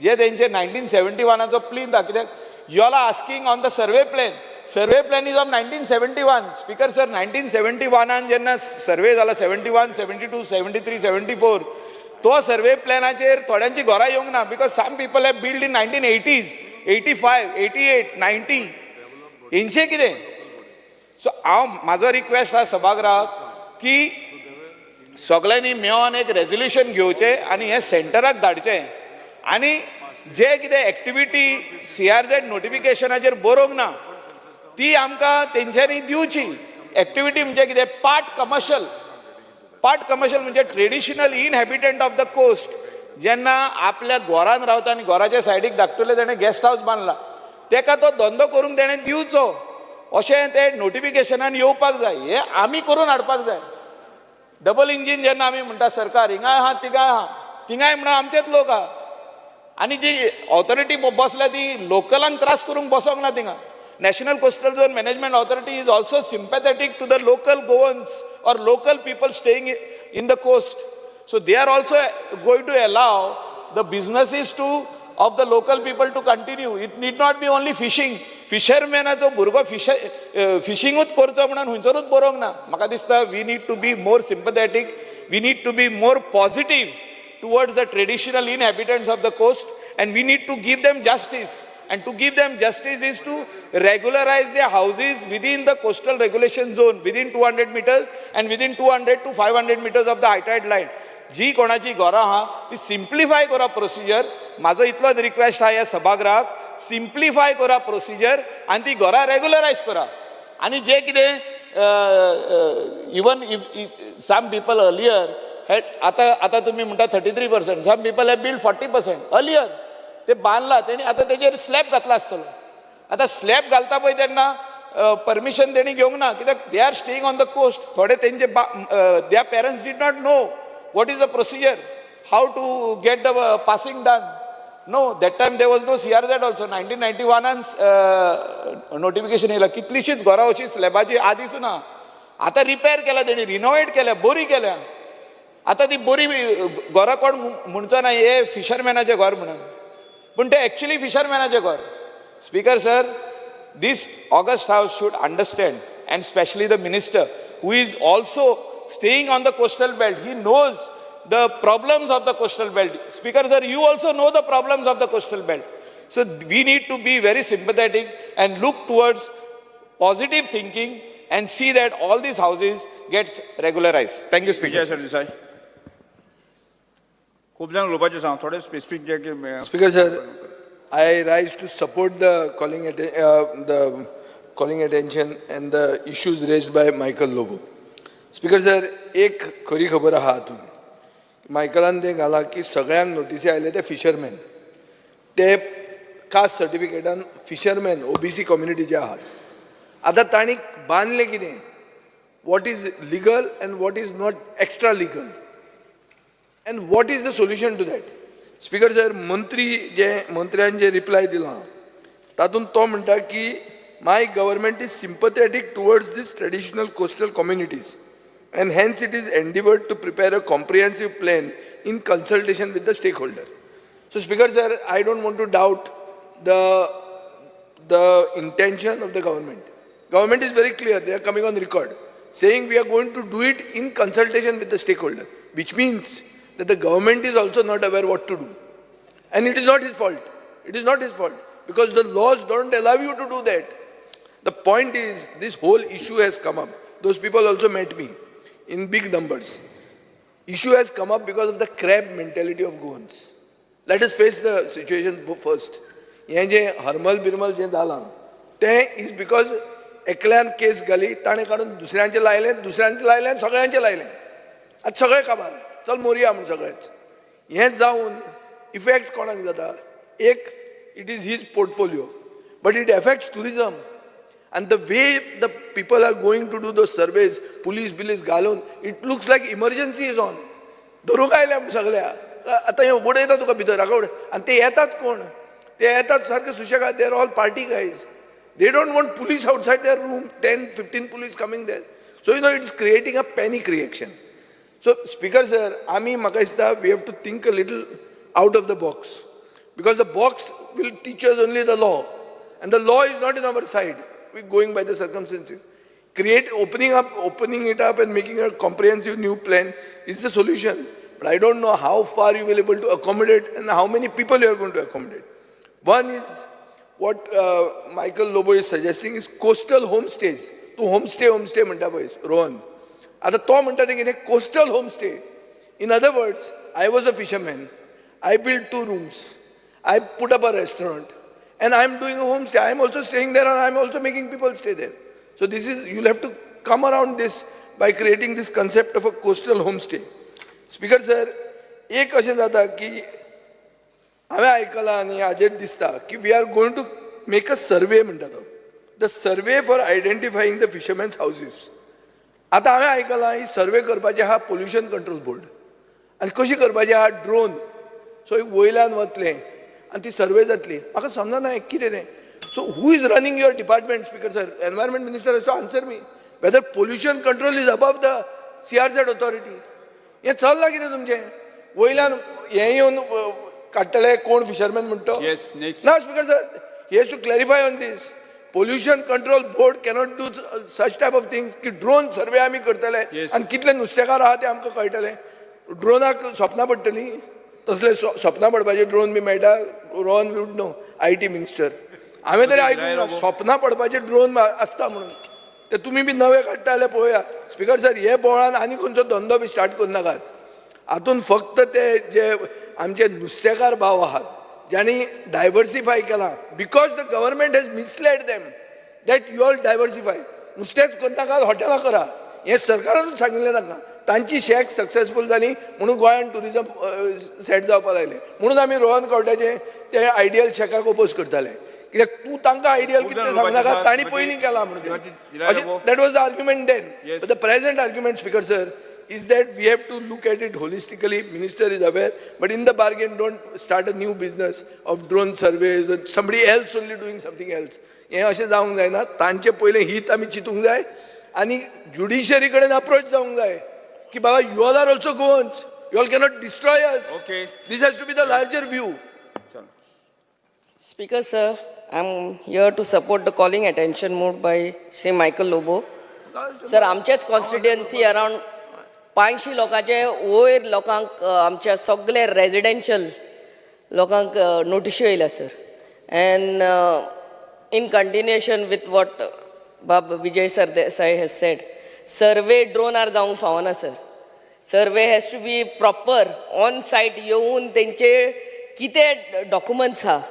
जे तेंचे 1971 plinth आहा, कित्याक you all are asking on the survey plan. Survey plan is of 1971. Speaker sir, 1971 जेन्ना survey जाला, 71, 72, 73, 74, तो survey प्लॅनाचेर थोड्यांची घरां येवंक ना, because some people have build in 1980s, 85, 88, 90. हेंचें कितें? सो हांव म्हाजो रिक्वेस्ट आहा सभागृहाक की सगळ्यांनी मेळोन एक रेजोल्युशन घेवचें आनी हें सेंटराक धाडचें आनी जे कितें एक्टिविटी CRZ नोटिफिकेशनाचेर बरोवंक ना ती आमकां तेंच्यांनी दिवची. एक्टिविटी म्हणजे कितें? Part commercial. पार्ट कमर्शियल म्हणजे traditional inhabitant of the coast जेन्ना आपल्या घरान रावता आनी घराच्या सायडीक धाकटुले तेणें गेस्ट हावस बांदला, तेका तो धंदो करूंक तेणें दिवचो, अशें तें नोटिफिकेशनान येवपाक जाय. हें आमी करून हाडपाक जाय. डबल इंजीन जेन्ना आमी म्हणटा सरकार हिंगाय आहा तिगाय आहा, तिंगाय म्हणून आमचेच लोक आहा आनी जी ऑथॉरिटी बसल्या ती लोकलांक त्रास करूंक बसोंक ना थिंगा. National Coastal Zone Management Authority is also sympathetic to the local Goans or local people staying in the coast. So they are also going to allow the businesses to of the local people to continue. It need not be only fishing. फिशरमॅनाचो भुरगो फिशिंगूच करचो म्हणून खंयसरूच बरोवंक ना. म्हाका दिसता we need to be more sympathetic, we need to be more positive towards the traditional inhabitants of the coast, and we need to give them justice. And to give them justice is to regularize their houses within the coastal regulation zone, within 200 meters and within 200 to 500 meters of the high tide line. जी कोणाची घरां आहा ती simplify करा procedure. म्हाजो इतलोच request आहा ह्या सभागृहाक, सिम्प्लिफाय करा प्रोसिजर आनी ती घरां रेगुलरायज करा. आनी जे कितें even if some people earlier, आतां आतां तुमी म्हणटा 33%, some people have build 40% earlier, ते बांदला तेणी आतां तेजेर स्लॅब घातला आसतलो. आतां स्लॅब घालता पळय तेन्ना परमिशन तेणी घेवंक ना, कित्याक they are staying on the coast. थोडे तेंचे their parents did not know what is the procedure, how to get the passing done. No, that time there was no CRZ also. 1991 notification येयला. कितलीशीच घरां अशी स्लॅबाची आदींच ना, आतां रिपेर केल्या तेणी, रिनोवेट केल्या, बरी केल्या. आतां ती बरी घरां कोण म्हणचो ना हे फिशरमॅनाचें घर म्हणून, पूण ते एक्चुली फिशरमॅनाचें घर. Speaker sir, this august house should understand, and specially the minister who is also staying on the coastal belt, he knows the problems of the coastal belt. Speaker sir, you also know the problems of the coastal belt. So we need to be very sympathetic and look towards positive thinking and see that all these houses get regularized. Thank you, Speaker. Vijay Sardesai. खूब जाण उलोवपाचें सांग, थोडे specific जे की Speaker sir, I rise to support the calling attention and the issues raised by Michael Lobo. Speaker sir, एक खरी खबर आहा हातूंत मायकलान तें घालां की सगळ्यांक नोटिसी आयले ते फिशरमॅन, ते कास्ट सर्टिफिकेटान फिशरमॅन OBC कम्युनिटीचे आहात. आतां तांणी बांदलें कितें, What is legal and what is not extra legal and what is the solution to that. Speaker sir, मंत्री जे मंत्र्यान जे रिप्लाय दिला तातूंत तो म्हणटा की my government is sympathetic towards this traditional coastal communities and hence it is endeavoured to prepare a comprehensive plan in consultation with the stakeholder. So speaker sir, I don't want to doubt the intention of the government. Government is very clear, they are coming on record, saying we are going to do it in consultation with the stakeholder, which means that the government is also not aware what to do. And it is not his fault. It is not his fault, because the laws don't allow you to do that. The point is, this whole issue has come up. Those people also met me in big numbers. Issue has come up because of the crab mentality of Goans. Let us face the situation first. हें जें हरमल बिरमल जें जालां तें is because एकल्यान केस घाली, ताणें काडून दुसऱ्यांचें लायलें, दुसऱ्यांचें लायलें आनी सगळ्यांचें लायलें. आतां सगळें काबार, चल मोरया म्हूण सगळेच. हें जावन इफेक्ट कोणाक जाता? एक, it is his portfolio, but it affects tourism. And the way the people are going to do those surveys, police बिलीस घालून, it looks like emergency is on. धरूंक आयल्या सगळ्या. आतां हें उडयता तुका भितर, हाका उडय. आनी ते येतात कोण? ते येतात सारके सुशेगाद. They are all party guys. They don't want police outside their room, 10, 15 police coming there. So you know, it's creating a panic reaction. So speaker sir, आमी म्हाका दिसता we have to think a little out of the box, because the box will teach us only the law, and the law is not in our side. We going by the circumstances. Opening it up and making a comprehensive new plan is the solution. But I don't know how far you will able to accommodate and how many people you are going to accommodate. One is what Michael Lobo is suggesting is coastal homestays. तूं homestay म्हणटा पळय रोहन, आतां तो म्हणटा तें कितें coastal homestay. In other words, I was a fisherman, I build 2 rooms, I put up a restaurant, and I am doing a homestay. I am also staying there and I am also making people stay there. So this is, you'll have to come around this by creating this concept of a coastal homestay. Speaker sir, एक अशें जाता की हांवें आयकलां आनी हाजेर दिसता की we are going to make a survey म्हणटा तो, the survey for identifying the fishermen's houses. आतां हांवें आयकलां ही सर्वे करपाची आहा पोल्युशन कंट्रोल बोर्ड, आनी कशी करपाची आहा ड्रोन. सो एक वयल्यान वतलें आनी ती सर्वे जातली. म्हाका समजना हें कितें तें. So who is running your department, speaker sir? Environment minister has to answer me whether pollution control is above the CRZ authority. हें चल्लां कितें तुमचें? वयल्यान हें येवन काडटले कोण फिशरमॅन म्हणटा? ना speaker sir, he has to clarify on this. Pollution control board cannot do such type of things की ड्रोन सर्वे आमी करतले आनी कितले नुस्तेकार आहा ते आमकां कळटले. ड्रोनाक सपनां पडटलीं, तसले सपनां पडपाचे ड्रोन बी मेळटा. Rohan would know, I T minister. हांवें तरी आयकूंक ना सपनां पडपाचे ड्रोन आसता म्हणून. ते तुमी बी नवे काडटा जाल्यार पळोवया. स्पीकर सर, हे बोवाळान आनी खंयचो धंदो बी स्टार्ट करूं नाकात. हातून फक्त ते जे आमचे नुस्तेकार भाव आहात ज्यांनी डायवर्सिफाय केलां, because the government has misled them that you all diversify. नुस्तेंच करनाकात, हॉटेलां करा, हें सरकारानूच सांगिल्लें तांकां. तांची शॅक सक्सेसफूल जाली म्हणून गोंयान ट्युरिजम सेट जावपाक लागलें. म्हणून आमी रोहन खंवट्याचें ते आयडियल शॅकाक ओपोज करताले, कित्याक तूं तांकां आयडियल कितें सांगू नाका, तांणी पयलीं केलां म्हणून. That was the argument then. But the present argument, speaker sir, is that we have to look at it holistically. Minister is aware, but in the bargain, don't start a new business of drone surveys and somebody else only doing something else. हें अशें जावंक जायना. तांचे पयलें हित आमी चिंतूंक जाय आनी ज्युडिशरी कडेन अप्रोच जावंक जाय की बाबा you all are also Goans, you all cannot destroy us. This has to be the larger view. Speaker sir, I am here to support the calling attention moved by Shri Michael Lobo. Sir, आमचेच constituency around 500 लोकांचे वयर लोकांक आमच्या सगळे residential लोकांक नोटिश्यो येयल्या sir. And in continuation with what बाब Vijay Sardesai has said, survey ड्रोनार जावंक फावना sir. Survey has to be proper on site येवन तेंचे कितें डॉक्युमेंट्स आहा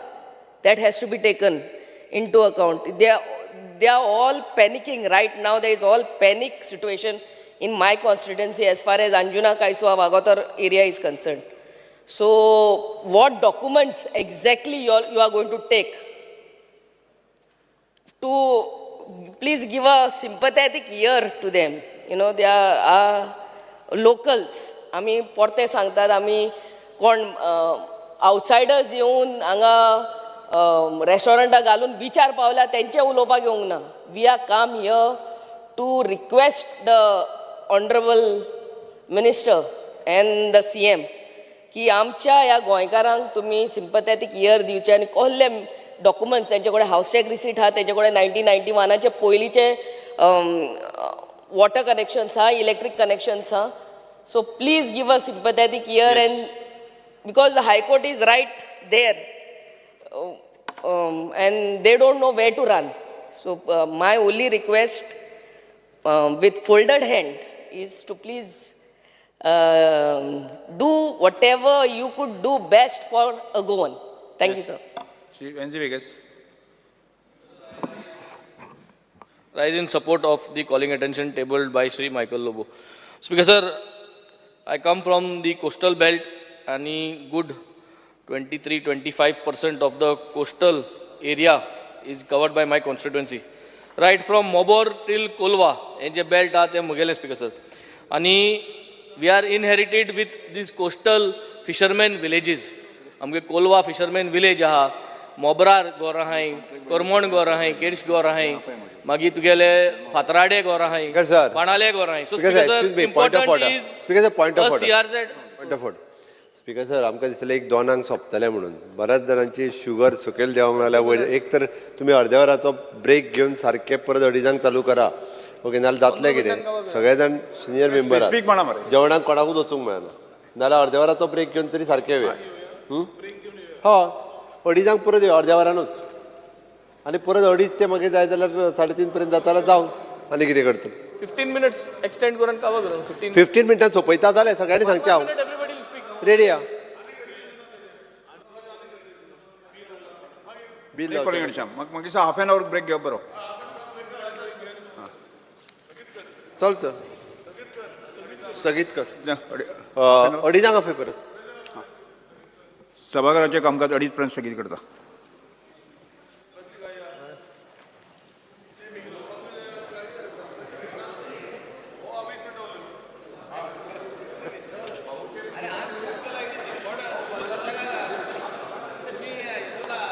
that has to be taken into account. They are all panicking right now. There is all panic situation in my constituency as far as Anjuna, Kaisua, Vagator area is concerned. So what documents exactly you are going to take to please give a sympathetic ear to them. You know, they are locals. आमी परते सांगतात, आमी कोण outsiders येवन हांगा रेस्टॉरंटां घालून बिचार पावल्या तेंचें उलोवपाक येवंक ना. We are come here to request the honourable minister and the CM की आमच्या ह्या गोंयकारांक तुमी सिंपथेटीक इयर दिवचे आनी कसले डॉक्युमेंट्स तेंचे कडेन, हावस टॅक्स रिसीट आहा तेंचे कडेन, 1991आचे पयलींचे वॉटर कनेक्शन्स आहा, इलेक्ट्रीक कनेक्शन्स आहा. So please give a sympathetic ear and because the High Court is right there and they don't know where to run. So my only request with folded hand is to please do whatever you could do best for a Goan. Thank you, sir. Shri Venzy Viegas. Rise in support of the calling attention tabled by Shri Michael Lobo. Speaker sir, I come from the coastal belt and good 23-25% of the coastal area is covered by my constituency. Right from Mobor till Kolva, हे जे belt आहा ते म्हगेले, Speaker sir. आनी we are inherited with these coastal fishermen villages. आमगे Colva fisherman village आहा, मोबरार गोर आहाय, करमण गोर आहाय, केर्श गोर आहाय, मागीर तुगेले फातराडे गोर आहाय, बाणाले गोर आहाय. So Speaker sir, Speaker excuse sir, me, point of important order. Is Speaker sir, point of order. CRZ. Point of order. Speaker sir, आमकां दिसलें एक दोनांक सोंपतलें म्हणून. बऱ्याच जाणांची शुगर सकयल देंवंक लागल्या वयर. एक तर तुमी अर्द्या वराचो ब्रेक घेवन सारकें परत अडिजांक चालू करा. ओके, नाजाल्यार जातलें कितें, सगळे जाण सिनियर मेंबर, स्पेसिफीक म्हणा मरे. जेवणाक कोणाकूच वचूंक मेळना. नाजाल्यार अर्द्या वराचो ब्रेक घेवन तरी सारकें येवया. हय, अडिजांक परत येवया अर्द्या वरानूच, आनी परत अडीच ते मागीर जाय जाल्यार 3:30 पर्यंत जाता जाल्यार जावं. आनी कितें करतले? 15 मिनट्स एक्सटेंड करून काबार करून 15. 15 मिनटां सोंपयता जालें. सगळ्यांनी सांगचें, हांव रेडी आहा. बील म्हाका हाफ एन our break घेवप बरो. चल तर स्थगीत कर, अडिजांक आफय परत. सभाघराचें कामकाज 2:30 पर्यंत स्थगीत करता.